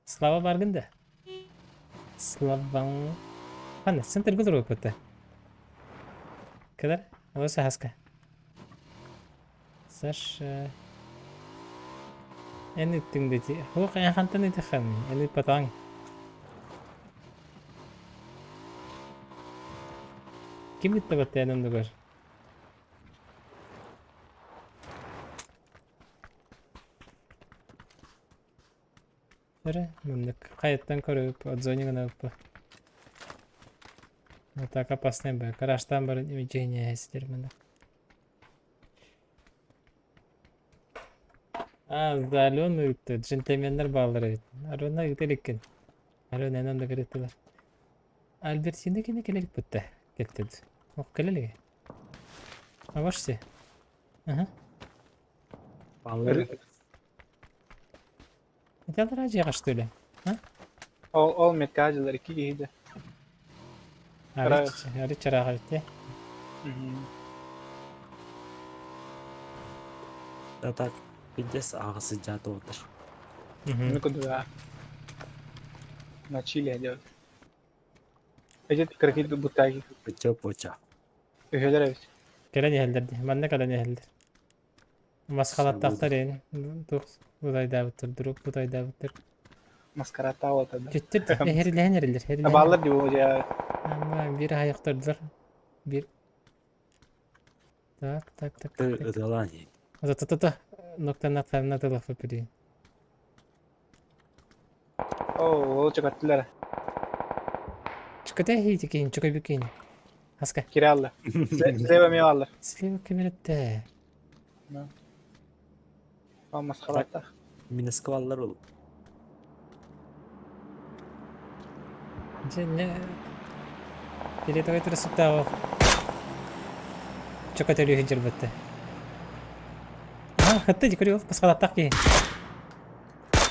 Слава баргын да? Славаҥ... Ханна, центрга туруоппут Кэлэр, олус аһаска. Саша... Эн ыттыҥ да ити. Хуох эн хантан ытыххын? Эн ыппатаҕыҥ. Ким ыттабат эн оннугар? Эрэ, маннык хайаттан көрүп, отзвонигын Вот так опасный бы. Караштан барын имечение сидер маннык. А, за Алену ыытты. Джентльменнер бааллар эбит. Алена ыыта иликкин. Алена эн онно кырыттылар. Альбертина кини кэлэ иликпит Кэлтид. Ох, кэлэ илигэ. А ваш Ага. Баллар Италлара дьиэҕэ что ли? А? Ол, ол метка дьылар икки киһи да. Арыт чарааҕа битте. Да так, пиздец аҕа сыдьаата отыр. Ну куда? На Чили делать. Эти крокодил бутаги. Пыча поча. Үһүлэр эбит. Кэлэн иһэллэр дии. Манна кэлэн иһэллэр. Масхалаттаахтар эн туох будайдаабыттар, друг будайдаабыттар. Маскараттаабыта да. Түттүр эһэрилэһэн эрэллэр, эрилэһэн. Бааллар дии бу дьэ. Ама бир аһайахтардылар. Бир. Так, так, так, так. так. Ыталаан иһин. Та-та-та-та. Ноктан атханна тылафа пири. Оо, ол чөкөттүлэр. Чөкөтэ хии тикин, чөкөбүкин. Хаска. Кире алла. Слева эмиэ бааллар. Слева кэмирэтте. Ол масхалаттах. Минеска баллар ол. Дьэ, не... Передовой турсуктаах чөкөтөлүү сылдьарбытта. Аа, хатта дикорил, масхалаттах киһи.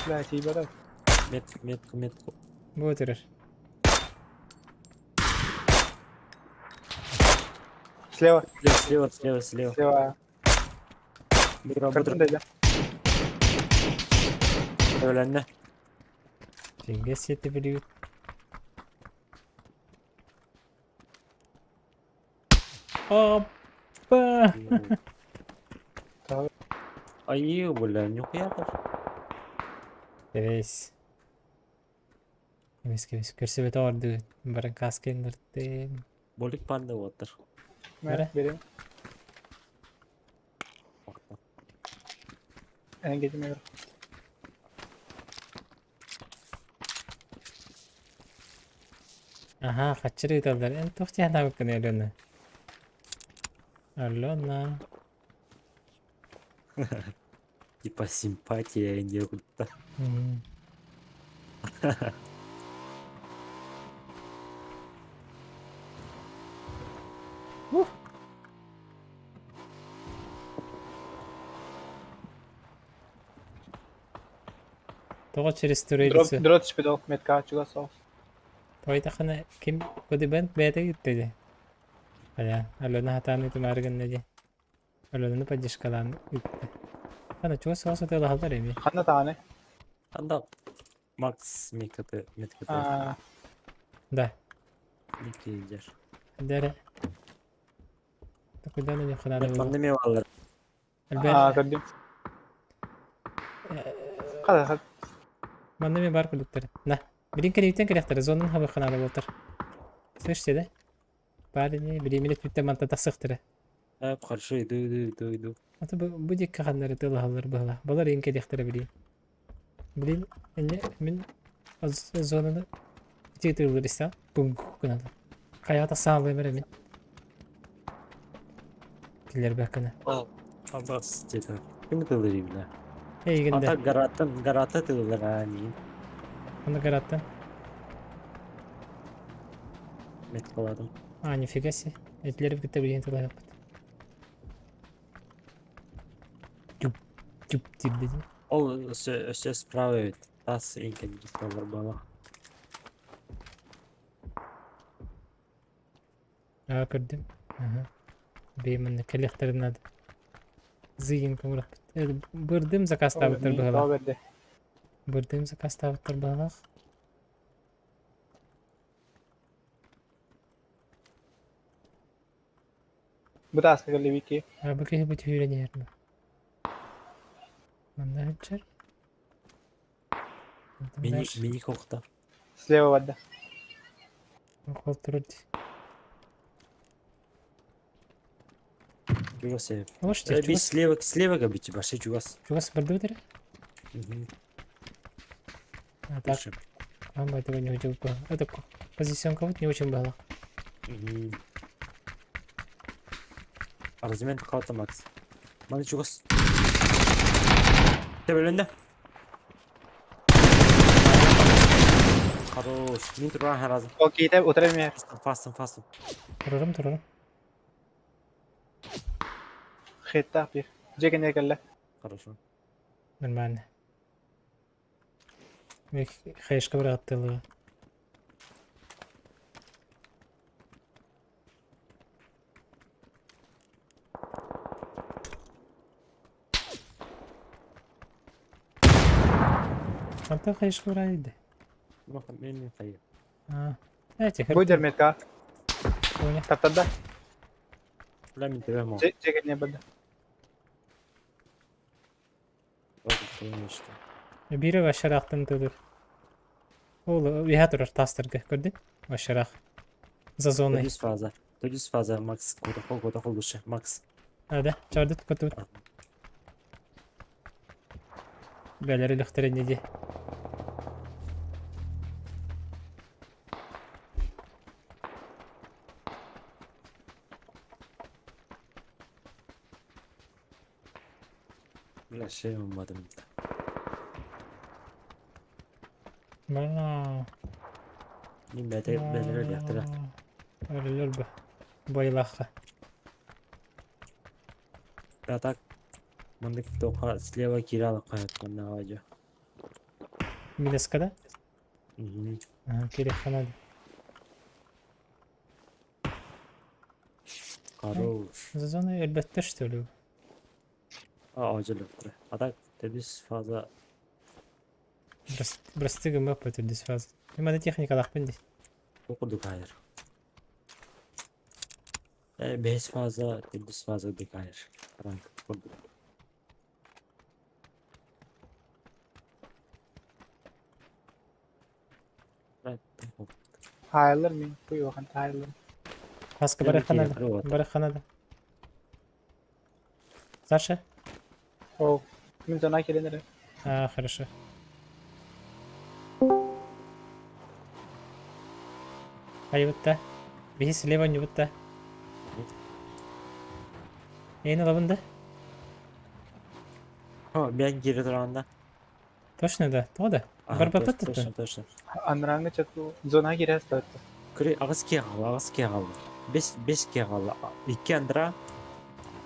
Бля, тиийбэтэх. Мет, мет, мет. Бу өтөрөр. Слева, Слева, слева, слева. слева. Бутыр, Картын бутыр. да Өлөннө. Фигэ сиэти билибит. Опа! Айыы, бля, нюхуя бар. Кэбис. Кэбис, кэбис. Көрсүбэтэ ордуу. Баран каска иннэртим. Болик панда уоттар. Бара. Берем. Эн кетимэ Аха, хаччыр ыыталлар. Эн туох дии Алена? Алена. Типа симпатия не кutta. Ух! Тоҕо через турелицы? Дрот түспүт метка чугас соҕус. Тойтахана ким кудибен бэйэтэ ыытта дии. Хайа, Алена хатаан ытымаары гынна дии. Аленаны поддержкалаан ыытта. Хана чугас соҕус ытыалаһаллар эми. Ханна тааны? Анда Макс меткаты меткаты. Аа, Да. Микки Дәрэ. Куда на них надо было? Манна ме баллар. аа, Альберт. көрдүм. Хата, хата. Манна мен бар күлүктер. На. Билин кэлииттэн кэлэхтэрэ зонан хабыахха наада буолтар. Слышите, да? Парни, бириэмэлэ түттэ манта тахсыахтара. Хорошо, иду, иду, иду, иду. Ата бу, бу диэкки ханнары тылаһаллар быһыла. Балар иин кэлиэхтэрэ билин. Билин, инне мин зонаны ити тыллар истэ. Бум гыналар. Хайаҕа тахсаалыам эрэ мин. Киллэрбэккэнэ. Абас деді. Ким тылыр бля? Эйигин да. Ата гараттан гарата тыллар а мин. Аны гараттан. Мет каладым. А, нифига себе. Этилери кытта билигин тылаһыахпыт. Тюп, тюп диир дии. Ол өссө өссө справа эбит. Тас инкен тыллар бала. Аа, көрдүм. Аха. Бэйэ манна кэлиэхтэрин наада. Зыйын көҥүрөхпүт. Бырдым заказтаабыттар быһалаах. Бэрдэ. Бырдым заказтаабыттар быһалаах. Бу тааска кэллибикки. А бу киһи бу түһүүрэн иһэр ма. Манна сылдьар. Мини мини кохта. Слева барда. Холтурут. Чугас э. Можете Э, би чугас слева слева габити башы чугас. чугас бардыбыт эрэ? Мгм. А так, Выше. вам этого не очень было. Это позиционка вот не очень была. Мгм. Размен қалта Макс. Маны чугас. Тебеленде. Хорош. Мин туран харазым. Окей, те утра мер. Фастым, фастым, фастым. Турарым, турарым. Хетта бир. Жекен кэллэ. Хорошо. Нормально. Мен хаешка бырахаттылыга. Мантан хаешка бырайды. Мен хайы. А, эти Бу дерметка. Понял. Таптарда. Бля, мен тебе мог. Жекен барда. Бири вашарахтан тылыр. Ол уйа турар тастарга көрдүн? Вашарах. За зоной. Төрдүс фаза. Төрдүс фаза Макс. Котохол, котохол душе. Макс. А, да, чардыт көтүт. Бәләре лөхтәрен неде. Бля, шей olmadım. Бана. Мин бәтер бәлер яқтыра. Өлелер бу. Байлахха. А так мындык тоқа слева киралы қаяткан аважа. Минескада? Мгм. Керек ханады. Хорош. За зоной әлбәттә что ли? А, ажылыптыр. А так төрдүс фаза Брастыгы мөп өтүрдүс фаза. Имана техника лахпын ди. оқудuk hayır. Э, бес фаза, төрдүс фаза дик hayır. Ранг курдук. Хайылыр мин. Бу юхан хайылыр. Хаска бары ханады. Бары ханады. Саша? О, мин зона келенер. А, хорошо. Айбытта. Биһи слева не бутта. Эйн алабын да? О, мен кире турганда. Точно да. То да. Ага, Бар точно, бапат Точно, точно. Анранга чату зона кире астатты. Күрі ағыз ке қалы, ағыз ке қалды. Бес, бес ке қалды. Икки андра.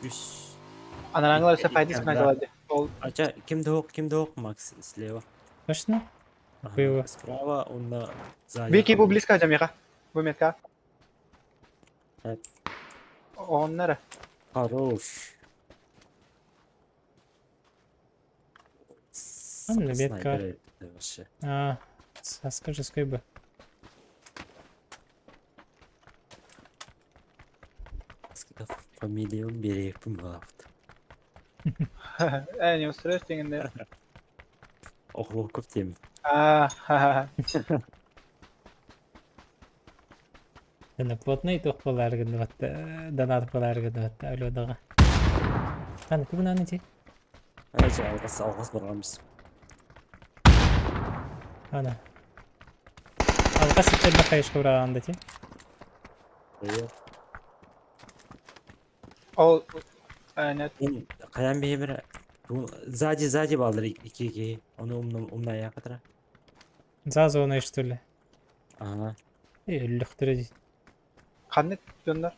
Үс. Анрангалар се файдис Икки кына андра. жалады. Ол Ача, кимде оқ, кимде оқ, Макс, слева. Точно? Ага, Было. Справа, он на сзади. Вики бу близко жамига. Бу метка. Так. Оннара. Хорош. Анна, бетка. Снайпер это вообще. А, Саска же бы. Сколько фамилию берекпин балапты. Э, не устроишь дегенде. Оқылу көп тем. Аа, ха-ха. Аны плотный туох буолаары гынныбатта, донат буолаары гынныбатта Аленаҕа. Аны тугун аны ти? Аны алҕас алҕас барҕамыс. Ана. Алҕас иттербэ хайышка ураан да ти. Ол нет. Хайан биһи сзади сзади баллар икки киһи. Ону умнайа катара. За зоной что ли? Ага. Өллөхтөрө дии. Ханнык дьоннор?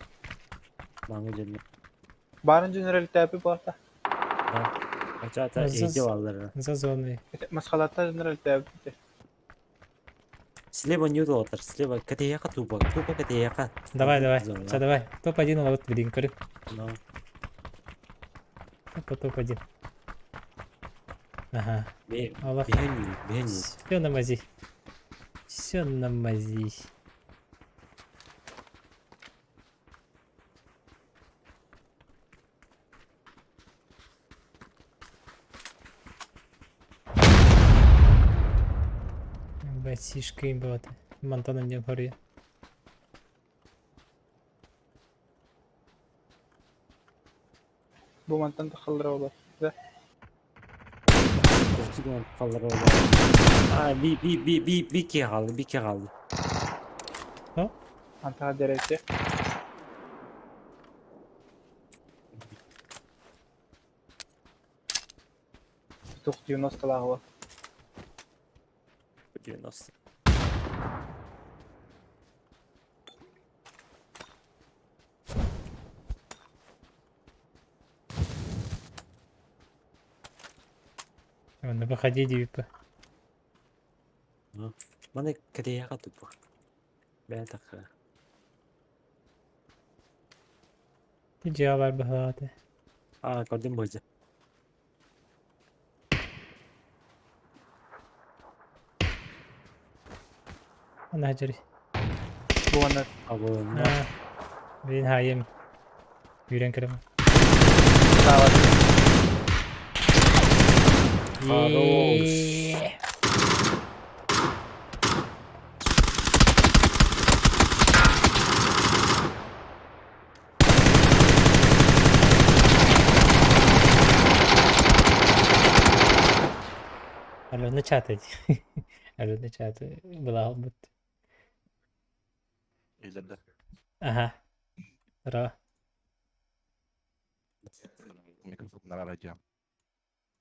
Маҥа дьоннор. Баарын дьоннор элтээпи буолта. Ачаата эти баллар. За зоной. Масхалатта дьоннор элтээпи. Слева не удалотар, слева катеяка тупо, тупо катеяка. Давай, давай. Все, давай. Топ-1 ловит, блин, көрү. Ну. Тупо топ-1. Ага. Аллах. Все на мази. Все на мази. Бэтсишка им было. Мантана не горы. Бу мантан тахаллара олар. А, би би би би би ки қалды, би ки қалды. Антаға дәрәте. Тух 90 лағылы. 90. Ладно, выходи, DVP. Маны катеяка тупо. Бәтаха. Ты дьявол бахаты. А, көрдüm бозя. Ана жери. Бу аны Абы. Блин, хайым. Yürен кірем. Давай. Хорош. Алло, на чат эти. Алло, на чат. Была бут. Ага. Здорово. Микрофон нарара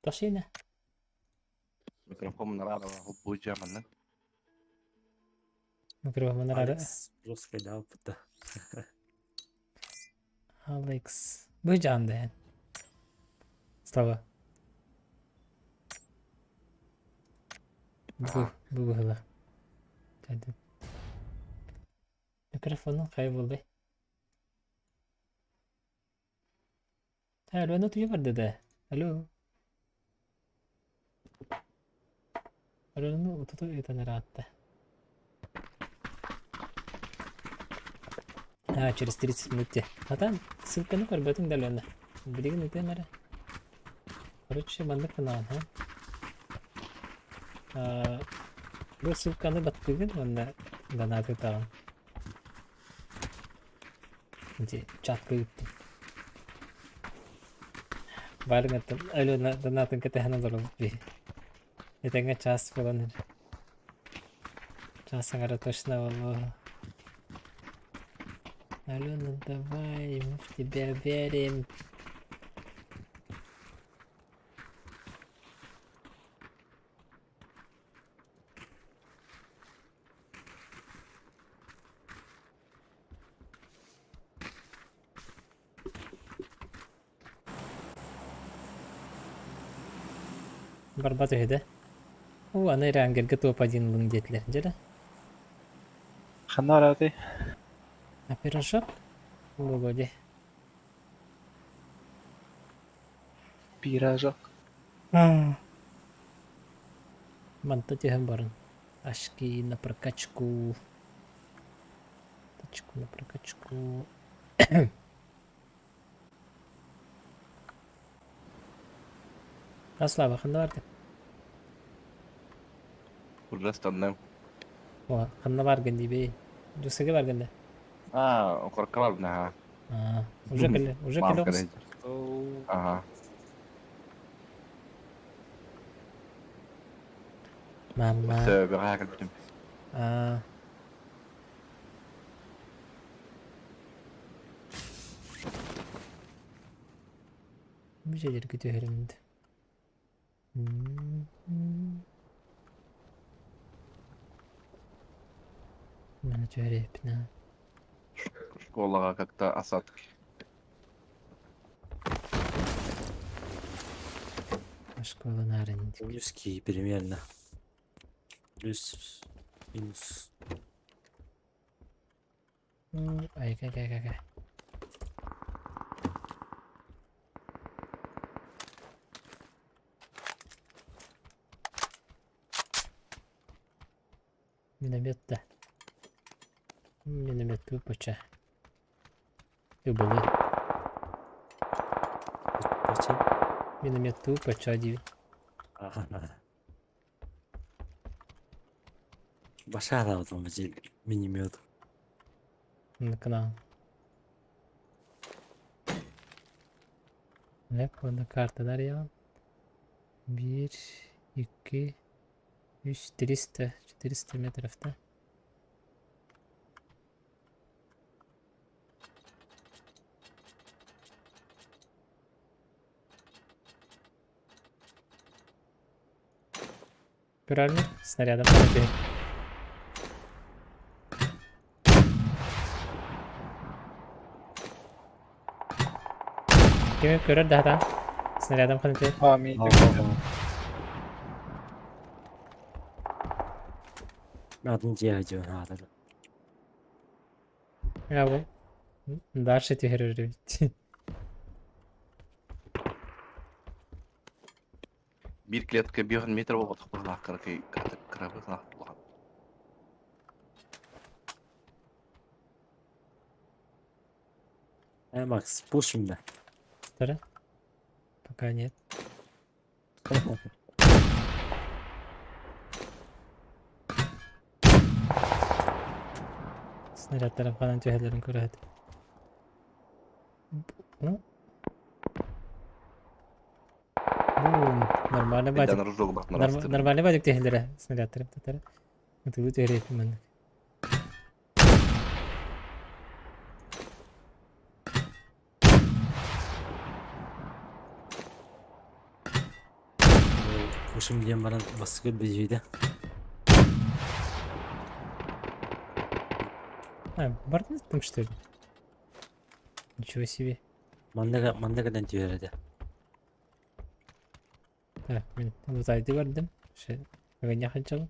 Тошина. Микрофон нарара хуббу манна. Микрофон нарара. Алекс жестко дал пута. Алекс. Бу жанда. Слава. Бу бу бу Микрофонун кайболду. Алло, ну ты барды да. Алло. Алло, ну тут это не радта. А, через 30 минут те. А там ссылка ну көрбөтүң да Лена. Билигин ыытыам эрэ. Короче, маннык гынаҕын, ха? Бу ссылканы баттыгын уонна донат ыытаҕын. Ити чатка ыыттым. Баарыҥ Алена донатын кэтэһэн олоробут биһи. Этэҥҥэ чаас буолан эрэр. Чаас аҥара точно буолуо. Алена, давай, мы в тебя верим. Барбат үһү да? Уу, аны Рангерга топ-1 ылыҥ диэтилэр, дьэ Ханна бараатый? А пирожок? Буолуо дии. Пирожок. Манта түһэн баран. Ашки на прокачку. Тачку на прокачку. А Слава, ханна барды? Уже станным. О, ханна баргын дии Дусыга баргын да. А, окорка барбын аха. А, уже кэлэ, уже кэлэ оҕус. Ага. Мама. Сөбөҕө кэлбитим. А. Бу дьиэлэргэ түһэрин Маны түһэриэхпин аа. Школаҕа как-то осадки. Школа наарынньык. Плюски примерно. Плюс, минус. Айка, айка, айка. Миномет да. Миномет тупоча. Ыбылы. Зачем? Миномет тупоча диви. Ага. Башара вот минимет. На канал. Леп, онно карталар яҕын. Биир, икки, үс, 300, 400 метров да? Правильно? Снарядом полетели. Кими көрөр да хатаан? Снарядом ханытыыр. А, миитин Атын дьиэ дьон аатар. Я бу. Дальше түһэрэр эбит. Биир клетка биир метр буолбатах быһыылаах кыракый кыра быһыылаах улахан. Э, Макс, пушим да. Вторая? Пока нет. Снарядтарым ханан түһэллэрин көрөһөт. Ну. Бум. Нормально батик. Нормально батик түһэллэрэ снарядтарым татара. Ытылы түһэриэппин маннык. Пушим диэн баран бастакы бүдүйдэ. А, бардын там что ли? Ничего себе. Манна манна кэлэн түһэр этэ. Так, мин лутайды бардым. Огонья ханчалым.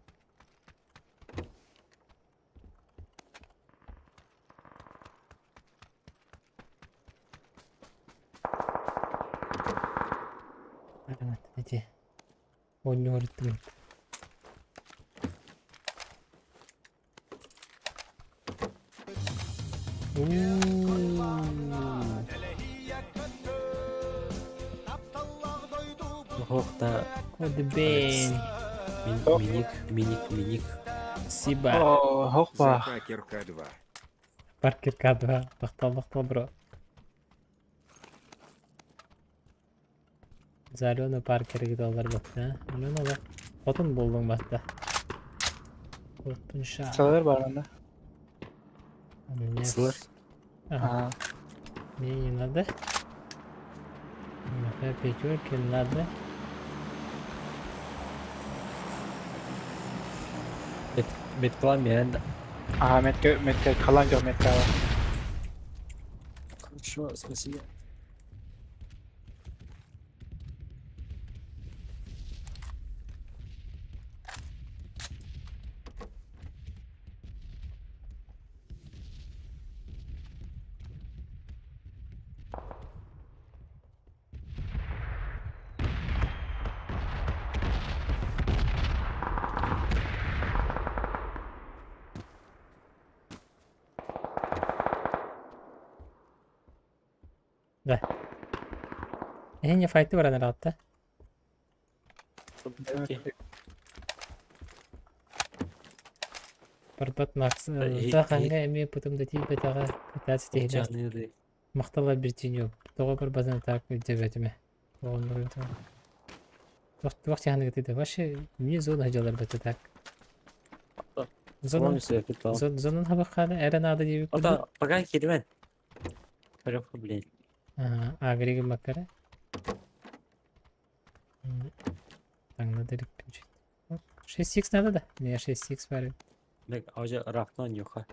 Эти Оонньуур Ох, да. Кодбейн. Миник, миник, миник. Спасибо. Хохпа. Паркер К2. Паркер К2. Махтал, махтал, бро. За Алену Паркеры доллар батта. Алена да. Хотун булдуң батта. Хотун ша. Сылар бар мында. Мне Сылар? Ага. Мне не надо. Мне пятерки надо. Метклан миранда. Ага, метке, метке, калан жок метке ала. Хорошо, спасибо. Да. Я не файты баран ыраатта. Окей. Барбат Макс, да ханга эмиэ путум да тиийбэтэҕэ, кытаат ситиһилээх. Махтал Альбертиньо, тоҕо барбатын так өйдөөбөтүм ээ. Туох тиһаныгыт да вообще мне зона дьалар бата так. Зона зонун хабаххана эрэ наада диэбит Ото пока кирбен. Хорошо, блин. Ага, агри гыммаккара. Таҥна дэрикпин 6х надо да? Не, 6х бар. Бек, уже рафтан юха.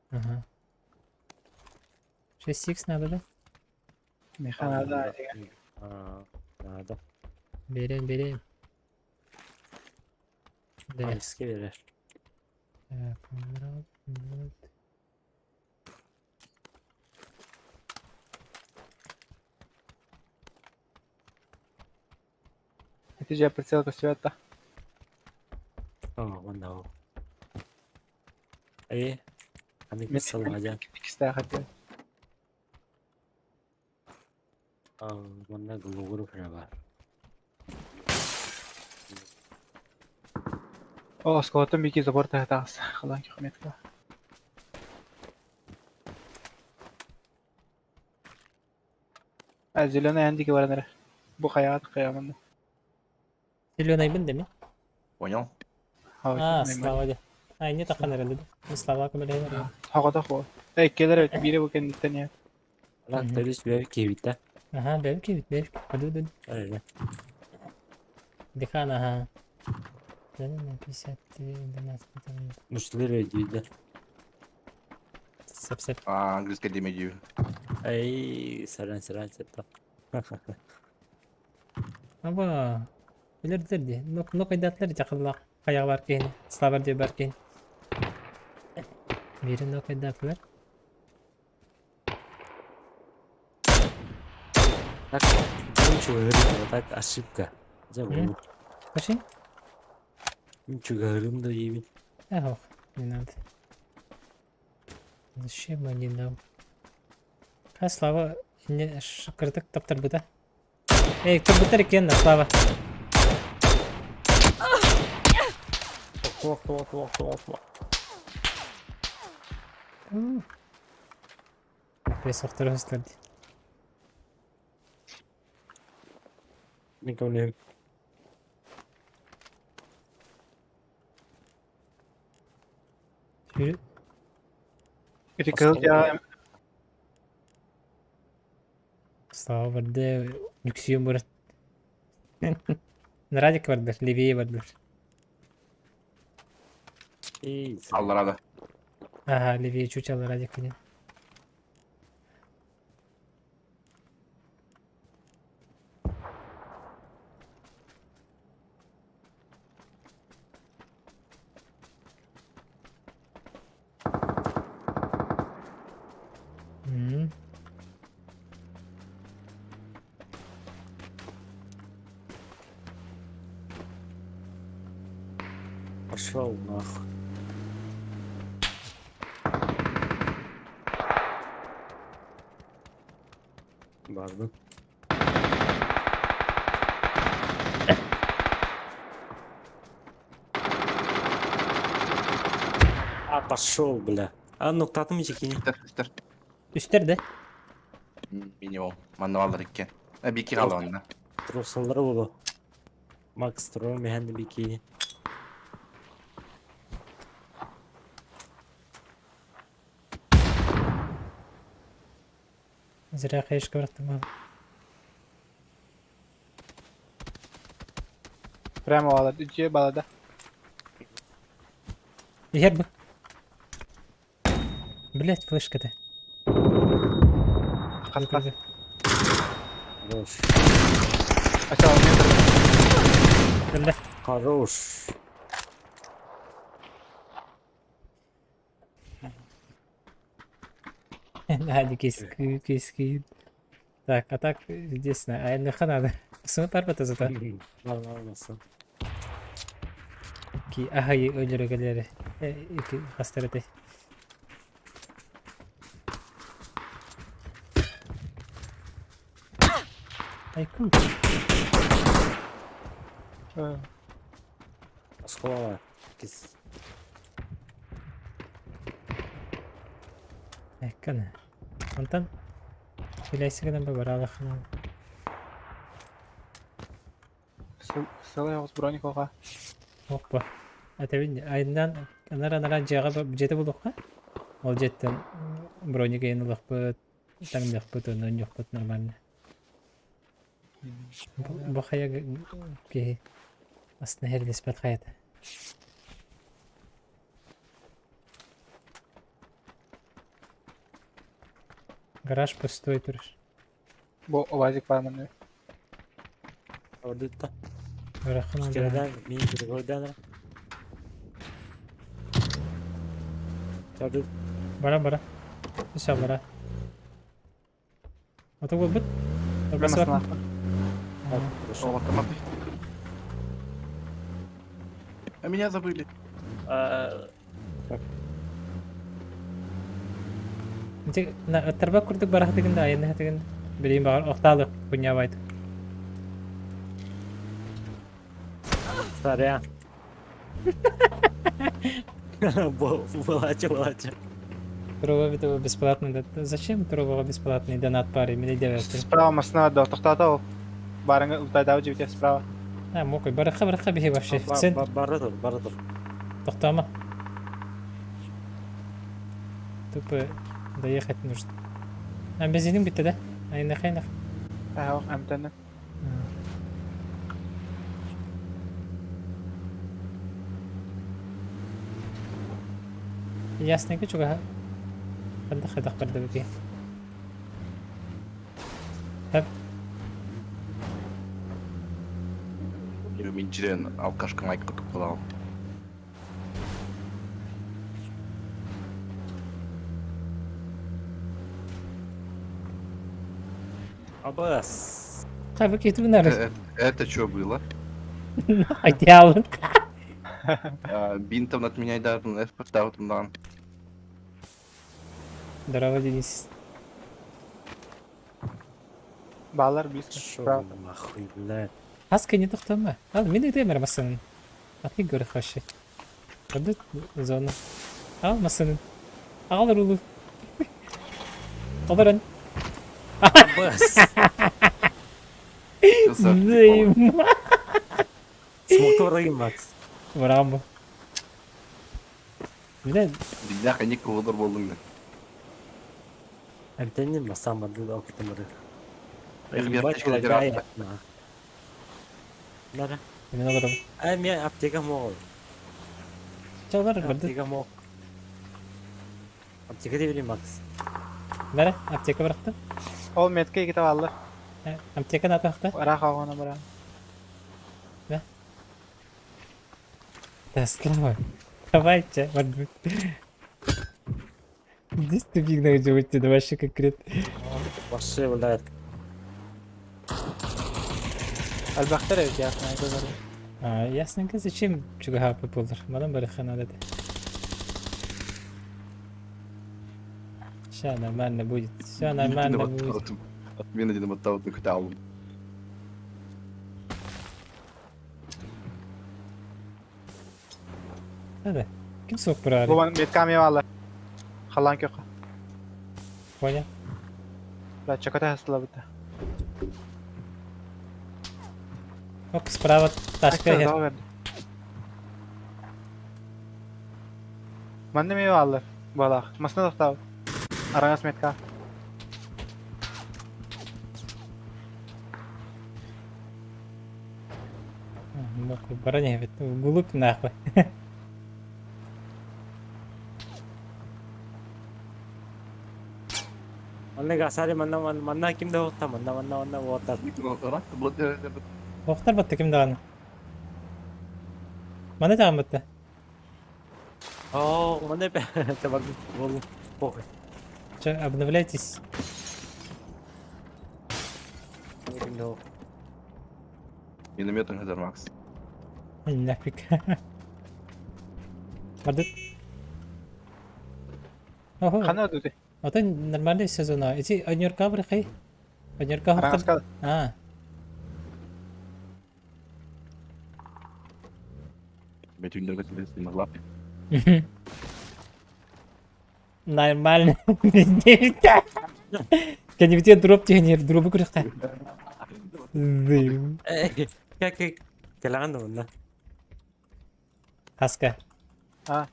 Ага. 6х надо да? Миха надо. Надо. Берем, берем. Да. Алиска берер. Так, вот. Ити дьэ прицел көстүбэт да. Оо, уонна ол. Ээ, аны сылаадьан. Иккистээх этэ. Манна глугур бар. О, осколоттон бики забор таһа таҕыста. Халаан километрга. А, зеленый андики баран эрэ. Бу хайаҕа хайаҕа Зеленайбын да мин? Понял? А, Слава де. А, не тахан эрэлэ да. Слава көмөлөһөр. Хаҕатах буол. Эй, келер эбит, биирэ бу кэнниттэн иһэр. Лак төрүс бэби киэбитэ. Аха, бэби киэбит, бэби. Аду Эрэ. Дихан, ага. 53, 12, Мушлыр өйдүйдэ. Сеп-сеп. А, английский демедию. Эй, саран саран сетта. Аба, билердер ди. Нок нок айдатлар жакынлак каяга бар кийин, Слава деп бар кийин. Бири нок айдатлар. Так, ничего, так ошибка. Забыл. Пошли? Ничего, говорим да ебень. Эх, не надо. Зачем они нам? А Слава не кырдык таптарбыта. Эй, кырбыттар екен Слава. Туох, туох, туох, туох, туох. Пресс второй Никому Ити кыһыл дьаҕа Слава барды нүксүйөн барар. Радик бардыр, левее бардыр. Алларада. Ага, левее чучало Радик один. Пошел нахуй. Бардым. А, пошел, бля. А, ну татым жекини. Үстер, үстер. Үстер да? Минимум. Манна алар иккен. Э, бики калды онда. Тросалары болу. Макс Тро механди бикини. Зря хаешка бараттым. Прямо балада, үтүө балада. Егер бы. Блять, флешка-то. Хас хас. Хорош. Аса метр. Бля. Хорош. Надя киски, киски. Так, а так, единственное, а НХ надо. Сумма парбата зато. Ки, ага, өлөрө келери. Ики хастараты. Айку. Оскола. Кис. Эккэн. Онтон килээсигинэн баралахына. Сылай оҕус броник оҕа. Оппа. Этэбин айынан анара-анара дьиэҕэ дьиэтэ булуохха. Ол дьиэттэн броник ыйан ылыахпыт, таҥныахпыт, онно онньуохпут нормально. Бу хайа киһи астына иһэрилиспэт хайата. Гараж пустой турар. Бу УАЗик бар манна. Ордутта. Ырахан Скирадан мин Григордан. Ордут. Бара бара. Все бара. Ото буолбут. Мен массыыналаахпын. О, автоматы. А меня забыли. Ити аттарбак курдук барахтыгын да айаннаһатыгын билигин баҕар охтаалык кунньаабайт. Сорян. Была была. Трова бит бесплатный. Зачем Трова бесплатный донат пари? Мен идея Справа массыына да тохтоото ол. Барыңы утайдаабы дьибитэ справа. А, мокой. Барыха барыха биһи вообще. В центр. Бара тур, бара тур. Тохтомо. Тупо доехать нужно. А бензиним бүттэ да? Айнах айнах. Ээ, эмтэнним. Ясненько чугаһа. Ханна хайдах бардыбытый? Хап. Минчиден алкашка майка кутуп калам. Абас. Хайбы кетүгүн ары. Это что было? Айтиалын. Бинтом от меня дар, дан. Здорово, Денис. Баалар близко. Шо Справа. нахуй, блядь. Хаска не тохтомо. Ал мин өтемер массынын. Аты көрөх вообще. Кырдыт зона. Ал массынын. Ал рулу. Олорон. Абас. Смоторы, Макс. Браво. Бля, Бляха, никого болдуң да. Эмтэнним масам барды окутамары. Эх, Ебать, верточка лагает, на. Нара. мен олором. А мен аптека мол. Чалар барды. Аптека мол. Аптека дебили Макс. Бара, аптека барахты. Ол метка иккитэ бааллар. Аптека натахта. Ыраах оҕону баран. Да, слава. Давайте, барды. Здесь тупик надо выйти, да вообще конкретно. Вообще, блядь. Элбэхтэр эбит ясно көтөр. А, ясненько, зачем чугаха популар? Мадам барыха надо. Все нормально будет, все нормально будет. Отмена динаматтаутын күтә алдым. Да, ким сок брали? Бу метка эмиэ бааллар. Халлаан күөххэ. Понял. Бля, чөкөтө сылабыта. Оп, справа ташка хер. Манна эмиэ бааллар. Буолаах. Массыына тохтообут. Араҥас метка. Бара не вглубь нахуй. Манна гасари манна манна ким да отта манна манна манна оттар. Охтар батты ким даҕаны. Маны таҕан батты. О, манна табак бол похуй. Че, обновляйтесь. Ким да Минометын хәзер Макс. Нафиг. Бардыт. Ого. Ханна өтүтүй? Ото нормальный сезона. Эти однерка брахай. Однерка Араҥаска А, Бетүндөргө телесин лап. Нормально. Кэннибитигэр дроп түһэн дробу көрүөххэ. Как кэлэҕин да онно. Хаска. А.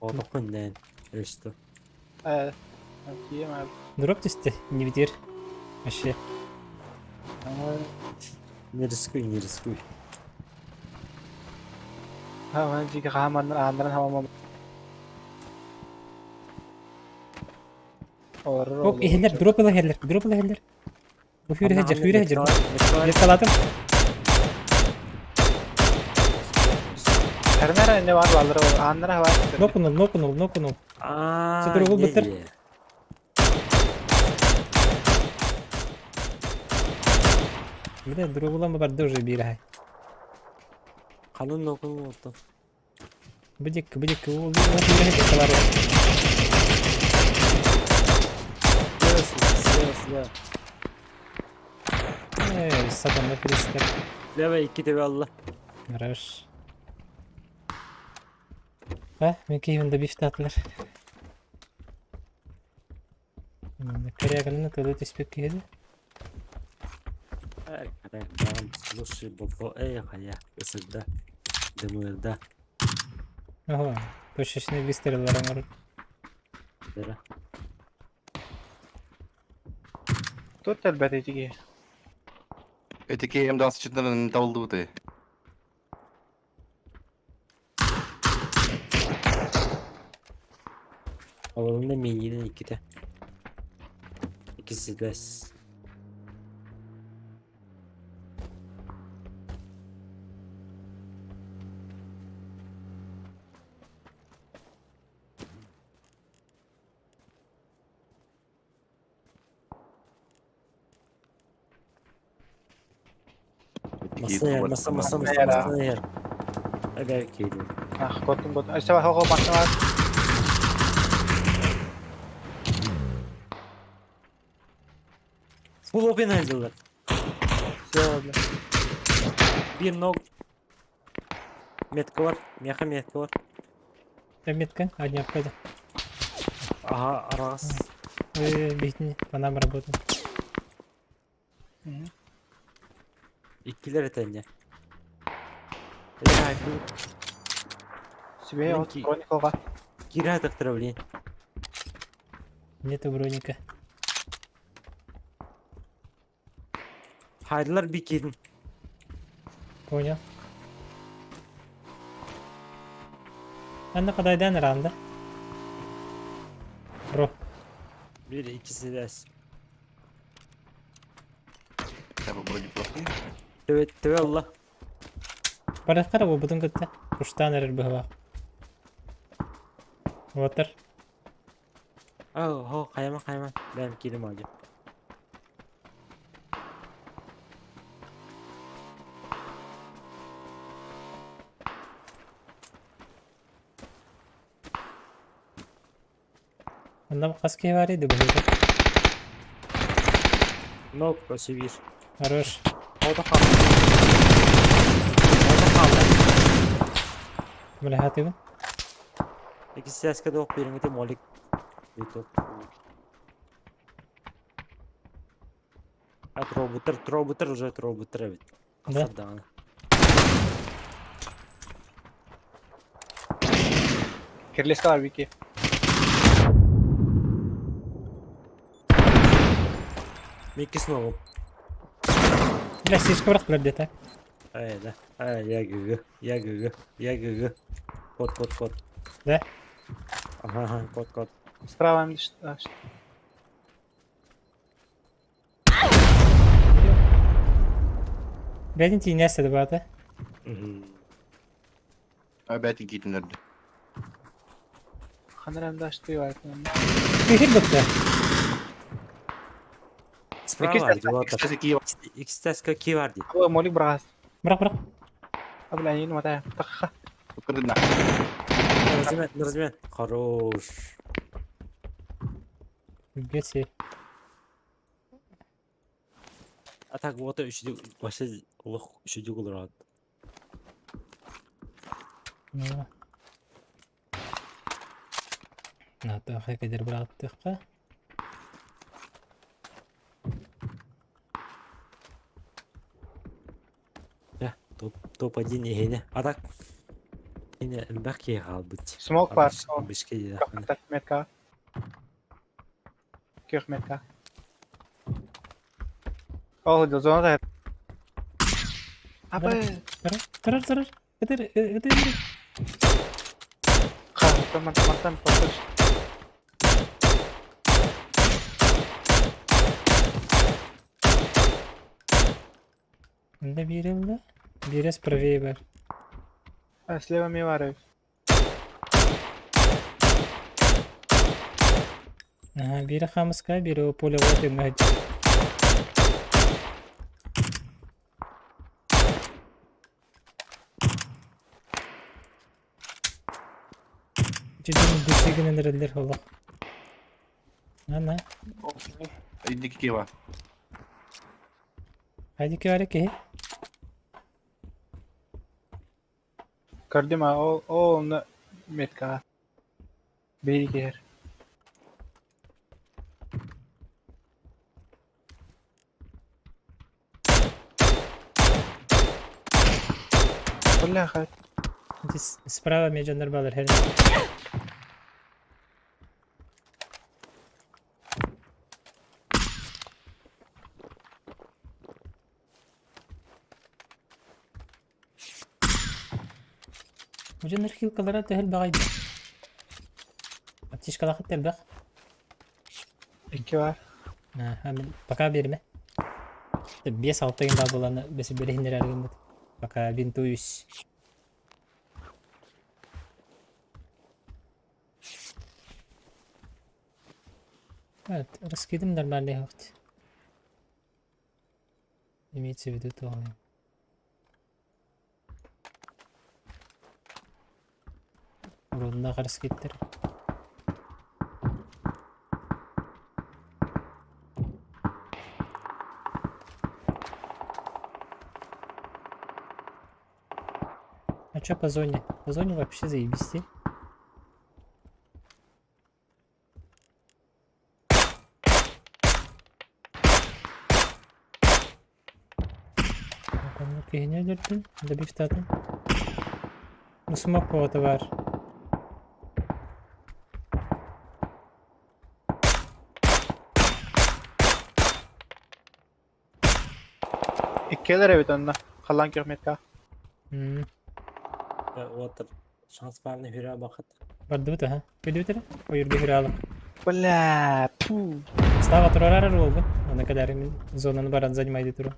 Отоххун нээн. Өстө. Э, тиийэм аа. Дроп түстэ. Иннибитигэр. Вообще. Не рискуй, не рискуй. Ха, дьиги хааманнар ааннарын хамамам. Олорор Оп, иһэллэр, дроп ыла иһэллэр, дроп ыла иһэллэр. Бу хүүрэ сылдьар, хүүрэ сылдьар. Меткалаатым. Хэрнэр инне бар баллар ааннара бар. Нокунул, нокунул, нокунул. Аа, Сотору быттыр. Бля, дробулан барды уже биир Ханын нокунул отто. Быдик, быдик, ол ол Слева, слева, слева. Эй, сатана перестер. Слева икки төбө алла. Хорош. А, мен кейвенде бифтатлар. Коряганы тылы түспек киһи. Слушай, бобо, эй, хая, ысырда, дымырда. Ага, точечный выстреллар оҥорор. Дара. Тут элбэт итиги. Эти КМ 24 табылдыбыты. Олорунна мининен иккитэ. Иккиси бэс. Масса масса масса масса масса яр. Эбэ киирдим. Ах, коттум коттум. Өссө бар, хоҕо бакка бар. Full open haldeler. Все, бля. Bir nog. Метка бар. Меха метка бар. Метка, одни обхода. Ага, раз. Ой, битни, по нам работает. Иккилер этэнне. Себе вот броник Кира тахтара, блин. Нету броника. Хайдылар бикидин. Понял. Анна кадайдан ранда. Бро. Bir ikisi de. Төбө төбө алла. Барахтара бу бутун кытта. Куштан эрер быһыла. Ватер. Ау, хо, хайма хайма. Бәм кирим алды. Онда хас киһи бар иди быһыыта. Нок, өсө бир. Хорош. Ода қалды. Ода қалды. Бля, хатыбын. Икки сәскә дә оқ беріңгете молик. Биток. А тробутер, тробутер уже тробутер бит. Да. Асырдағаны. Кирлеска бар бики. Микки снова. Бля, слишком бірақ білер где-то. Ай, да. Ай, я гг, я гг, я гг. Код, код, код. Да? Ага, ага, код, код. Справа м что? Бәдин тиинэс да баата. Опять киитиннерди. Ханрам да что бар. Кыһыр бытта. Справа бар, деп Икки кии Икки ки бар дейді. Ой, молик брас. Бірақ бірақ. А бля, не мотая. Таха. Кырдына. Нұрзимен, Нұрзимен. Хорош. Гесе. А так вот үші вообще лох үші олар. Ну. Наатаахай кэдэр бырааттыахха. Топ топ-1 иһинэ. А так иһинэ элбэх киһи хаалбыт. Смок бар. Бишке диэтэхпинэ. Так метка. Күөх метка. Ол зона да. Абы. Турар, турар. Ытыр, ытыр. Мантан мантан потуш. Ында бире ылла. Биэрэс правее бар. А, слева Миваров. Ага, биирэ хаамыска, биирэ полеҕа тэҥҥэ сылдьар. Чүдүн души гынан эрэллэр олох. Ана. Инники киэва. Хайдики бары киһи. Көрдүм а, ол, ол онно меткаҕа. Биир киһэр. Бляха. Здесь справа международный баллар хер. Дьон архивкалара төһө элбэҕий да? Аптечкалаахыт элбэх. Икки бар. Аха, мин пока биэримэ. 5-6 гын баар буолан бэс бэриһиннэрэр гыммыт. Пока бинтуюсь. Раскидым нормальный хохт. Имеется в виду то. Урунна раскиттер. А чё по зоне? По зоне вообще заебись. Оннук киһини өлөрдүм, добивтаатым. Смок оҕото баар. Иккиэлэр эбит онно. Халлаан күөх метка. Уотар шанс баарына хүрэ бакыт. Бардыбыт аха. Көрдүбүт эрэ? Ойуурга хүрэ Бля, пу. Слава турарар буолбут. Аны кэлээри мин зонаны баран занимайды туру.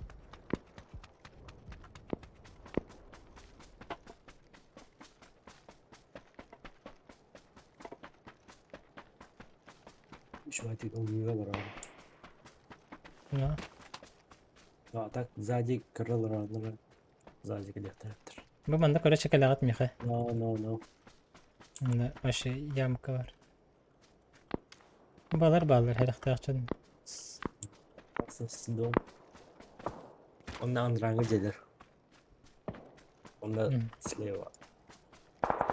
Үчүгэй ылыыга барар. Ну. А так сзади крыло сзади кэлиэхтээхтэр. Бу манна короче кэлэҕит миэхэ. No, no, no. Манна вообще ямка бар. Балар балар хэрэхтээх дьон. Дом. Онно андрааҥҥы дьиэлэр. Онно слева.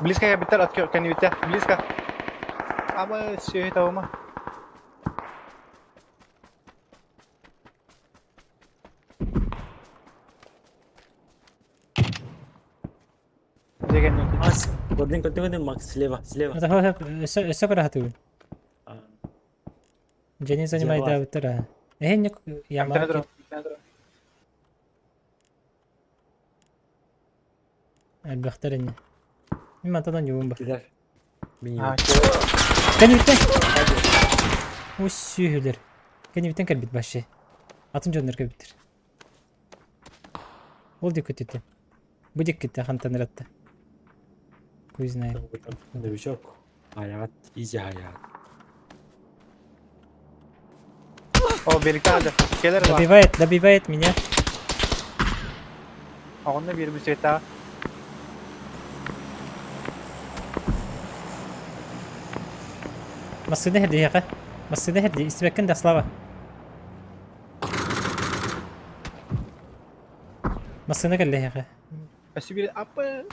Близко кэлбиттэр от кэннибиттэ. Близко. Аба сүөһү табыма. Макс, көрдүн көрдүн Макс слева, слева. Өссө өссө көрө Дьэни занимайдаабыттар аа. Эһинник ямаҕа элбэхтэр ини. Мин мантан онньуубун ба. Кэнниттэн! Ус сүөһүлэр. Кэнниттэн кэлбит вообще. Атын дьоннор кэлбиттэр. Ол диэки көтүтэ. Бу диэккиттэн хантан ыратта. Хуй знает. Новичок. Аят, изи аят. О, берикада. Келер бар. Добивает, добивает меня. Оҕонно биир бүсүөтаа. Массыына хэрдиэхэ. Массыына хэрди. Истибэккин да, Слава. Массыына кэллэ эһиэхэ. Өссө биир аппы.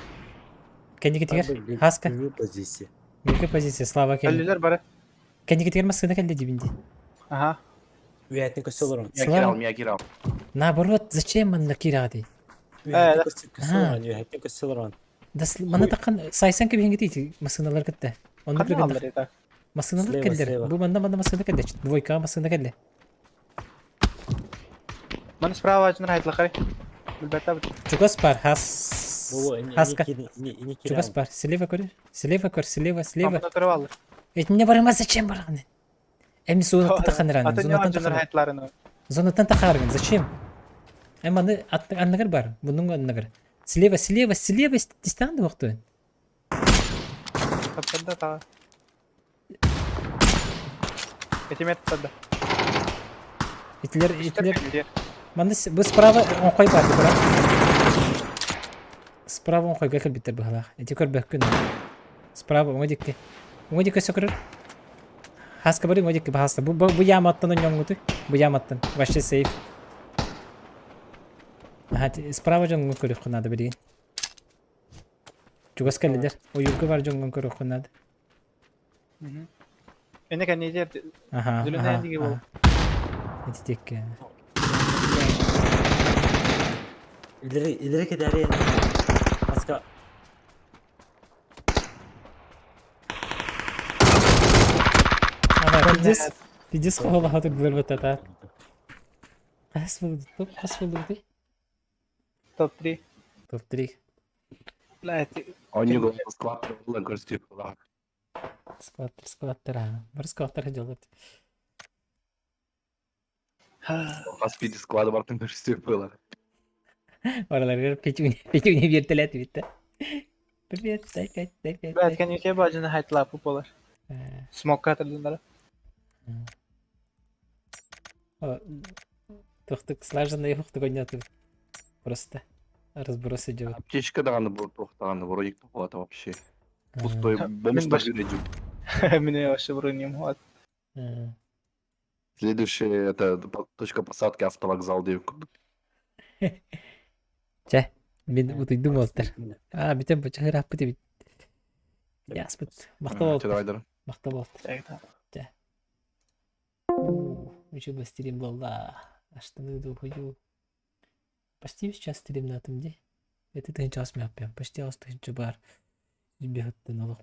Кэнникитигэр Хаска. Позиция. Мика позиция, Слава кэлли. Өллүлэр бары. Кэнникитигэр массыына кэллэ диибин дии. Аха. Үөһэттэн көстө олорон. Я Слава. кирал, я кирал. Наоборот, зачем манна киирээҕитий? Үөһэттэн көстө олорон, үөһэттэн көстө олорон. Да манна таххан сайсан кэбиһиҥҥитий массыыналар кытта. Оннук Ханна гыннах. аллар это? Массыыналар Слева, кэллэр. слева. Бу манна манна массыына кэллэ. Двойкаҕа массыына кэллэ. Маны справа ажынар хайтлахай. Билбэтэ Чугас бар, хас... Бу ини Хаска. ини ини Чугас бар. Слева көр. Слева көр, слева, слева. Амына көрүп алды. Этинне барыма зачем бараҕын? Эми зонаттан таханыран. Атын Зонаттан ажынар таханыр. хайтларын. Зонаттан тахаргын. Зачем? Эм аны анныгар бар. Бунун анныгар. Слева, слева, слева дистан да вахтуын. Тапсырда таа. Этимет тада. Итлер, итлер. Манна бу справа оҥхой баар бра. Справа оҥхойго кэлбиттэр быһалаах. Ити көрбөккүн. Справа оҥо диэки. Оҥо диэки өссө көрөр. Хаска бары оҥо диэки баһаста. Бу, бу, бу яматтан онньоҥҥутуй. Бу яматтан. Вообще сейф. Аха, справа дьоҥҥун көрүөххэ наада билигин. Чугас кэллилэр. Ойуурга бар дьоҥҥун көрүөххэ наада. Эне кэнниитигэр Аха, Зеленая аха, диги буол. аха. Ити диэки. Ileri ileri кэдээри Аска Ана, пиздец. Пиздец хоһолоһо турдулар баттата. Хас буолбут? Топ хас буолбутуй? Топ-3. Топ-3. Бля, эти Онньугу склад буолан көрсүө Скваттер, скваттер, а. Бар скваттер делать. Хас биир склады бартын көрсүө было. Бараларыгар петюня, петюня биэртэлэт бүттэ. Привет, дай пять, дай пять. Бля, дай. кэнниитигэр баажына хайтлааппыт буолар. Э, Смокка атырдыннара. о, Тохтук слаженный ухтук ойноту. Просто разброс идет. Аптечка даҕаны бу туох даҕаны вроде это вообще. Пустой бомж Мин баш- даже Мин вообще бронем хуат. Следующая это точка посадки автовокзал деп Чэ, мин утуйдум уолтар. А, бүтэн бу чаһырааппыт эбит. Яспыт. Махтал уолтар. Давай, Махтал уолтар. Так, Үчүгэй стрим буолла. Аштаны дуһуйуу. Почти сейчас стримнатым дии. Это тыһыынча мөппүм. Почти 8 тыһыынча баар. Бэһэттэн олох.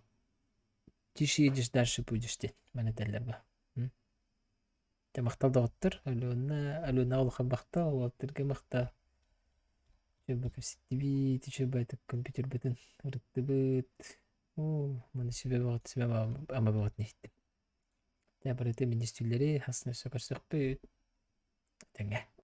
Тише едешь, дальше будешь диэн. Маны этэллэр ба. Дьэ махтал доҕоттор. Алена, Алена улахан махтал, уолаттарга махтал. Үчүгэй кэпсэттибит, үчүгэй компьютербытын ырыттыбыт. Оо, маны сүбэ бөҕөт, сүбэ ама бөҕөтүн иһиттим. Дьэ барыта министрлэри хасны өссө көрсөхпүт. Тэҥҥэ.